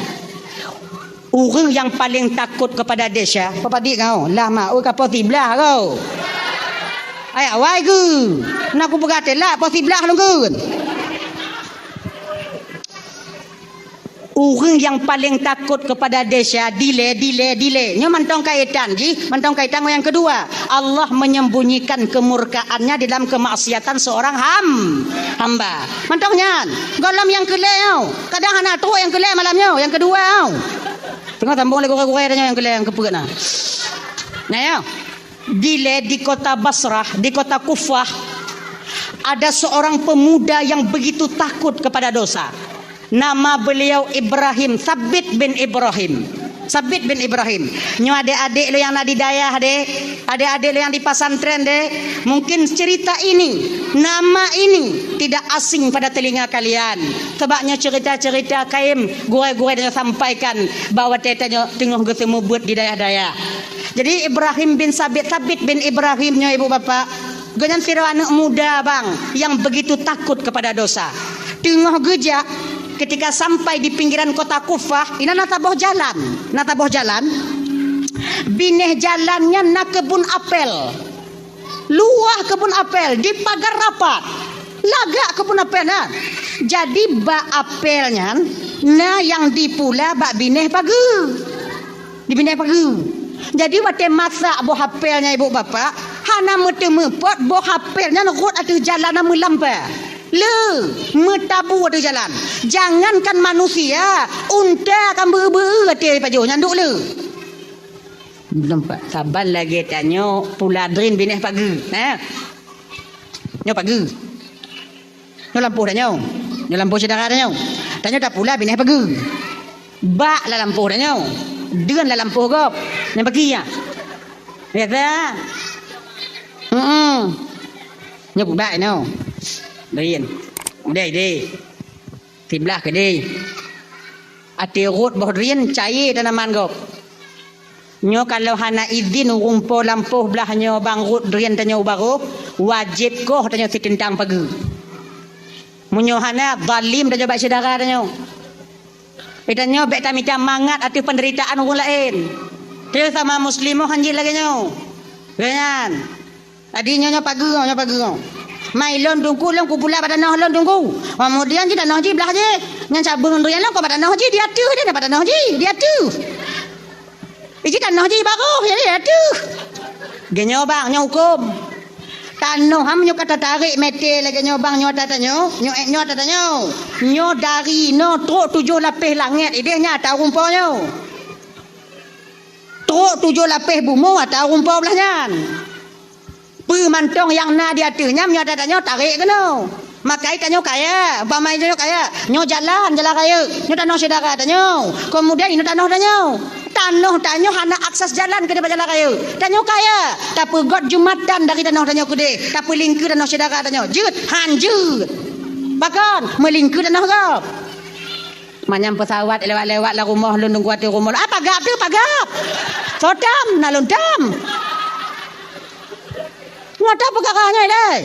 Ureuëng nyang paleng takot keupada desya, peue padit kau? Lah ma, oi ka poh siblaih kau. Ayak wai geu. Na kupeugah teulat poh siblaih lôn geu. Ureuëng nyang paleng takot keupada desya, dilée, dilée, dilée. Nyoe mantong kaitan jih, mantong kaitan ngon nyang keudua. Allah menyembunyikan kemurkaannya di dalam kemaksiatan seorang ham-, hamba. Mantong nyan, gohlom nyang keulhée nyoe. Kadang hana trok nyang keulhée malam nyoe, nyang keudua nyoe. Teungoh sambong lé gurée-gurée tanyoe nyang keulhée nyang keupeuet na. Nah, ya. Dilée di kota Basrah, di kota Kufah, ada seorang pemuda yang begitu takut kepada dosa. Nama beliau Ibrahim, Sabit bin Ibrahim. Sabit bin Ibrahim. Nyoe adék-adék lôn nyang na di dayah deh, adék-adék lôn nyang di pesantren deh, mungkin cerita ini, nama ini tidak asing pada telinga kalian. Sebab nyoe cerita-cerita kaém gurée-gurée tanyoe sampaikan bahwa tanyoe teungoh geuseumeubeuet di dayah-dayah. Jadi Ibrahim bin Sabit, Sabit bin Ibrahim nyoe ibu bapak, gobnyan sidroe aneuëk muda bang yang begitu takut kepada dosa. Teungoh geujak, ketika sampai di pinggiran kota Kufah, inan na saboh jalan. Na saboh jalan, binéh jalan nyan na keubun apel. Luwah keubun apel, dipagar rapat. Lagak keubun apel na. Jadi bak apel nyan, na nyang dipula bak binéh pageue. Di binéh pageue. Jadi watée masak boh apel nyan ibu bapak, Hana meuteumeupot boh apel nyan rhot ateueh jalan na meulampa. Le, meutabu ateueh jalan. Jangankan manusia, unta ka beu-beu ateueh pajoh nyan duek le. Nampak saban lagèe tanyoe pula drien binéh pageue, ha? Nyoe pageue. Nyoe lampôh tanyoe. Nyoe lampôh syedara tanyoe. Tanyoe tapula binéh pageue. Bak lam lampôh tanyoe. Drien lam lampôh gob. Nyan pageue nyan. Biasa. Heeh. Nyoe bak nyoe. Drien. Udeh, deh. Siblah keudeh. Ateueh rhot boh drien cayé tanaman gob. Nyoe kalau hana idhin ureueng po lampôh blah nyoe bang rhot drien tanyoe u barôh, wajéb koh tanyoe siteuntang pageue. Meunyoe hana, zalim tanyoe bak syedara tanyoe. Tanyoe bèk tamita mangat ateueh peunderitaan ureueng laén. Tanyoe sama muslimah hanjeuet lagèe nyoe. Lagèe nyan. Jadi nyoe, nyoe pageue, nyoe pageue. Mai lôn Teungku, lôn kupula bak tanoh lôn Teungku. Keumudian jih tanoh jih blah jih. Nyan cabeueng drien lôn kok bak tanoh jih, di ateueh deh, bak tanoh jih, di ateueh. Iji tanoh jih baroh, jadi di ateueh. Geuh nyoe bang, nyoe hukôm. Tanoh ham nyoe ka tatarek mete lagèe nyoe bang, nyoe ata tanyoe, nyoe, nyoe ata tanyoe. Nyoe dari noe trok tujoh lapéh langèt ideh nyan ata ureueng po nyoe. Trok tujoh lapéh bumoe ata ureueng po blah nyan. Peue mantong nyang na di ateueh nyan, meunyoe ata tanyoe tarek keunoe. Makai tanyoe kaya, umpama tanyoe kaya, nyoe jalan, jalan rayeuk, nyoe tanoh syedara tanyoe. Keumudian inoe tanoh tanyoe. Tanoh tanyoe hana akses jalan keudeh bak jalan rayeuk. Tanyoe kaya, tapeugöt jumatan dari tanoh tanyoe keudeh, tapeulingkeue tanoh syedara tanyoe. Jeuet, han jeuet. Pakon, meulingkeue tanoh gob. Manyang peusawat lewat-lewat lam rumoh lôn Teungku ateueh rumoh lôn. Ah, pagab teuh, pagab. Soe tam, na lôn tam. Nyoe ata peukara nyoe ilèe.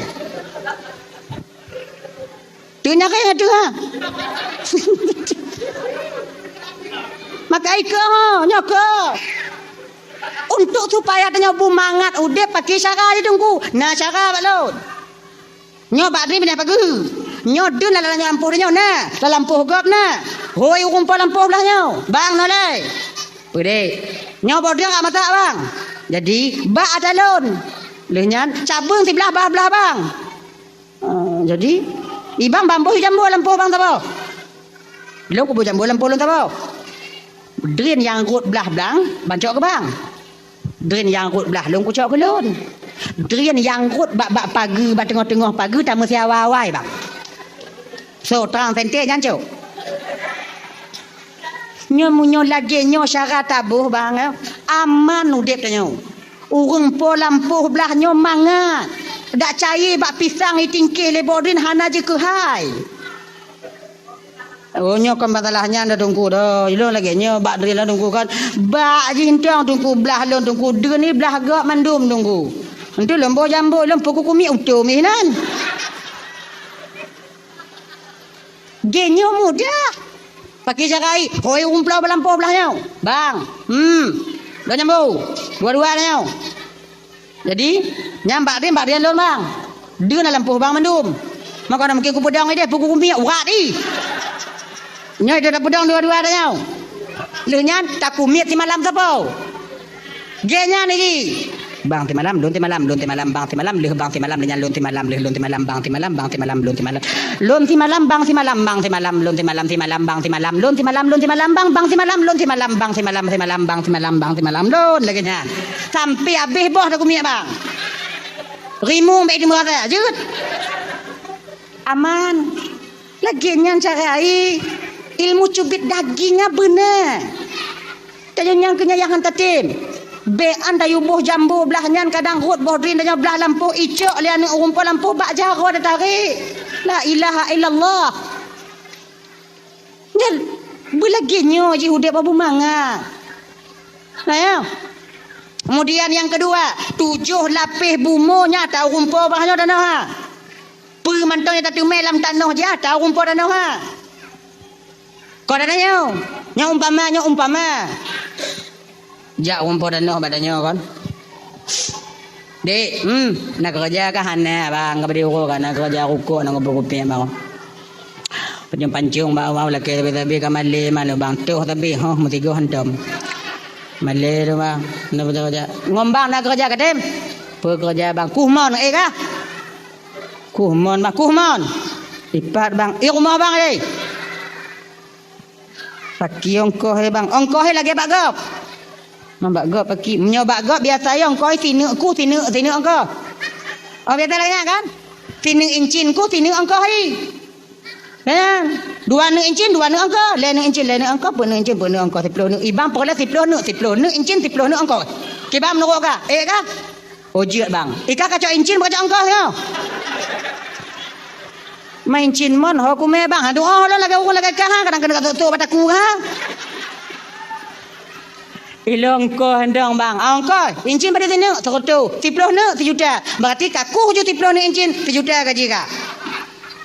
Teunyareng ateueh, ha. Maka ikeu ho, nyoe keu. Untuk supaya tanyoe beumangat udép pakai cara jih Teungku. Na cara bak lôn. Nyoe bak drien binéh pageue. Nyoe drien lam lampôh nyoe na, lam lampôh gob na. Hôi ureueng po lampôh blah nyoe. Bang nolai. Peudeh. Nyoe boh drien ka masak bang. Jadi bak ata lôn. Lheueh nyan cabeueng siblah bah blah bang. Ah, jadi ibang bamboh jambo lampôh bang saboh. Lôn kuboh jambo lampôh lôn saboh. Drien nyang rhot blah blang, bang cok keu bang. Drien nyang rhot blah lôn kucok keu lôn. Drien nyang rhot bak, bak pageue, bak teungoh-teungoh pageue tameusiawa awai bang. So, trang sente nyan cok. Nyoe meunyoe lagèe nyoe syara taboh bang, eh, aman udép tanyoe. Ureueng po lampôh blah nyoe mangat. Dak cayé bak pisang itingkeh lé boh drien hana jikeuhai. Oh, nyoe kon masalah nyan dah Teungku dah. Ilôn lagèe nyoe bak drien lôn Teungku kan. Bak jih intong Teungku blah lôn Teungku. Drien ni blah gob mandum Teungku. Entu lôn boh jambo, lôn peukuku miet utom ih nan. Geuh nyoe mudah. Pakai cara ai, hôi umplo balampôh blah nyoe. Bang, hmm, dua jambo. Dua-dua nyoe. Jadi, nyan bak drien, bak drien lôn, bang. Deun na lampôh bang mandum. Maka na mungkin kupeudong ideh, peuku kumiek, urat ih. Nyoe ideh tapeudong dua-dua tanyoe. Lheueh nyan takumiet simalam sapo? Geuh nyan ih. Bang simalam, lôn simalam, lôn simalam, bang simalam, lheueh bang simalam, lheueh nyan lôn simalam, bang simalam, bang simalam, lôn simalam. Lôn simalam, bang simalam, bang simalam, lôn simalam, simalam, bang simalam, lôn simalam, lôn simalam, bang, bang simalam, lôn simalam, bang simalam, simalam, bang simalam, bang simalam, lôn lagèe nyan. Sampai abéh boh takumiek, bang. Rimueng bèk teumeurasa, jeuet. Aman. Lagèe nyan cara ai. Ilmu cubit daging nyan beuna. Tanyoe nyang keu nyan nyang han tatem. Bèk an tayue boh jambo blah nyan kadang rhot boh drien tanyoe blah lampôh icok lé aneuk ureueng po lampôh bak jaroe tatarek. La ilaha illallah. Nyan beulagèe nyoe jih udép bak beumangat. Nah, ya. Kemudian nyang keudua, tujoh lapéh bumoe nyang ata ureueng po bak nyoe tanoh ha. Peue mantong nyang tateumé lam tanoh jih ata ureueng po tanoh ha. Kon ata nyoe, nyoe umpama, nyoe umpama. Jak ureueng po tanoh bak tanyoe kon. Dek, hmm, na keureuja kah? Hana, bang, ka bri uroe ka, na keureuja rukok, na kupeue kupiek, bang. Pancong-pancong bak awak lakèe sabe-sabe ka malèe, malu bang, toh sabe, hoh, meusigoe hantom. Malèe tu, bang, na keureuja. Ngon bang na keureuja katem? Peue keureuja bang? Kuh mon, eh kah? Kuh mon bang, kuh mon. Ipat bang, i rumoh bang, eh. Pakri ongkoh, eh bang? Ongkoh, eh, lagèe bak gob. Ngon bak gob pakri. Meunyoe bak gob biasa, eh, ongkoh, eh, sineuk kuh, sineuk, sineuk ongkoh. Oh, biasa lagèe nyan kan? Sineuk incin kuh, sineuk ongkoh, eh. Nyan, dua neuk incin, dua neuk ongkoh, lhèe neuk incin, lhèe neuk ongkoh, peuet neuk incin, peuet neuk ongkoh, siploh neuk. I bang peureulèe siploh neuk, siploh neuk incin, siploh neuk ongkoh. Kiban meunurot kah? Eh kah? Oh, jeuet bang. I kah kacok incin, beu kacok ongkoh nyoe. Ma incin mon, ho kumè bang. Aduh, oh, lôn lagèe ureueng lagèe kah, kadang keuneuk ka tok-tok bak takue ha. Ilôn ongkoh ndong bang. Ah, ongkoh. Incin padum sineuk? Seureutôh. Siploh neuk? Sijuta. Berarti ka kuh ju siploh neuk incin, sijuta gaji kah.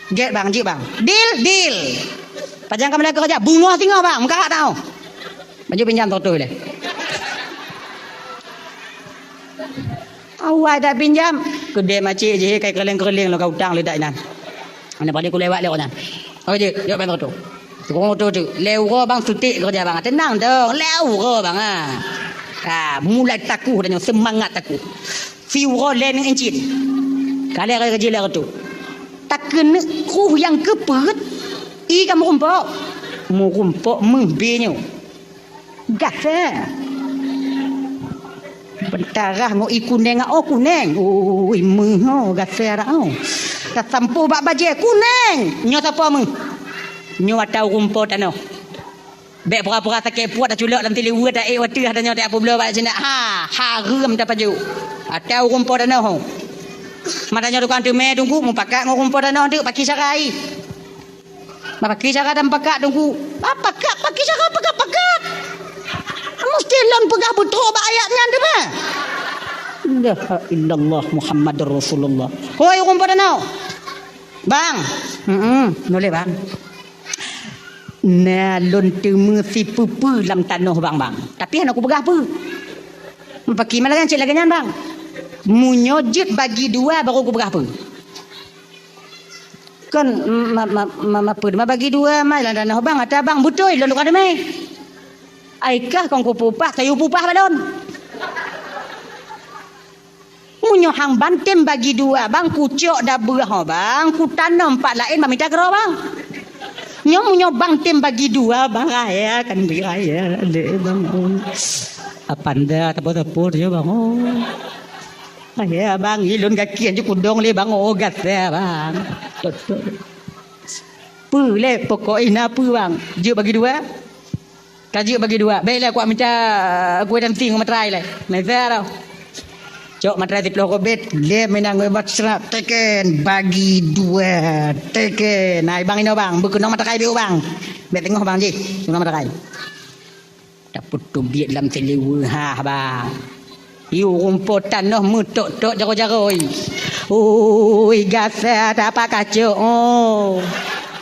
Gèt bang, jeuet bang. Deal, deal. Pajan kamoe keureuja, beungoh singoh bang, meukarat tau. Baju pinjam seratus lé. Awai that pinjam, keudè macik jih kai keureuling-keureuling lom ka utang leudak inan. Hana paléng kulewat lé awak nyan. Oh jeuet, jeuet bang seratus. Tukang oto tu, lhèe uroe bang sutik keureuja bang. Tenang dong, lhèe uroe bang ha. Ha, mulai takuh dan nyoe seumangat takuh. Siuroe lhèe neuk incin. Ka lhèe raya gaji lhèe reutôh. Takeuneuk kruh nyang keu peuet, i ka meurumpok. Meurumpok meuh bèe nyoe. Gata. Beutarah ngon i kuneng, oh kuneng. Ui meuh oh gata dak oh. Tasampôh bak bajèe kuneng. Nyoe sapo meuh? Nyoe ata ureueng po tanoh. Bèk pura-pura sakét puet taculok lam tiliweuet, taék watèe tanyoe tajak peubloe bak sinan. Ha, hareuem tapajoh. Ata ureueng po tanoh. Mata nyoe tukang teumè teungku, mupakat ngon ureueng po tanoh teuk, pakri cara i. Pakri cara dan pakat teungku. Ah, pakat, pakri cara pakat-pakat. Meusti lôn peugah beutôi bak ayat nyan teuma. La ilaha illallah Muhammadur Rasulullah. Hoi ureueng po tanoh. Bang. Heeh, noleh bang. Na lôn teumé sipeue-peue lam tanoh bang, bang. Tapi hana kupeugah peue. Pakri ma lagèe nyan, cit lagèe nyan, bang. Meunyoe jeuet bagi dua baru kupeugah peue. Kon ma, ma, ma, ma peue ma bagi dua ma lam tanoh bang, ata bang beutôi lôn tukang teumè. Ai kah kon kupeupah, tayue peupah bak lôn. Meunyoe hang ban tem bagi dua, bang, kucok dabeuh ho, bang, kutanom pat laén bak mita keudroe, bang. Nyoe meunyoe bang tem bagi dua, bang, raya kan bri raya lé, bang. Oh. Apanda teupeu-teupeu nyoe, bang. Oh. Raya, bang, ilôn gaki anju kudong lé, bang. Oh, gata, bang. Peue lé pokok ina peue, bang? Jeuet bagi dua? Ka jeuet bagi dua. Bèk lé kuat mita kueh dan ting ngon materai lé. Meusa tau. Cok materai siploh kobet, lé meunan ngon bat serak teken bagi dua teken. Nah, bang inoe bang, beukeunong materai biu bang. Bèk teungoh bang jih, keunong materai. Tapeutubiet lam siliweuet ha bang. Yue rumpok tanoh meutok-tok jaroe-jaroe. Ui, gasa tapak kacok, oh.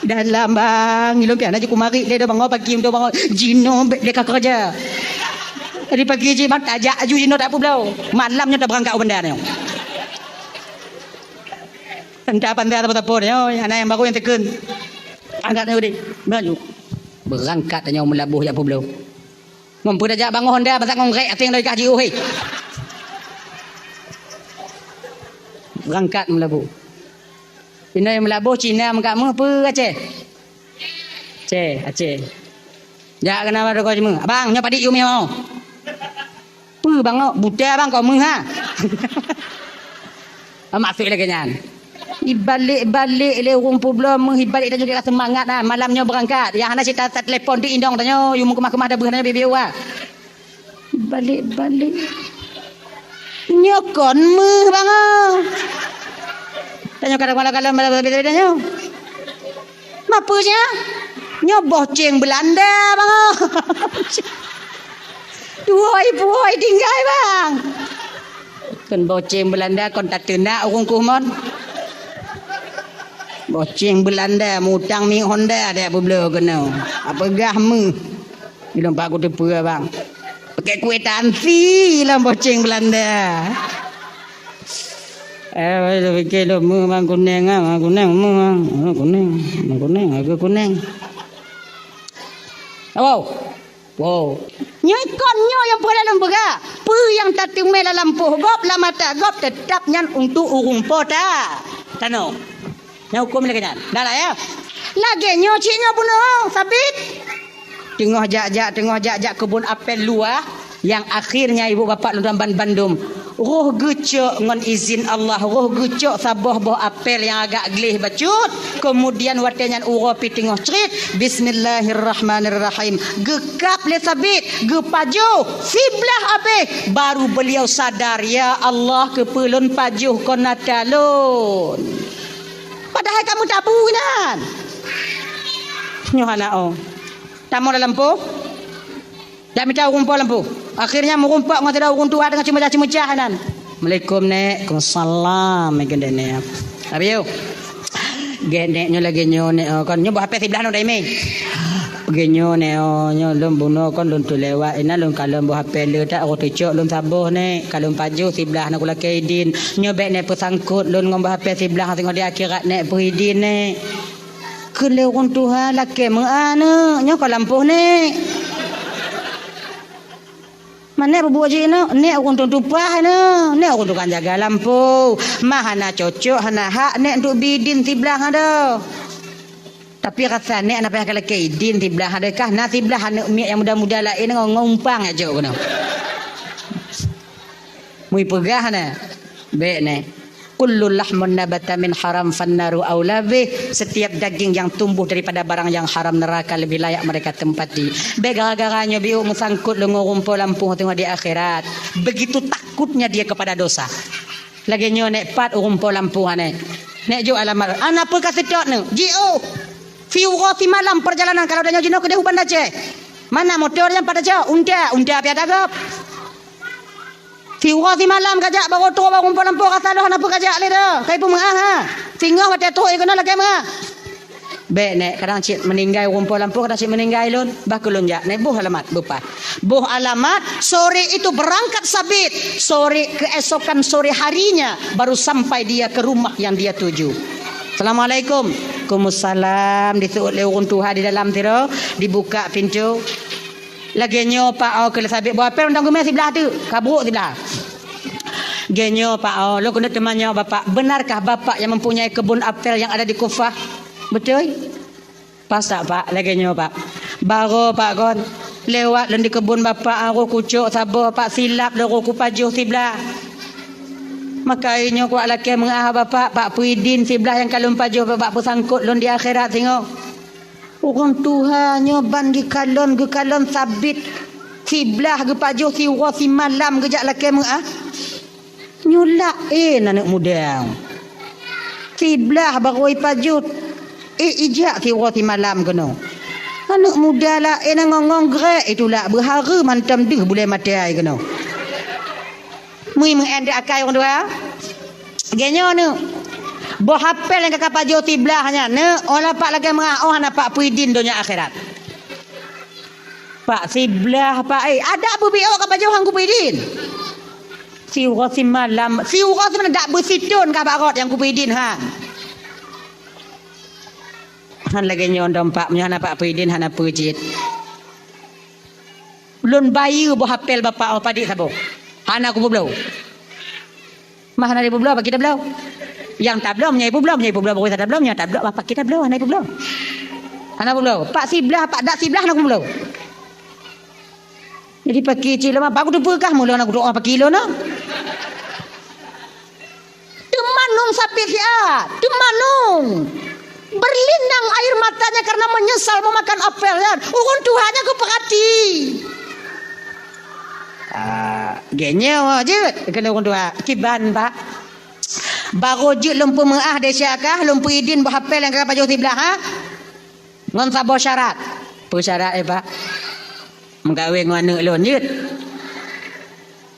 Dalam bang, ilôn pian aju kumarit lé do bangoe pagi do bangoe. Jinoe bèk lé ka keureuja. Jadi pagi jih bang tajak aju jinoe tak peubloe. Malam nyoe tabeurangkat u banda nyoe. Entah pandai apa-apa nyoe, anak nyang baru nyang teukeun. Angkat nyoe deh. Maju. Beurangkat nyoe meulaboh jak peubloe. Ngon peue tajak bangoh honda, masa ngon rek até ngon ikah jiôh, hei. Beurangkat meulaboh. Inoe meulaboh Cina meukat meuh peue Aceh? Aceh, Aceh. Jak keunan bak toko jimeung. Abang, nyoe padit yue meuh. Peue bang, oh, buta bang, kok meuh ha? Maksud lagèe nyan. Ibalek-balek lé ureueng peubloe meuh, ibalek tanyoe ka seumangat nah. Malam nyoe beurangkat. Nyang hana cit ta-, tatelepon di indong tanyoe, yue meukeumah-keumah dabeuh tanyoe bibi wa. Ibalek-balek. Nyoe kon meuh bang, oh. Tanyoe kadang malam-malam malam beda-beda nyoe. Mapeue nyan? Nyoe boh ceng Beulanda bang, oh. Tuwoi-puwoi tinggai bang. Kon boceng Beulanda kon tateunak ureueng kuh mon. Boceng Beulanda mutang miet honda dak peubloe keunoe. Apeugah meuh. Ilôn pat kuteupeue bang. Pakèk kuitansi lam boceng Beulanda. Eh, wah, tapike lôn meuh bang kuneng ah, bang kuneng meuh bang. Oh, kuneng, bang kuneng, aku kuneng. Awau. Wow. Nyoe kon nyoe nyang peugah lôn peugah. Peue nyang tateumé lam lampôh gob, lam mata gob, teutab nyan untuk ureuëng po ta-, tanoh. Nyan huköm lagée nyan. Dah lah, ya. Lagée nyoe cit nyoe bunoe, sabit. Teungoh jak-jak, teungoh jak-jak keubon apel luwah, nyang akhirnya ibu bapak lôn tuan ban-, bandum. Roh geucok ngon izin Allah, roh geucok saboh boh apel nyang agak gleh bacut. Kemudian watée nyan uroe pih teungoh crit, "Bismillahirrahmanirrahim." Geukab lé sabit, geupajoh, siblah abéh. Baru beliau sadar, "Ya Allah, keupeue lôn pajoh kon ata lôn?" Padahai ka meutabu nyan. Nyoe hana oh. Tamoe lam lampôh. Jak mita ureuëng po lampôh. Akhirnya meurumpok ngon sidroe ureuëng tuha teungoh ceumeucah-ceumeucah nan. "Assalamualaikum, Nek." "Waalaikumsalam," meukeunong Nek. "Abi yo." "Gét, Nek, nyoe lagée nyoe, Nek, oh, kon nyoe boh apel siblah nyoe daimé." "Lagée nyoe, Nek, oh, nyoe lôn bunoe kon lôn teulewat, inan lôn kalon boh apel le that, roh teucok lôn saboh, Nek, kalon pajoh siblah na kulakée idin. Nyoe bék Nek peusangkot lôn ngon boh apel siblah singoh di akhirat, Nek, peuidin, Nek." Kheun lé ureuëng tuha, "Lakée meu'ah, Neuk, nyoe ka lampôh, Nek." "Ma Nek peubuet jih, Neuk?" "Nek ureuëng tueng tupah, Neuk. Nek ureuëng tukang jaga lampôh. Ma hana cocok, hana hak Nek untuk bi idin siblah adoe. Tapi rasa Nek hana payah kalakée idin siblah adoe kah, na siblah aneuk miet nyang muda-muda laén ngon, ngon umpang jak keunoe." Mui peugah na, bék na. "Kullu lahmun nabata min haram fannaru aula bih." Setiap daging yang tumbuh daripada barang yang haram, neraka lebih layak mereka tempati. Bék gara-gara nyoe biuk meusangkot lôn ngon ureuëng po lampôh teungoh di akhirat. Begitu takutnya dia kepada dosa. Lagée nyoe Nek, pat ureuëng po lampôh, Nek. Nek jok alamat. "Hana peue ka seutôt, Neuk." Jiôh. Siuroe simalam perjalanan, kalau tanyoe jinoe keudeh u Banda Aceh. Mana motor nyan pat tacok? Unta, unta pih ata gob. Siuroe simalam kajak, barô trôk bak ureuëng po lampôh, rasa lôn hana peue kajak lé dah. Kai peumeu'ah, ha. Singoh watée trôk ie keunoe lakée meu'ah. Bék, Nek, kadang cit meuninggai ureuëng po lampôh, kadang cit meuninggai lôn. Bah keu lôn jak, Nek, boh alamat, beupat. Boh alamat, sore itu berangkat sabit. Sore, keesokan sore harinya, baru sampai dia ke rumah yang dia tuju. "Assalamualaikum." "Waalaikumsalam." Diseuôt lé ureuëng tuha di dalam sidroe, dibuka pintoe. "Lagée nyoe, Pak, oh, keu lé sabit boh apel, undang geume siblah teuk, ka brôk siblah." "Lagée nyoe, Pak, oh, lôn keuneuk teumanyong Bapak, benarkah Bapak yang mempunyai kebun apel yang ada di Kufah? Beutôi?" "Pas that, Pak, lagée nyoe, Pak. Barô, Pak, kon lewat lôn di keubon Bapak, roh kucok saboh, Pak, silap lôn roh kupajoh siblah. Maka nyoe kuwat lakée meu'ah Bapak, Pak, peuidin siblah nyang ka lôn pajoh, Bapak, peusangkot lôn di akhirat singoh." Ureuëng tuha nyoe ban geukalon, geukalon sabit siblah geupajoh siuroe simalam geujak lakée meu'ah. Nyoe laén aneuk muda. Siblah barô ipajoh, éh, ijak siuroe simalam keunoe. Aneuk muda laén ngon-ngon grek itulak beuhareuem hantom deuh bulée maté ai keunoe. Mui meu'en di akai ureuëng tuha. Lagée nyoe, Neuk. Boh apel nyang ka kapajoh siblah nyan, Neuk, oh, lapak lakée meu'ah, oh, hana pak peuidin donya akhirat. Pak, siblah, Pak, eh, adak beubiôk kapajoh han kupeuidin. Siuroe simalam, siuroe simalam dak beusithon ka bak rot nyang kupeuidin han. Han lagée nyoe dong, Pak, meunyoe hana pak peuidin, hana peue cit. Lôn bayeue boh apel Bapak, oh, padit saboh. Hana kupeubloe. Mah hana ipeubloe, pakri tabloe. Nyang tabloe, meunyoe ipeubloe, meunyoe ipeubloe, baru tabloe, meunyoe tabloe, bah pakri tabloe, hana ipeubloe. Hana peubloe. Pak siblah, pak dak siblah hana kupeubloe. Jadi pakri cit lôn, bah kuteupeue kah meulôn hana kudoa pakri lôn, nah. Teumanong sabe siat, teumanong. Berlinang air matanya karena menyesal memakan apel nyan. Ureuëng tuha nyan geupeurati. Ah, lagée nyoe jeuet, kheun ureuëng tuha. Kiban, Pak. Barô jeuet lôn peumeu'ah desya kah, lôn peuidin boh apel nyang ka pajoh siblah, ha? Ngon saboh syarat. Peue syarat, eh, Pak? Meukawen ngon aneuk lôn, jeuet.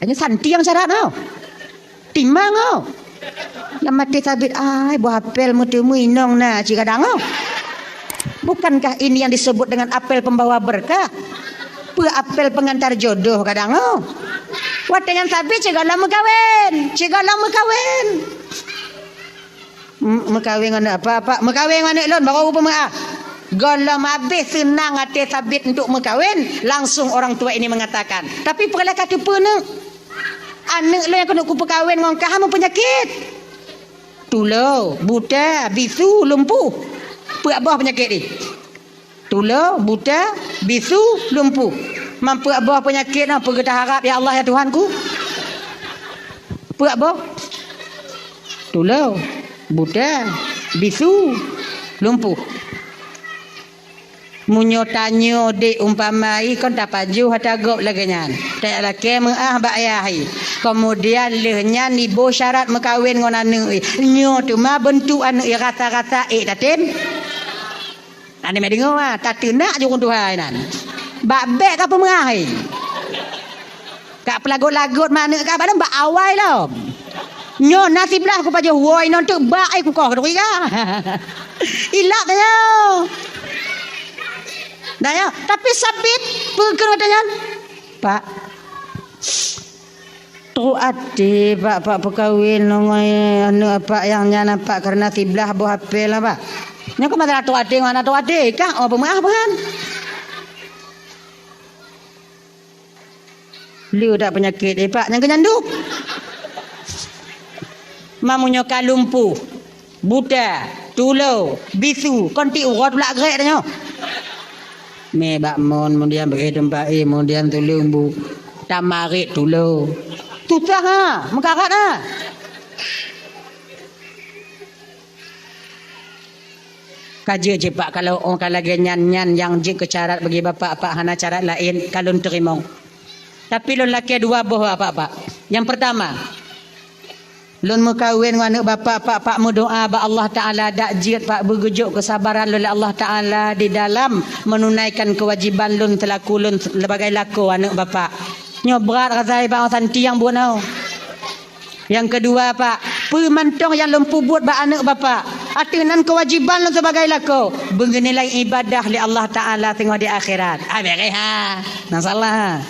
Hanya santiang syarat nyoe. Timang nyoe. Lam até sabit, ai, boh apel meuteumé inong na cit kadang nyoe. Bukankah ini yang disebut dengan apel pembawa berkah? Peue apel pengantar jodoh kadang nyoe. Watée nyan sabit cit gohlom meukawen, cit gohlom meukawen. M-, meukawen ngon apa, Pak? Meukawen ngon aneuk lôn, barô kupeumeu'ah. Gohlom habéh seunang até Sabit untuk meukawen, langsung orang tua ini mengatakan, "Tapi peue lé ka teupeu, Neuk? Aneuk lôn nyang keuneuk kupeukawen ngon kah meupeunyakét. Tulo, buta, bisu, lumpuh. Peuet boh peunyakét jih. Tulo, buta, bisu, lumpuh. Man peuet boh peunyakét nyoe peue geuharab, ya Allah, ya Tuhanku? Peuet boh? Tulo, buta, bisu, lumpuh." Meunyoe tanyoe dék umpama i kon tapajoh ata gob lagée nyan, tajak lakée meuáh bak ayah i. Keumudian lheueh nyan iboh syarat meukawen ngon aneuk i. Nyoe teuma beuntuk aneuk i rasa-rasa ék tatem. Aneuk meudeungoe, ah, tateunak ju ureuëng tuha inan. Bak bék ka peumeuáh i. Ka peulagot-lagot manök ka, padahai bak awai lom. Nyoe na siblah kupajoh, woi, non teuk bak ai kukoh keuduri ka. Ilak tanyoe. Tanyoe, tapi Sabit, peue keuneuk tanyoe? Pak, trok até, Pak, Pak peukawen ngon aneuk Pak nyang nyan, Pak, kareuna siblah boh apé lah, Pak. Nyoe keuh masalah trok até ngon hana trok até, kah, oh, peumeuáh, Pak. Le dak peunyakét, eh, Pak, nyang keu nyanduk. Mamunyoe ka lumpuh, buta, tulo, bisu, kon ti uroe tulak grek tanyoe. Mé bak mon, kemudian beuet teumpat, eh, kemudian tuleueng bu, tamarit tulo. Susah, ha, meukarat, ha. Ka jeuet cit, Pak, kalau oh ka lagée nyan, nyan nyang jeuet keu syarat bagi Bapak, Pak, hana syarat laén, ka lôn teurimong. Tapi lôn lakée dua boh, Pak, Pak. Nyang peurtama, lôn meukawen ngon aneuk Bapak, Pak, Pak meudoá bak Allah Taala, dak jeuet, Pak, beugeujok keusabaran lôn lé Allah Taala di dalam meununaikan keuwajiban lôn seulaku lôn sebagai lakoe aneuk Bapak. Nyoe brat rasa i Pak, oh, santi nyang buet nyoe. Nyang keudua, Pak, peue mantong nyang lôn peubuet bak aneuk Bapak, ateueh nan keuwajiban lôn sibagai lakoe, beunilai ibadah lé Allah Taala singoh di akhirat. Ah, beres, ha. Nah, salah.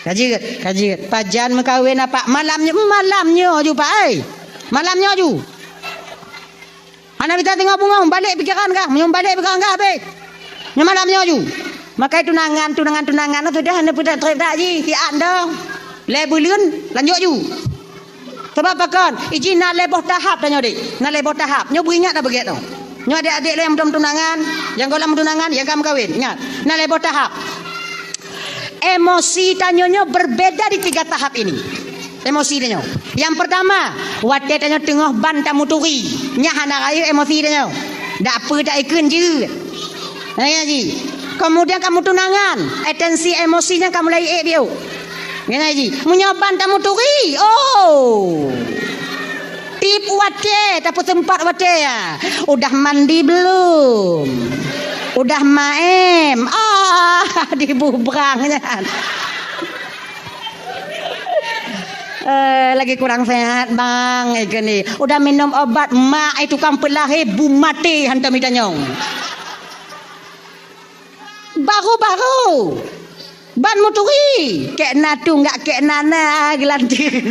Ka jeuet, ka jeuet. Pajan meukawen, Pak? Malam nyoe, malam nyoe ju, Pak, ai. Malam nyoe ju. Hana bisa teungoh beungoh, balek pikeran kah. Meunyoe balek pikeran kah, habéh. Nyoe malam nyoe ju. Makai tunangan, tunangan, tunangan, sudah hana peutrép-trép dak jih, siat dong. Lhée buleuen, lanjut ju. Sabab pakon, iji na lhée boh tahap tanyoe, Dek. Na lhée boh tahap. Nyoe beuingat dah beugét nyoe. Nyoe adék-adék lôn nyang belom tunangan, nyang gohlom tunangan, nyang ka meukawen. Ingat, na lhée boh tahap. Emosi tanyoe nyoe berbeda di tiga tahap ini. Emosi tanyoe. Nyang peurtama, watée tanyoe teungoh ban tamuturi, nyan hana rayeuk emosi tanyoe. Dak peue taikheun jeuet. Nyan ji. Keumudian ka meutunangan, atensi emosi nyan ka mulai ék biôh. Nyan ji. Meunyoe ban tamuturi, oh. Tiep watée, tapeuseumpat watée, ya. Udah mandi belum? Udah maem? Ah, dibubrang nyan. Eh, lagi kurang sehat, Bang, eh, keuneuk. Udah minum obat, mak, eh, tukang peulahé, bu maté hantom itanyong. Baru-baru ban muturi, kek na tu enggak kek na na geulanteue.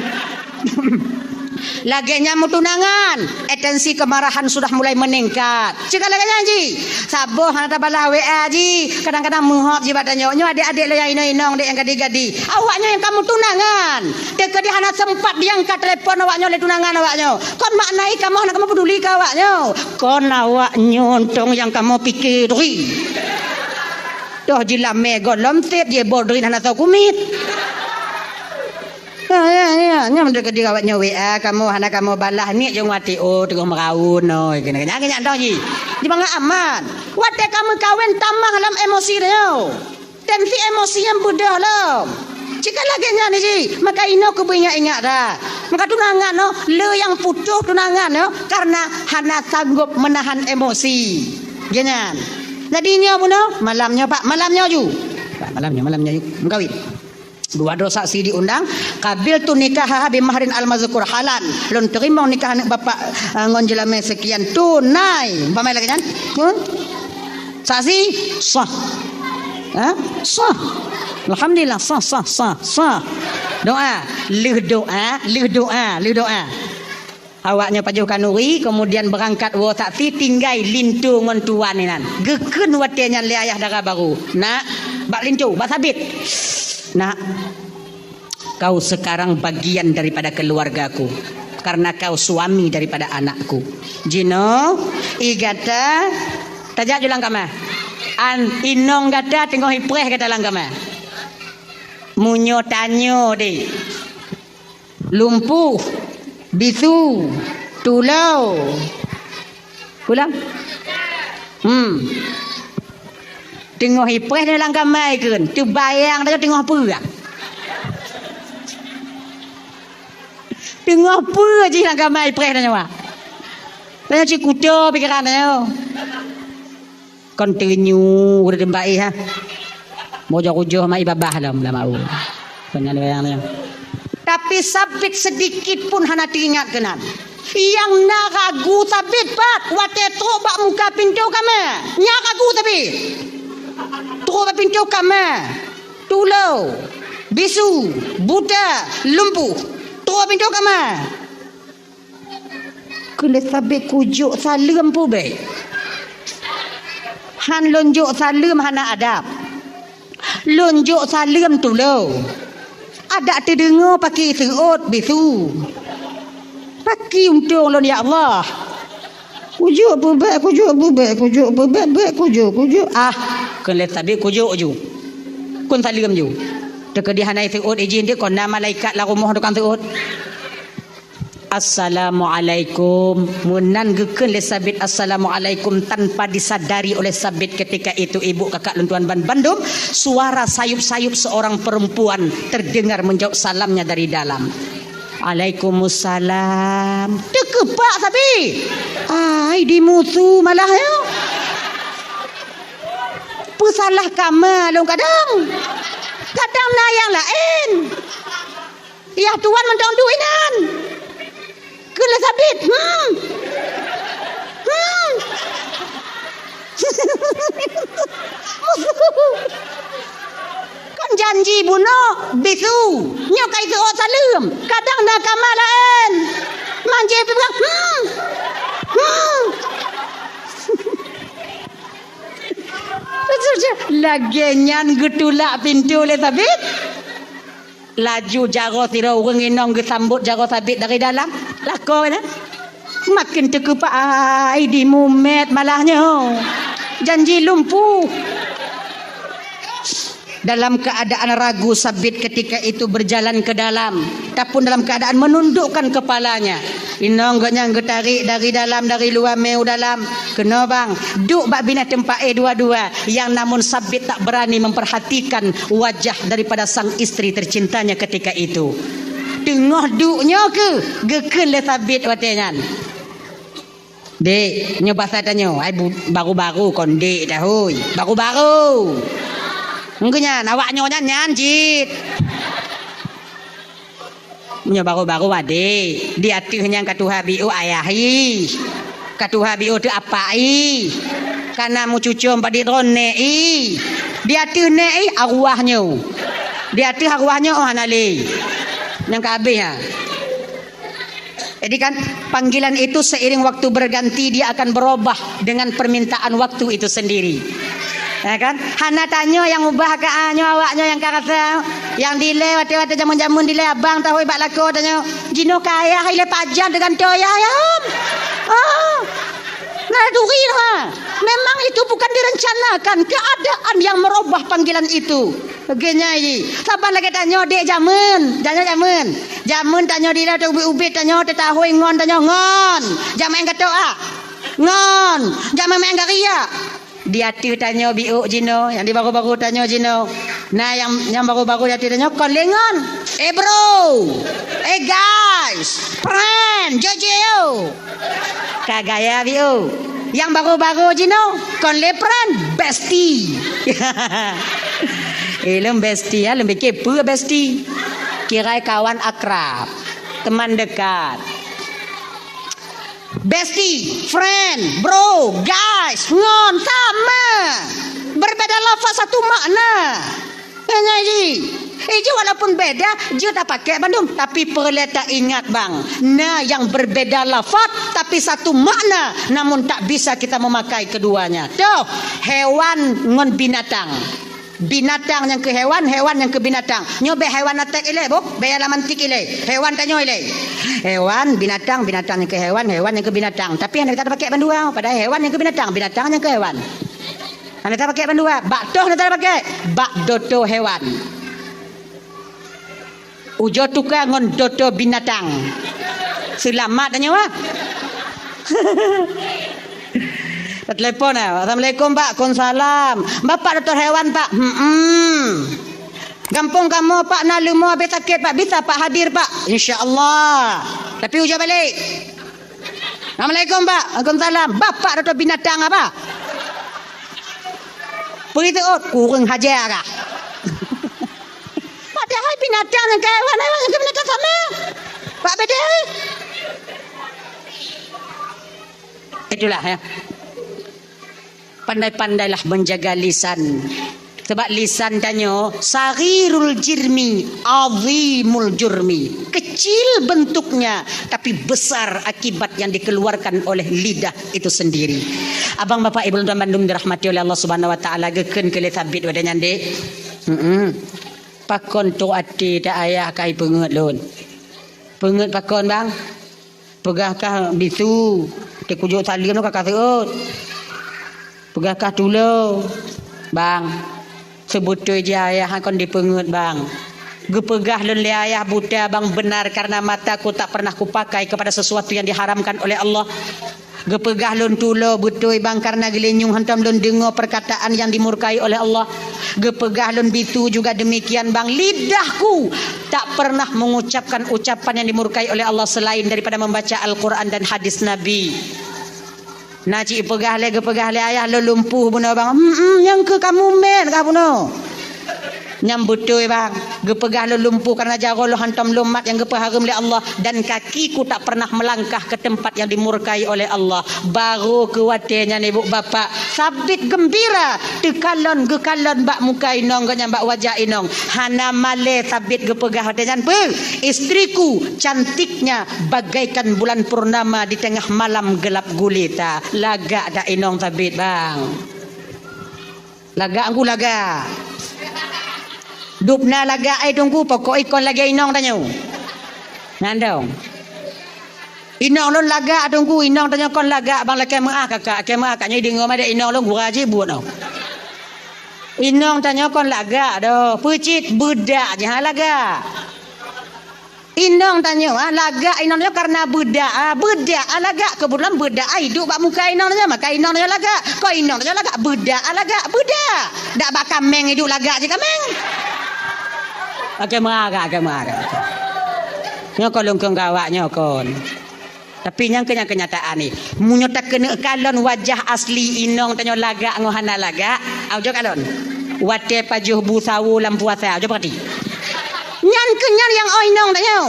Lagée nyan meutunangan, atensi kemarahan sudah mulai meningkat. Cit ka lagée nyan ji, saboh hana tabalah W A ji, kadang-kadang meuhop ji bak tanyoe. Nyoe adék-adék lôn nyang inong-inong dek nyang gadi-gadi. Awaknyoe nyang ka meutunangan, teukeudi hana sempat diangkat telepon awaknyoe lé tunangan awaknyoe. Kon makna i kamoe hana kamoe peduli keu awaknyoe. Kon awaknyoe tong nyang kamoe pike turi. Toh jilamé gohlom sép, jiboh drin hana soe kumiet. Ya, ya, ya. Nyan meunyoe keudeh awaknyoe W A kamoe hana kamoe balah, niet jong wati, oh, teungoh meuraun, oh, keuneuk nyan, nyan tong ji. Jibangat aman. Watée ka meukawen tamah lam emosi tanyoe. Tensi emosi nyan beudôh lom. Cit ka lagée nyan ji, maka inoe keubeue ingat-ingat dah. Maka tunangan nyoe, le nyang putôh tunangan nyoe karena hana sanggob meunahan emosi. Geuh nyan. Jadi nyoe bunoe, malam nyoe, Pak, malam nyoe ju. Pak, malam nyoe, malam nyoe ju. Meukawen. Dua droe saksi diundang, qabiltu nikahaha bi mahrin al-mazkur halan. Lôn teurimong nikah aneuk bapak, eh, ngon jeulamé seukian tunai. Umpama lagée nyan. Hmm? Saksi? Sah. Ha? Sah. Alhamdulillah, sah, sah, sah, sah. Doa. Lheueh doa, lheueh doa, lheueh doa. Awaknyoe pajoh khanuri, kemudian beurangkat woe saksi, tinggai linto ngon tuan inan. Geukheun watée nyan lé ayah dara barô, "Nak, bak linto, bak Sabit. Nak, kau sekarang bagian daripada keluargaku, karena kau suami daripada anakku. Jinoe, i gata, tajak ju lam kama. An inong gata teungoh ipreh gata lam kama. Meunyoe tanyoe deh, lumpuh, bisu, tulo." Ulang. Hmm. Teungoh ipreh lam kama ikheun, teubayang tanyoe teungoh peue. Teungoh peue jih lam kama ipreh tanyoe. Tanyoe cit kuto pikeran tanyoe. Kon teunyu udah tempat eh, ha. Bojok ujoh mai babah dalam, dalam au. Kon nyan wayang nyan. Tapi Sabit sedikit pun hana teuingat keunan. Nyang na ragu Sabit pat watée trok bak muka pintoe kama. Nyan ragu Sabit. Trok bak pintoe kama. Tulo, bisu, buta, lumpuh. Trok bak pintoe kama. Kheun lé Sabit, "Kujok saleuem peue bék? Han lôn jok saleuem hana adab. Lôn jok saleuem tulo. Adak teudeungoe paki seuôt bisu. Paki untông lôn, ya Allah. Kujok peue bék, kujok peue bék, kujok peue bék, bék kujok, kujok." Ah, kheun lé Sabit, "Kujok ju. Kheun saleuem ju. Teukeudi hana seuôt ijin deh, kon na malaikat lam rumoh tukang seuôt." "Assalamualaikum." Meunan geukheun lé Sabit, "Assalamualaikum," tanpa disadari oleh Sabit ketika itu, ibu, kakak lôn tuan ban bandum, suara sayup-sayup seorang perempuan terdengar menjawab salamnya dari dalam. "Alaikumussalam." Teukeupak Sabit. Ai, dimusu malah nyoe. Peusalah kama lôn kadang. Kadang na nyang laén. Yah tuan mantong duek inan. Kheun lé Sabit. Hmm. Hmm. Kon janji bunoe bisu. Nyoe ka iseuôt saleuem. Kadang na kama laén. Manjé peugah, hmm. Hmm. Lagée nyan geutulak pintoe lé Sabit. Laju jaroe sidroe ureuëng inong geusambot jaroe Sabit dari dalam. Lakoe na. Maken teukeupak ai di mumet malah nyoe. Janji lumpuh. Dalam keadaan ragu Sabit ketika itu berjalan ke dalam, ataupun dalam keadaan menundukkan kepalanya. Inong geuh nyang geutarék dari dalam, dari luwa mé u dalam. Keunoe bang, duek bak binéh teumpat éh dua-dua, nyang namun Sabit tak berani memperhatikan wajah daripada sang istri tercintanya ketika itu. Teungoh duek nyoe keuh, geukheun lé Sabit watée nyan. Dek, nyoe basa tanyoe, ai bu-, baru-baru kon dek dah, hoi. Baru-baru. Engkeu nyan, awak nyoe nyan, nyan cit. Meunyoe baru-baru adek, di ateueh nyan ka tuha biôh ayah ih. Ka tuha biôh teuh apak ih. Ka na meucucom padit droe nèk ih. Di ateueh nèk ih arwah nyoe. Di ateueh arwah nyoe oh hana lé. Nyang ka habéh ha. Jadi kan, panggilan itu seiring waktu berganti, dia akan berubah dengan permintaan waktu itu sendiri. Ya kan? Hana tanyoe nyang ubah ka, ah, nyoe awak nyoe nyang ka rasa. Nyang dilée watée-watée jameun-jameun dilée abang tahôi bak lakoe tanyoe. Jinoe ka ayah ilée pajan teugantoe ayah, ya. Ah. Nah, turi ha. Memang itu bukan direncanakan keadaan yang merubah panggilan itu. Lagée nyan jih. Saban lagée tanyoe dek jameun. Tanyoe jameun. Jameun tanyoe dilée teuh ubit-ubit tanyoe teutahôi ngon tanyoe ngon. Jameun gatoe ah. Ngon. Jameun meu'en gari ah. Di ateueh tanyoe biôh jinoe, nyang di baru-baru tanyoe jinoe. Nah, nyang, nyang baru-baru di ateueh tanyoe kon lé ngon. Eh, bro. Eh, guys. Friend. Jojo. Ka gaya biôh. Nyang baru-baru jinoe kon lé friend, bestie. Eh, lôn bestie, ya, lôn pikir peue bestie. Kirai kawan akrab, teman dekat. Bestie, friend, bro, guys, ngon, sama. Berbeda lafaz, satu makna. Nyan jih. Eh, jih walaupun beda, jeuet tapakék bandum, tapi peureulée taingat bang, na nyang berbeda lafaz tapi satu makna, namun tak bisa kita memakai keduanya. Toh, hewan ngon binatang. Binatang nyang keu hewan, hewan nyang keu binatang. Nyoe bék hewan atek ilée, boh, bék alam antik ilée. Hewan tanyoe ilée. Hewan, binatang, binatang nyang keu hewan, hewan nyang keu binatang. Tapi hana tapakék bandua, padahai hewan nyang keu binatang, binatang nyang keu hewan. Hana tapakék bandua, bak toh hana tapakék, bak doto hewan. Ujoe tuka ngon doto binatang. Seulamat tanyoe, ah. Telepon, ah. "Assalamualaikum, Pak." "Waalaikumsalam." "Bapak dokto hewan, Pak?" "Hmm." "Gampông kamoe, Pak, na leumo habéh sakét, Pak. Bisa, Pak, hadir, Pak?" "Insya Allah." Tapi ujoe balek. "Assalamualaikum, Pak." "Waalaikumsalam." "Bapak dokto binatang apa?" Peue teuôt, kureueng haja kah? Padahai binatang nyang keu hewan, hewan nyang keu binatang sama. Pak beda. Itulah, ya. Pandai-pandailah menjaga lisan. Sebab lisan tanyoe saghirul jirmi, azimul jurmi. Kecil bentuknya, tapi besar akibat yang dikeluarkan oleh lidah itu sendiri. Abang, bapak, ibu lôn tuan bandum dirahmati oleh Allah Subhanahu wa Taala, geukheun keu lé Sabit watée nyan, Dek. Heeh. Pakon trok até ta ayah ka ipeungeuet lôn. Peungeuet pakon, Bang? Peugah kah bisu, teuh kujok saleuem ka ka seuôt. Peugah kah tulo, Bang. Seubeutôi jih ayah kon dipeungeuet, Bang. Geupeugah lôn lé ayah buta, Bang, benar karena mataku tak pernah kupakai kepada sesuatu yang diharamkan oleh Allah. Geupeugah lôn tulo beutôi, Bang, karena geulinyueng hantom lôn deungoe perkataan yang dimurkai oleh Allah. Geupeugah lôn bisu juga demikian, Bang, lidahku tak pernah mengucapkan ucapan yang dimurkai oleh Allah selain daripada membaca Al-Quran dan hadis Nabi. Na cit peugah lé, geupeugah lé ayah lôn lumpuh bunoe, Bang. Hmm, hmm, nyang keu kamu mét kah bunoe. Nyang beutôi, Bang. Geupeugah lôn lumpuh karena jaroe lôn hantom lôn mat nyang geupeuhareuem lé Allah, dan kakiku tak pernah melangkah ke tempat yang dimurkai oleh Allah. Barô keu watée nyan, ibu bapak, Sabit geumbira, teukalon geukalon bak muka inong geuh nyan, bak wajah inong. Hana malée Sabit geupeugah watée nyan peue? Istriku cantiknya bagaikan bulan purnama di tengah malam gelap gulita. Lagak dak inong Sabit, Bang? Lagak Teungku, lagak. Dubna lagak, eh, Teungku, pokok ikon lagée inong tanyoe. Nyan dong. Inong lôn lagak, Teungku, inong tanyoe kon lagak, Bang, lakée meuáh kakak, lakée meuáh kakak, nyoe deungoe madé inong lôn gura jih buet nyoe. Inong tanyoe kon lagak doh, peucit beudak jih, ha, lagak. Inong tanyoe, ah, lagak inong tanyoe karena beudak, ah, beudak, ah, lagak. Keubeutulan beudak, ah, iduek bak muka inong tanyoe, maka inong tanyoe lagak. Kon inong tanyoe lagak, beudak, ah, lagak, beudak. Dak bak kaméng iduek lagak jih kaméng. Oke, meuagak, oke, meuagak. Nyoe kon lôn kheun keu awak nyoe kon. Tapi nyang keu nyan keunyataan nyoe. Meunyoe takeuneuk kalon wajah asli inong tanyoe lagak ngon hana lagak, au jok kalon. Watée pajoh bu sawo lam puasa, au jok peurati. Nyan keuh nyan nyang oi inong tanyoe.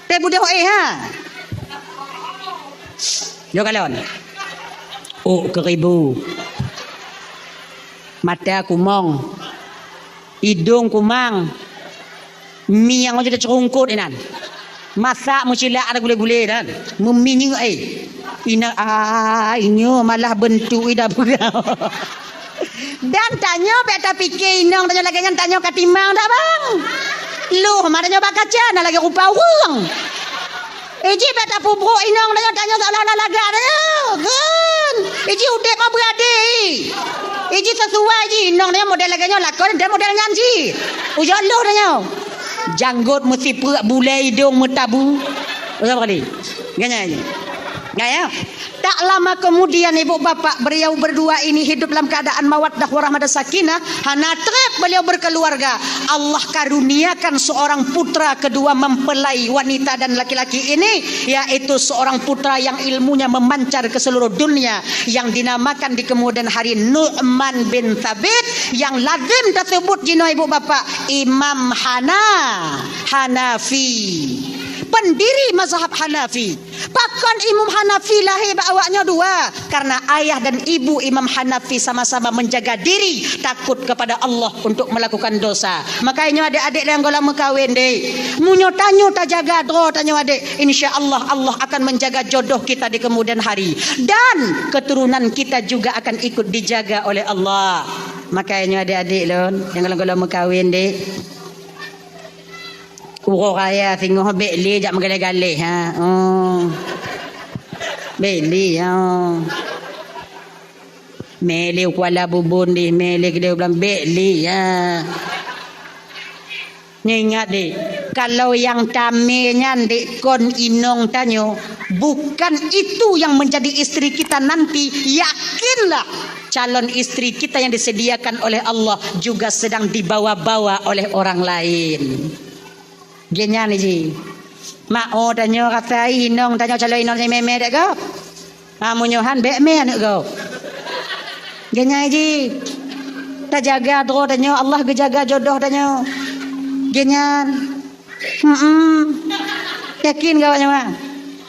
Teuh budôh éh ha. Jok kalon. Ôk keuribu. Mata kumong. Idong kumang. Miang ojok teuceurungkot inan. Masak meucilak ada gulé-gulé dan meuminyeuk, eh. Ina, ah, inyo malah bentuk ida peugah. Dan tanyoe bék tapike inong tanyoe lagée nyan, tanyoe ka timang dak, Bang? Loh, ma tanyoe bak kaca na lagée rupa ureuëng. Iji bék tapeubrok inong tanyoe, tanyoe seolah-olah lagak tanyoe. Gen. Iji udeb ma beurade. Iji sesuai ji inong tanyoe model lagée nyoe lakon dan model nyan ji. Ujoe loh tanyoe. Janggot meusipreuk, bulée idong meutabu. Ujoe kali. Ganya ji. Gaya. Tak lama kemudian ibu bapak beliau berdua ini hidup dalam keadaan mawaddah warahmah dan sakinah. Hana treb beliau berkeluarga. Allah karuniakan seorang putra kedua mempelai wanita dan laki-laki ini, yaitu seorang putra yang ilmunya memancar ke seluruh dunia, yang dinamakan di kemudian hari Nu'man bin Thabit, yang lazim tersebut jinoe ibu bapak Imam Hana, Hanafi. pendiri mazhab Hanafi. Pakon Imam Hanafi lahé bak awaknyoe dua? Karena ayah dan ibu Imam Hanafi sama-sama menjaga diri, takut kepada Allah untuk melakukan dosa. Makanya adék-adék nyang gohlom meukawen, dek, meunyoe tanyoe tajaga droe tanyoe, adék, insya Allah, Allah akan menjaga jodoh kita di kemudian hari. Dan keturunan kita juga akan ikut dijaga oleh Allah. Makanya adék-adék lôn nyang gohlom-gohlom meukawen, dek, uroe raya singoh bèk lé jak meugaleh-galeh, ha. Oh. Bèk lé, ha. Mè lé u Kuala Bubon deh, mè lé keudéh u Blang, bèk lé, ha. Nyoe ingat deh, kalau nyang tamè nyan dek kon inong tanyoe, bukan itu yang menjadi istri kita nanti, yakinlah calon istri kita yang disediakan oleh Allah juga sedang dibawa-bawa oleh orang lain. Geuh nyan ji. Mak, oh, tanyoe rasa inong tanyoe calon inong nyang mè-mè dek gob. Ha, meunyoe han bèk mè aneuk gob. Geuh nyan ji. Tajaga droe tanyoe, Allah geujaga jodoh tanyoe. Geuh nyan. Hmm. Yakin gob nyoe, Bang?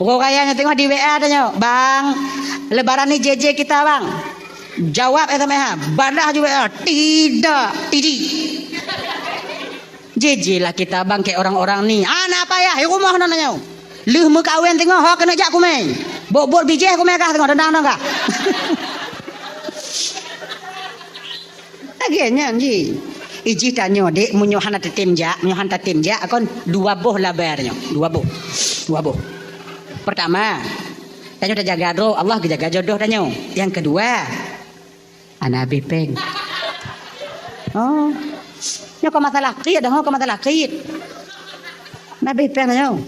Uroe raya nyoe teungoh di W A tanyoe, "Bang, lebaran ni J J kita, Bang." Jawab S M S, ha. Balah ju W A, "Tidak, Tiji." J J lah kita bangke orang-orang ni. Hana payah, di rumoh na nyoe. Lheuh meukawen teungoh, ho keuneuk jak kumè. Bot-bot bijéh kumè kah teungoh, dendang-dendang kah. Lagèe nyan ji. Ijih tanyoe, dek, meunyoe hana tatem jak, meunyoe hana tatem jak, kon dua boh laba tanyoe. Dua boh. Dua boh. Pertama, tanyoe tajaga droe, Allah geujaga jodoh tanyoe. Nyang keudua, Hana habéh péng. Oh. Nyoe kon masalah krit dah, kon masalah krit. Hana habéh péng nyoe.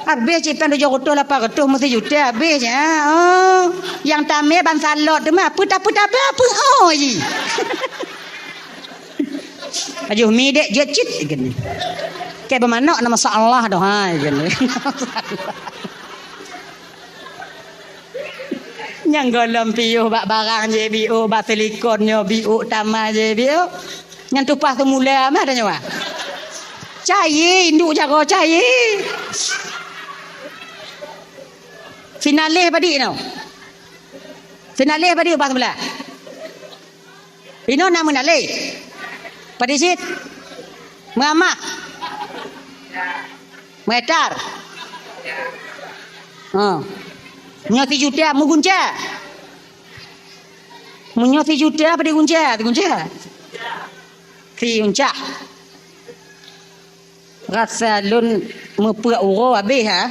Habéh cit péng tujoh reutôh lapan reutôh meusijuta habéh cit. Ha, oh. Nyang tamè ban salot teuma, peue ta-, peue ta-, peue, peue, oh, ji. Ajoh mi dek jeuet cit geuh. Kèe beumanok na masalah doh, hai geuh. Nyang gohlom piôh bak barang jih biôh, bak silikon nyoe biôh, tama jih biôh. Nyang tumpah teumula mah tanyoe. Cayé, induek jaroe cayé. Sinaleh padit nyoe. Sinaleh padit ubah sebelah. Inoe na meunaléh. Padit cit? Meuamah. Meuhektar. Ha. Nyoe sijuta meugunca. Meunyoe sijuta apa digunca? Digunca. Sigunca. Rasa lôn meupeuet uroe habéh, ha?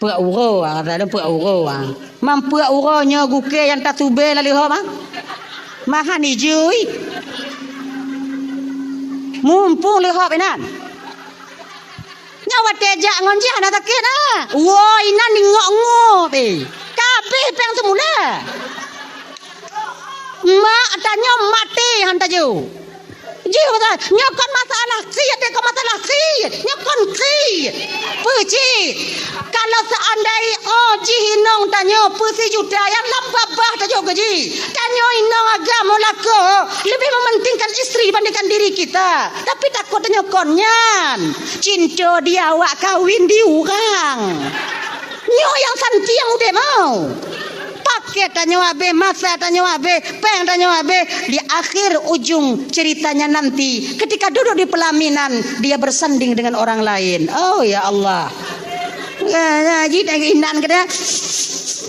Peuet uroe, ha, rasa lôn peuet uroe, ha. Meupeuet uroe nyoe gukée nyang tasubée lam leuhop, ha? Mahan ijui. Mumpung leuhop inan. Nyoe watée jak ngon jih hana sakét, ha? Woe, inan ingok-ngok, eh. Kabéh péng seumula. Mak tanyoe maté han tajok. Jih beutôi, nyoe kon masalah kriet, deh, kon masalah kriet. Nyoe kon kriet. Peue cit? Kalau seandai, oh, jih inong tanyoe peusijuta nyang lam babah tajok keu jih. Tanyoe inong agam meulakoe lebih mementingkan istri dibandingkan diri kita. Tapi takot tanyoe kon nyan. Cinta di awak kawin di urang. Nyoe nyang santiang udeb mau. Paket tanyoe habéh, masa tanyoe habéh, péng tanyoe habéh. Di akhir ujung ceritanya nanti, ketika duduk di pelaminan, dia bersanding dengan orang lain. Oh, ya Allah. Nah, nah, ji inan keudah.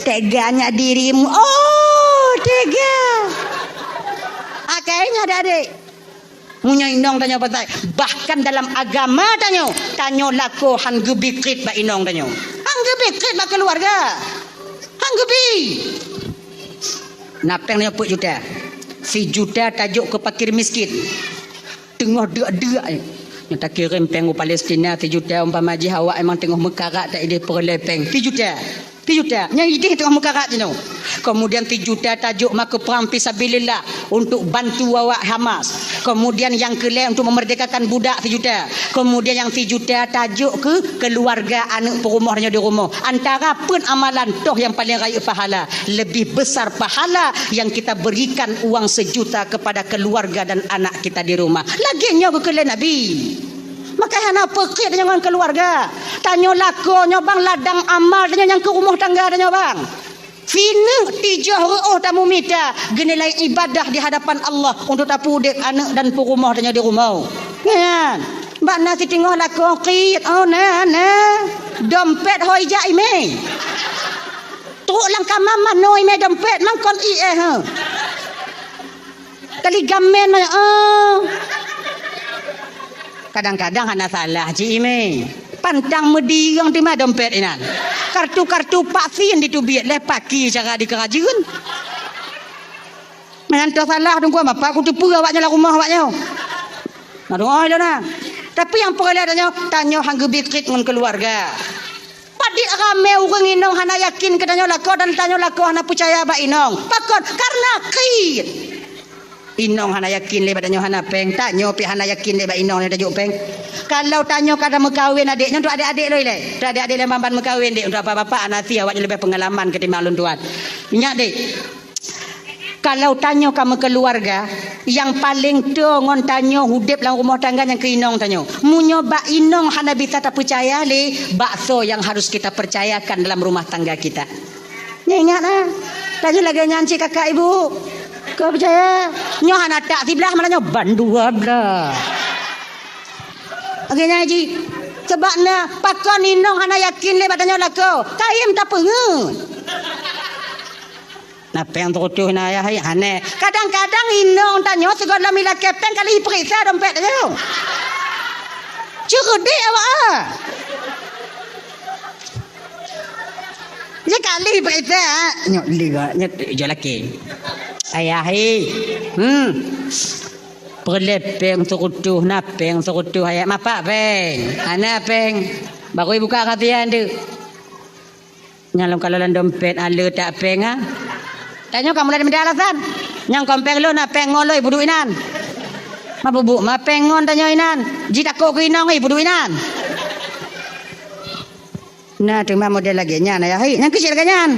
Teganya dirimu. Oh, tega. Akai nyan adik. Meunyoe inong tanyoe patai, bahkan dalam agama tanyoe, tanyoe lakoe han geubi kriet bak inong tanyoe. Han geubi kriet bak keuluwarga. Han geubi. Na péng tanyoe peuet juta. Sijuta tajok keu fakir miskin. Teungoh deuk-deuk, eh. Nyoe takirém péng u Palestina sijuta, umpama jih awak memang teungoh meukarat, tak idéh peureulée péng. Sijuta. Sijuta. Nyang idéh teungoh meukarat jinoe. Kemudian sijuta tajok ma keu prang fisabilillah untuk bantu awak Hamas. Kemudian nyang keulhée untuk memerdekakan budak sijuta. Kemudian nyang sijuta tajok keu keuluwarga aneuk peurumoh nyoe di rumoh. Antara peuet amalan toh nyang paleng rayeuk pahala. Lebih besar pahala yang kita berikan uang sejuta kepada keluarga dan anak kita di rumah. Lagée nyoe geukheun lé Nabi. Maka hana peukét tanyoe ngon keuluwarga. Tanyoe lakoe nyoe bang ladang amal tanyoe nyang keu rumoh tangga tanyoe bang. Sineuk tijoh reuôh tamumita geunilai ibadah di hadapan Allah untuk tapeudeb aneuk dan peurumoh tanyoe di rumoh. Nyan, bak na siteungoh lakoe krit, oh na, na. Dompet hôi jak imé. Trok lam kama manoe imé dompet mangkon ié, ha. Kali gamen mah, oh. Kadang-kadang hana salah cit imé. Pantang meudieng teuma dompet inan. Kartu-kartu vaksin ditubiet lé paki cara dikeurajeuen. Meunyan toh salah teungku mapa kuteupeue awaknyoe lam rumoh awaknyoe. Aduh, oh, ilona. Tapi nyang peureulée tanyoe, tanyoe han geubi krit ngon keuluwarga. Padit ramé ureuëng inong hana yakin keu tanyoe lakoe dan tanyoe lakoe hana peucaya bak inong. Pakon? Karena krit. Inong hana yakin lé bak tanyoe hana péng, tanyoe pih hana yakin lé bak inong nyang tajok péng. Kalau tanyoe ka meukawen adék nyoe, untuk adék-adék lôn ilée. Untuk adék-adék lôn ban-ban meukawen, dek, untuk bapak-bapak hana si awaknyoe leubeh peungalaman ketimbang lôn tuan. Ingat, dek. Kalau tanyoe ka meukeuluwarga, nyang paleng toe ngon tanyoe udeb lam rumoh tangga nyang keu inong tanyoe. Meunyoe bak inong hana bisa tapeucaya lé, bak soe nyang harus kita percayakan dalam rumah tangga kita? Nyoe ingat na, tanyoe lagée nyan cit kakak ibu. Kau percaya? Nyoe hana tak siblah malah nyoe ban dua blah. Lagée nyan cit. Sebab na pakon inong hana yakin lé bak tanyoe lakoe, kayém tapeungeut. Na péng seureutôh na ayah hai, hana. Kadang-kadang inong tanyoe sigohlom ilakée péng kali ipeuriksa dompet tanyoe. Ceureudek awak ah. Sekali ipeuriksa, nyoe liga, nyoe ija lakée. Ayah hai. Hmm. Peureulée péng seureutôh, na péng seureutôh ayah mapak péng. Hana péng. Baru ibuka kasihan tu. Nyang lôn kalon lam dompet, ale tak péng, ha? Tanyoe ka mulai meuda alasan. Nyang kon péng lôn, na péng ngon lôn, ibuduek inan. Ma bubuk, ma péng ngon tanyoe inan. Jitakot keu inong, ibuduek inan. Na teuma model lagée nyan, ayah hai. Nyang keucil lagée nyan.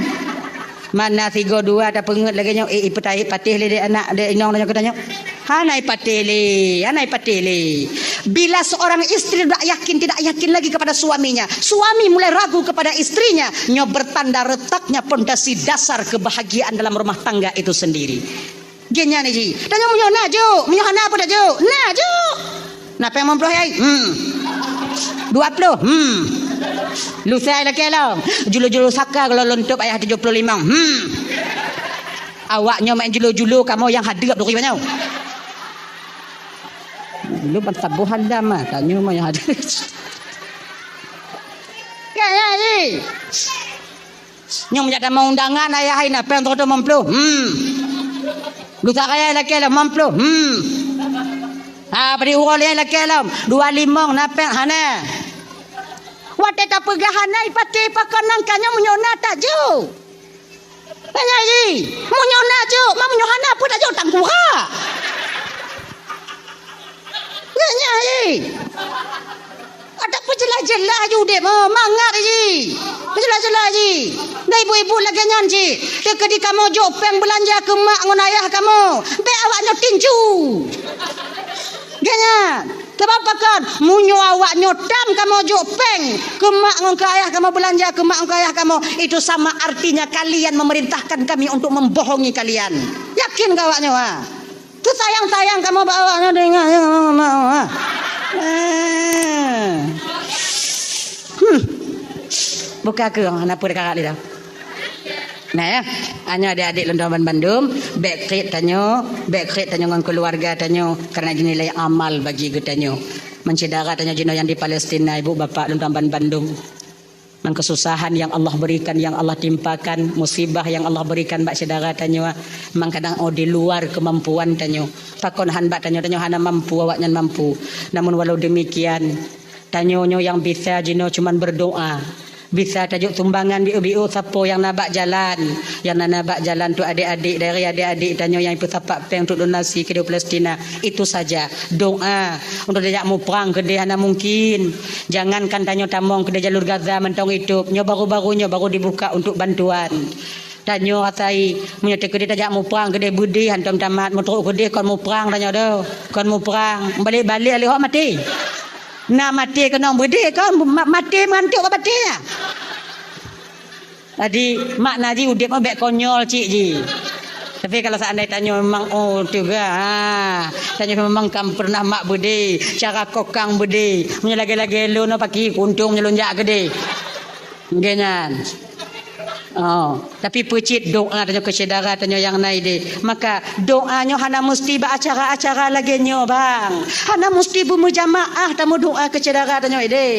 Mana sigo dua tapeungeut lagée nyoe, eh, ipeutai patéh lé dek anak, dek inong tanyoe keu tanyoe. Hana ipatéh lé, hana ipatéh lé. Bila seorang istri tidak yakin, tidak yakin lagi kepada suaminya, suami mulai ragu kepada istrinya, nyoe bertanda retaknya pondasi dasar kebahagiaan dalam rumah tangga itu sendiri. Geuh nyan ji. Tanyoe meunyoe na jok, meunyoe hana pun tajok. Na jok. Na péng limong ploh ai? Hmm. Dua ploh? Hmm. Lusa lakée lom. Julu-julu saka kalau lôn tôb ayah tujoh ploh limong. Hmm. Awak nyoe main julu-julu kamoe nyang hadeup duri banyoe. Julu ban saboh handam ah, tanyoe mah nyang hadeup. Ka ya, ji. Nyoe meujak tamong undangan ayah hai na péng seureutôh limong ploh. Hmm. Lusa raya lakée lom limong ploh. Hmm. Ha, bri uroe lé lakée lom dua limong na péng hana. Watée tapeugah hana ipatéh pakon nangka nyoe meunyoe na tajok. Nyan ji, meunyoe na jok, ma meunyoe hana peue tajok tangkura. Nyan ji. Ada peujeulaih-jeulaih ju udeb, oh, mangat ji. Peujeulaih-jeulaih ji. Dah ibu-ibu lagée nyan ji. Teukeudi kamoe jok péng beulanja keu mak ngon ayah kamoe. Bék awak nyoe tinju. Geuh nyan. Sabab pakon, meunyoe awak nyoe tam kamoe jok péng keu mak ngon keu ayah kamoe, beulanja keu mak ngon keu ayah kamoe, itu sama artinya kalian memerintahkan kami untuk membohongi kalian. Yakin keu awak nyoe, ha? Teusayang-sayang kamoe bak awak nyoe, deungoe, deungoe, deungoe, ha? Eh. Hmm. Buka keu, hana peue dikarak lé dah. Nah, ya. Hanya adik-adik lôn tuan bandum, bék krit tanyoe, bék krit tanyoe ngon keuluwarga tanyoe, karena dinilai amal bagi geutanyoe. Meusyedara tanyoe jinoe nyang di Palestina, ibu bapak lôn tuan bandum. Ngon kesusahan yang Allah berikan, yang Allah timpakan, musibah yang Allah berikan bak syedara tanyoe, mangkadang oh di luar kemampuan tanyoe. Pakon han bak tanyoe, tanyoe hana mampu, awaknyan mampu. Namun walau demikian, tanyoe nyoe nyang bisa jinoe cuman berdoa. Bisa tajok sumbangan biôh-biôh sapo nyang na bak jalan. Nyang na, na bak jalan tu adik-adik, dari adik-adik tanyoe nyang ipeusapat péng untuk donasi keudéh Palestina. Itu saja. Doa. Untuk tajak muprang keudéh hana mungkin. Jangankan tanyoe tamong keudéh jalur Gaza mantong itôb. Nyoe baru-baru nyoe baru dibuka untuk bantuan. Tanyoe asai, meunyoe teukeudéh tajak muprang keudéh beudéh hantom tamat, meutrok keudéh kon muprang tanyoe doh. Kon muprang. Balek-balek lé hok maté. Na maté keunong beudé kon, ma-, maté meugantok bak batée nyan. Jadi, makna jih udeb nyoe bék konyol cit jih. Tapi kalau seandai tanyoe memang, oh, teuga, ha, tanyoe memang kan pernah mak beudé, cara kokang beudé. Meunyoe lagée-lagée lôn, oh, paki kuntung meunyoe lôn jak keudeh. Nggih nyan. Oh, tapi peucit doa tanyoe keu syedara tanyoe nyang na ideh. Maka doa nyoe hana musti bak acara-acara lagée nyoe, bang. Hana musti beumeujamaa teuh meudoa keu syedara tanyoe ideh.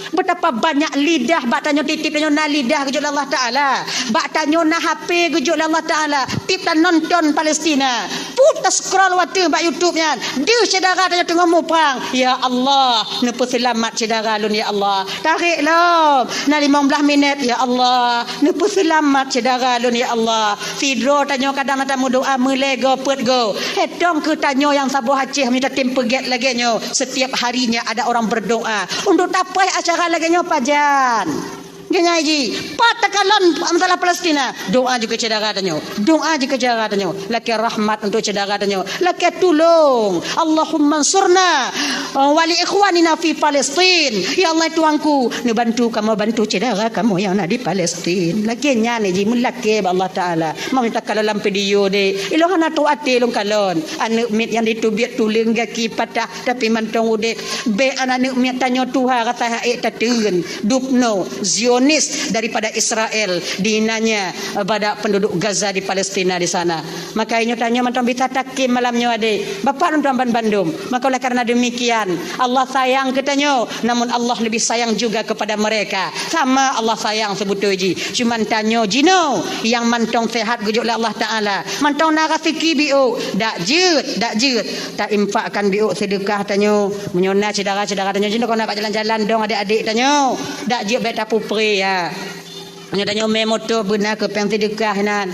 Betapa banyak lidah bak tanyoe tieb-tieb tanyoe na lidah geujok lé Allah Taala. Bak tanyoe na H P geujok lé Allah Taala. Tieb tanonton Palestina. Peuet ta-scroll watée bak YouTube nyan. Deuh syedara tanyoe teungoh muprang. Ya Allah, neupeuseulamat syedara lôn ya Allah. Tarek lom. Na limong blaih minét, ya Allah, neupeuseulamat syedara lôn, ya Allah. Sidroe tanyoe kadang na tameudoa meulée goe peuet goe. Hetong keu tanyoe nyang saboh Aceh meunyoe tatem peugét lagée nyoe, setiap harinya ada orang berdoa untuk tapaih acara lagée nyoe pajan. Nyan jih, pat takalon masalah Palestina, doa jih keu syedara tanyoe, doa jih keu syedara tanyoe. Lakée rahmat untuk syedara tanyoe. Lakée tulông. Allahumma ansurna, uh, wa li ikhwanina fi Palestin. Ya Allah Tuhanku, neubantu kamoe bantu syedara kamoe nyang na di Palestin. Lakée nyan jih meulakée bak Allah Taala. Meunyoe takalon lam video deh, ilôn hana trok até lôn kalon. Aneuk miet nyang diteubiet tuleueng gaki patah tapi mantong udeb. Bék aneuk miet tanyoe tuha rasa hak ék tateun. Dubno, Zionis daripada Israel, dihinanya, eh, pada penduduk Gaza di Palestina di sana. Maka inyoe tanyoe mantong bisa takhém malam nyoe adé. Bapak lôn tuan ban bandum. Maka oleh karena demikian, Allah sayang keu tanyoe, namun Allah lebih sayang juga kepada mereka. Sama Allah sayang sebetul jih. Cuman tanyoe jinoe nyang mantong sehat geujok lé Allah Taala. Mantong na raseuki biôk, dak jeuet, dak jeuet. Ta infakkan biôk seudeukah tanyoe. Meunyoe na syedara-syedara tanyoe jinoe kon na bak jalan-jalan dong adék-adék tanyoe. Dak jeuet bék tapupre ya. Nyoe tanyoe mé moto beuna keu péng seudeukah inan.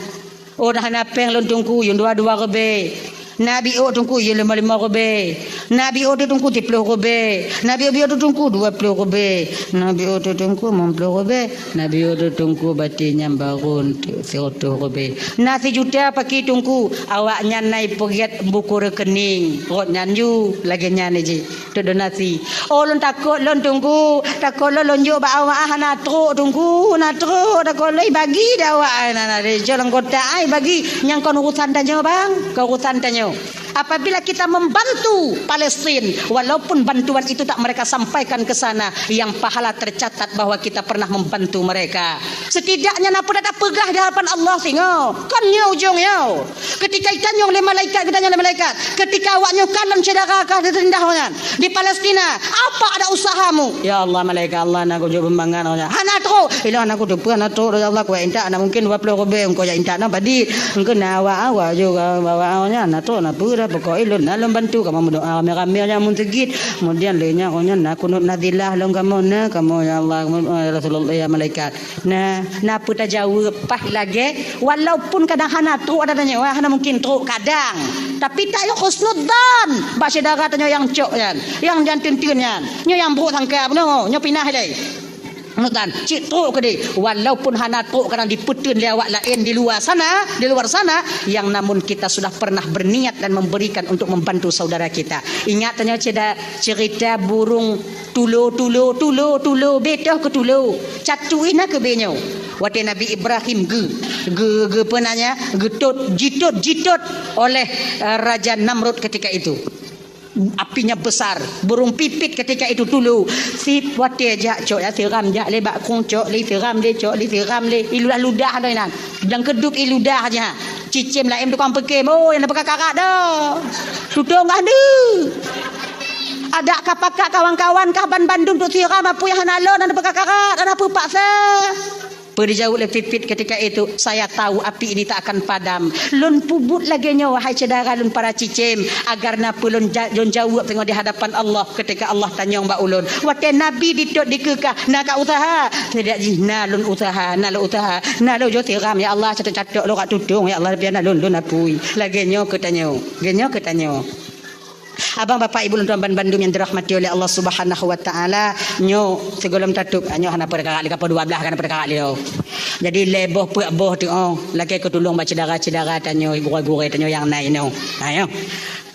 Oh, hana péng lôn Teungku, yum dua-dua ribée. Na biôk Teungku, yum lima-lima ribée. Na biôk teuh Teungku, siplôh ribée. Na biôk-biôk teuh Teungku, dua plôh ribée. Na biôk teuh Teungku, limong plôh ribée. Na biôk teuh Teungku, bati nyan barô teuh sireutôh ribée. Na sijuta paki Teungku, awaknyan na ipeugét buku rekening. Rot nyan ju, lagée nyan jih. Teudonasi. Oh, lôn takot lôn Teungku. Takot lôn, lôn jok bak awak, ah, hana trok Teungku, hana trok. Takot lôn ibagi dak awak, ah, na, na, na, jok lam kotak, ah, ibagi. Nyang kon urusan tanyoe, bang. Kon urusan tanyoe. Apabila kita membantu Palestin, walaupun bantuan itu tak mereka sampaikan ke sana, yang pahala tercatat bahwa kita pernah membantu mereka. Setidaknya na peue tapeugah di hadapan Allah singoh. Kon nyoe ujong nyoe. Ketika itanyong lé malaikat, geutanyong lé malaikat, ketika awak nyoe kalon syedara ka teurindah nyan di Palestina, apa ada usahamu? Ya Allah, malaikat Allah, na kujok beumbangan awak nyan. Hana trok. Ilôn na kuteupeu hana trok, ya Allah, kuintak na mungkin dua plôh ribée, engkau jak intak na padit. Engkau na awak-awak juga bawa awak nyan, na trok na peue dah, pokok ilôn na lôn bantu kamoe meudoa ramé-ramé nyan mun seugit. Kemudian lé nyan, awak nyan na kunut nazilah lôn kamoe na, kamoe ya Allah, ya Rasulullah, ya malaikat. Nah, na peue tajaweueb paih lagée, walaupun kadang hana trok ada tanyoe, hana mungkin trok kadang. Tapi tayoe husnudzan bak syedara tanyoe nyang cok nyan, nyang jan teunteun nyan. Nyoe nyang brok sangka bunoe, nyoe pinah ilée. Husnudzan, cit trok keudeh, walaupun hana trok kadang dipeuteun lé awak laén di luwa sana, di luar sana, yang namun kita sudah pernah berniat dan memberikan untuk membantu saudara kita. Ingat tanyoe ceda-, cerita burung Tulo, tulo, tulo, tulo, bée toh keu tulo. Catu ih na keu bée nyoe. Watée Nabi Ibrahim geu-, geu-, geu-, apa namanya, geutot, jitot, jitot oleh, eh, Raja Namrud ketika itu. Apinya besar, burung pipit ketika itu tulo. Sip watée jak cok ya siram jak lé bak krueng cok lé siram lé cok lé siram lé. Iludah-ludah tu inan. Dan keudub iludah aja. Cicém laén tukang peukem. Oh, nyang na peukakarat dah. Tutong kah deuh. Adak ka pakat kawan-kawan kah ban bandum tu siram apui hana lon, hana peukakarat, hana peue paksa. Peue dijaweueb lé Pipit ketika itu, "Saya tahu api ini tak akan padam." Lôn peubuet lagée nyoe, wahai syedara lôn para cicém, agar na peue lôn ja-, lôn jaweueb teungoh di hadapan Allah. Ketika Allah tanyong bak ulôn, watée Nabi ditot dikeukah, na ka usaha? Tidak jih, na lôn usaha, na lôn usaha, na lôn jok siram, ya Allah, catok-catok lôn rak tutong, ya Allah, biar na lôn, lôn apui. Lagée nyoe keu tanyoe, lagée nyoe keu tanyoe. Abang, bapak, ibu, lôn tuan ban bandum nyang dirahmati oleh Allah Subhanahu wa Taala, nyoe sigohlom tatôp, nyoe hana peurkara lé, ka poh dua belas hana peurkara lé. Jadi lhée boh peuet boh tu, oh, lakée keu tulông bak syedara-syedara tanyoe, gurée-gurée tanyoe nyang na inoe. Ha, nyoe.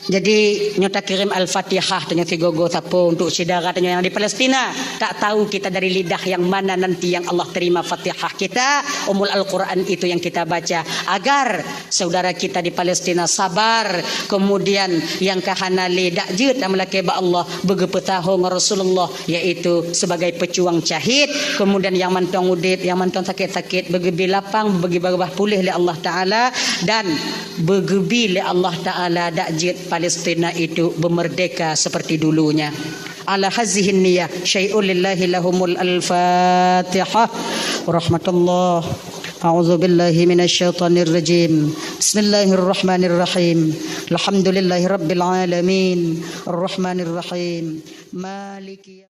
Jadi, nyoe takirém Al-Fatihah tanyoe sigoe-goe sapeue untuk syedara tanyoe nyang di Palestina. Tak tahu kita dari lidah yang mana nanti yang Allah terima Fatihah kita, Ummul Al-Quran itu yang kita baca. Agar saudara kita di Palestina sabar, kemudian nyang ka hana lé dak jeuet tameulakée bak Allah, beugeupeusaho ngon Rasulullah, yaitu sebagai pejuang syahid, kemudian nyang mantong udép, nyang mantong sakét-sakét, beugeubi lapang, beugeubi babah puléh lé Allah Taala, dan beugeubi lé Allah Taala dak jeuet Palestina itu beumerdeka seperti dulunya. Ala hazihin niyah, syai'un lillahi lahumul al-Fatihah. Warahmatullah. A'udzu billahi minasy syaithanir rajim. Bismillahirrahmanirrahim. Alhamdulillahi rabbil alamin. Arrahmanirrahim. Maliki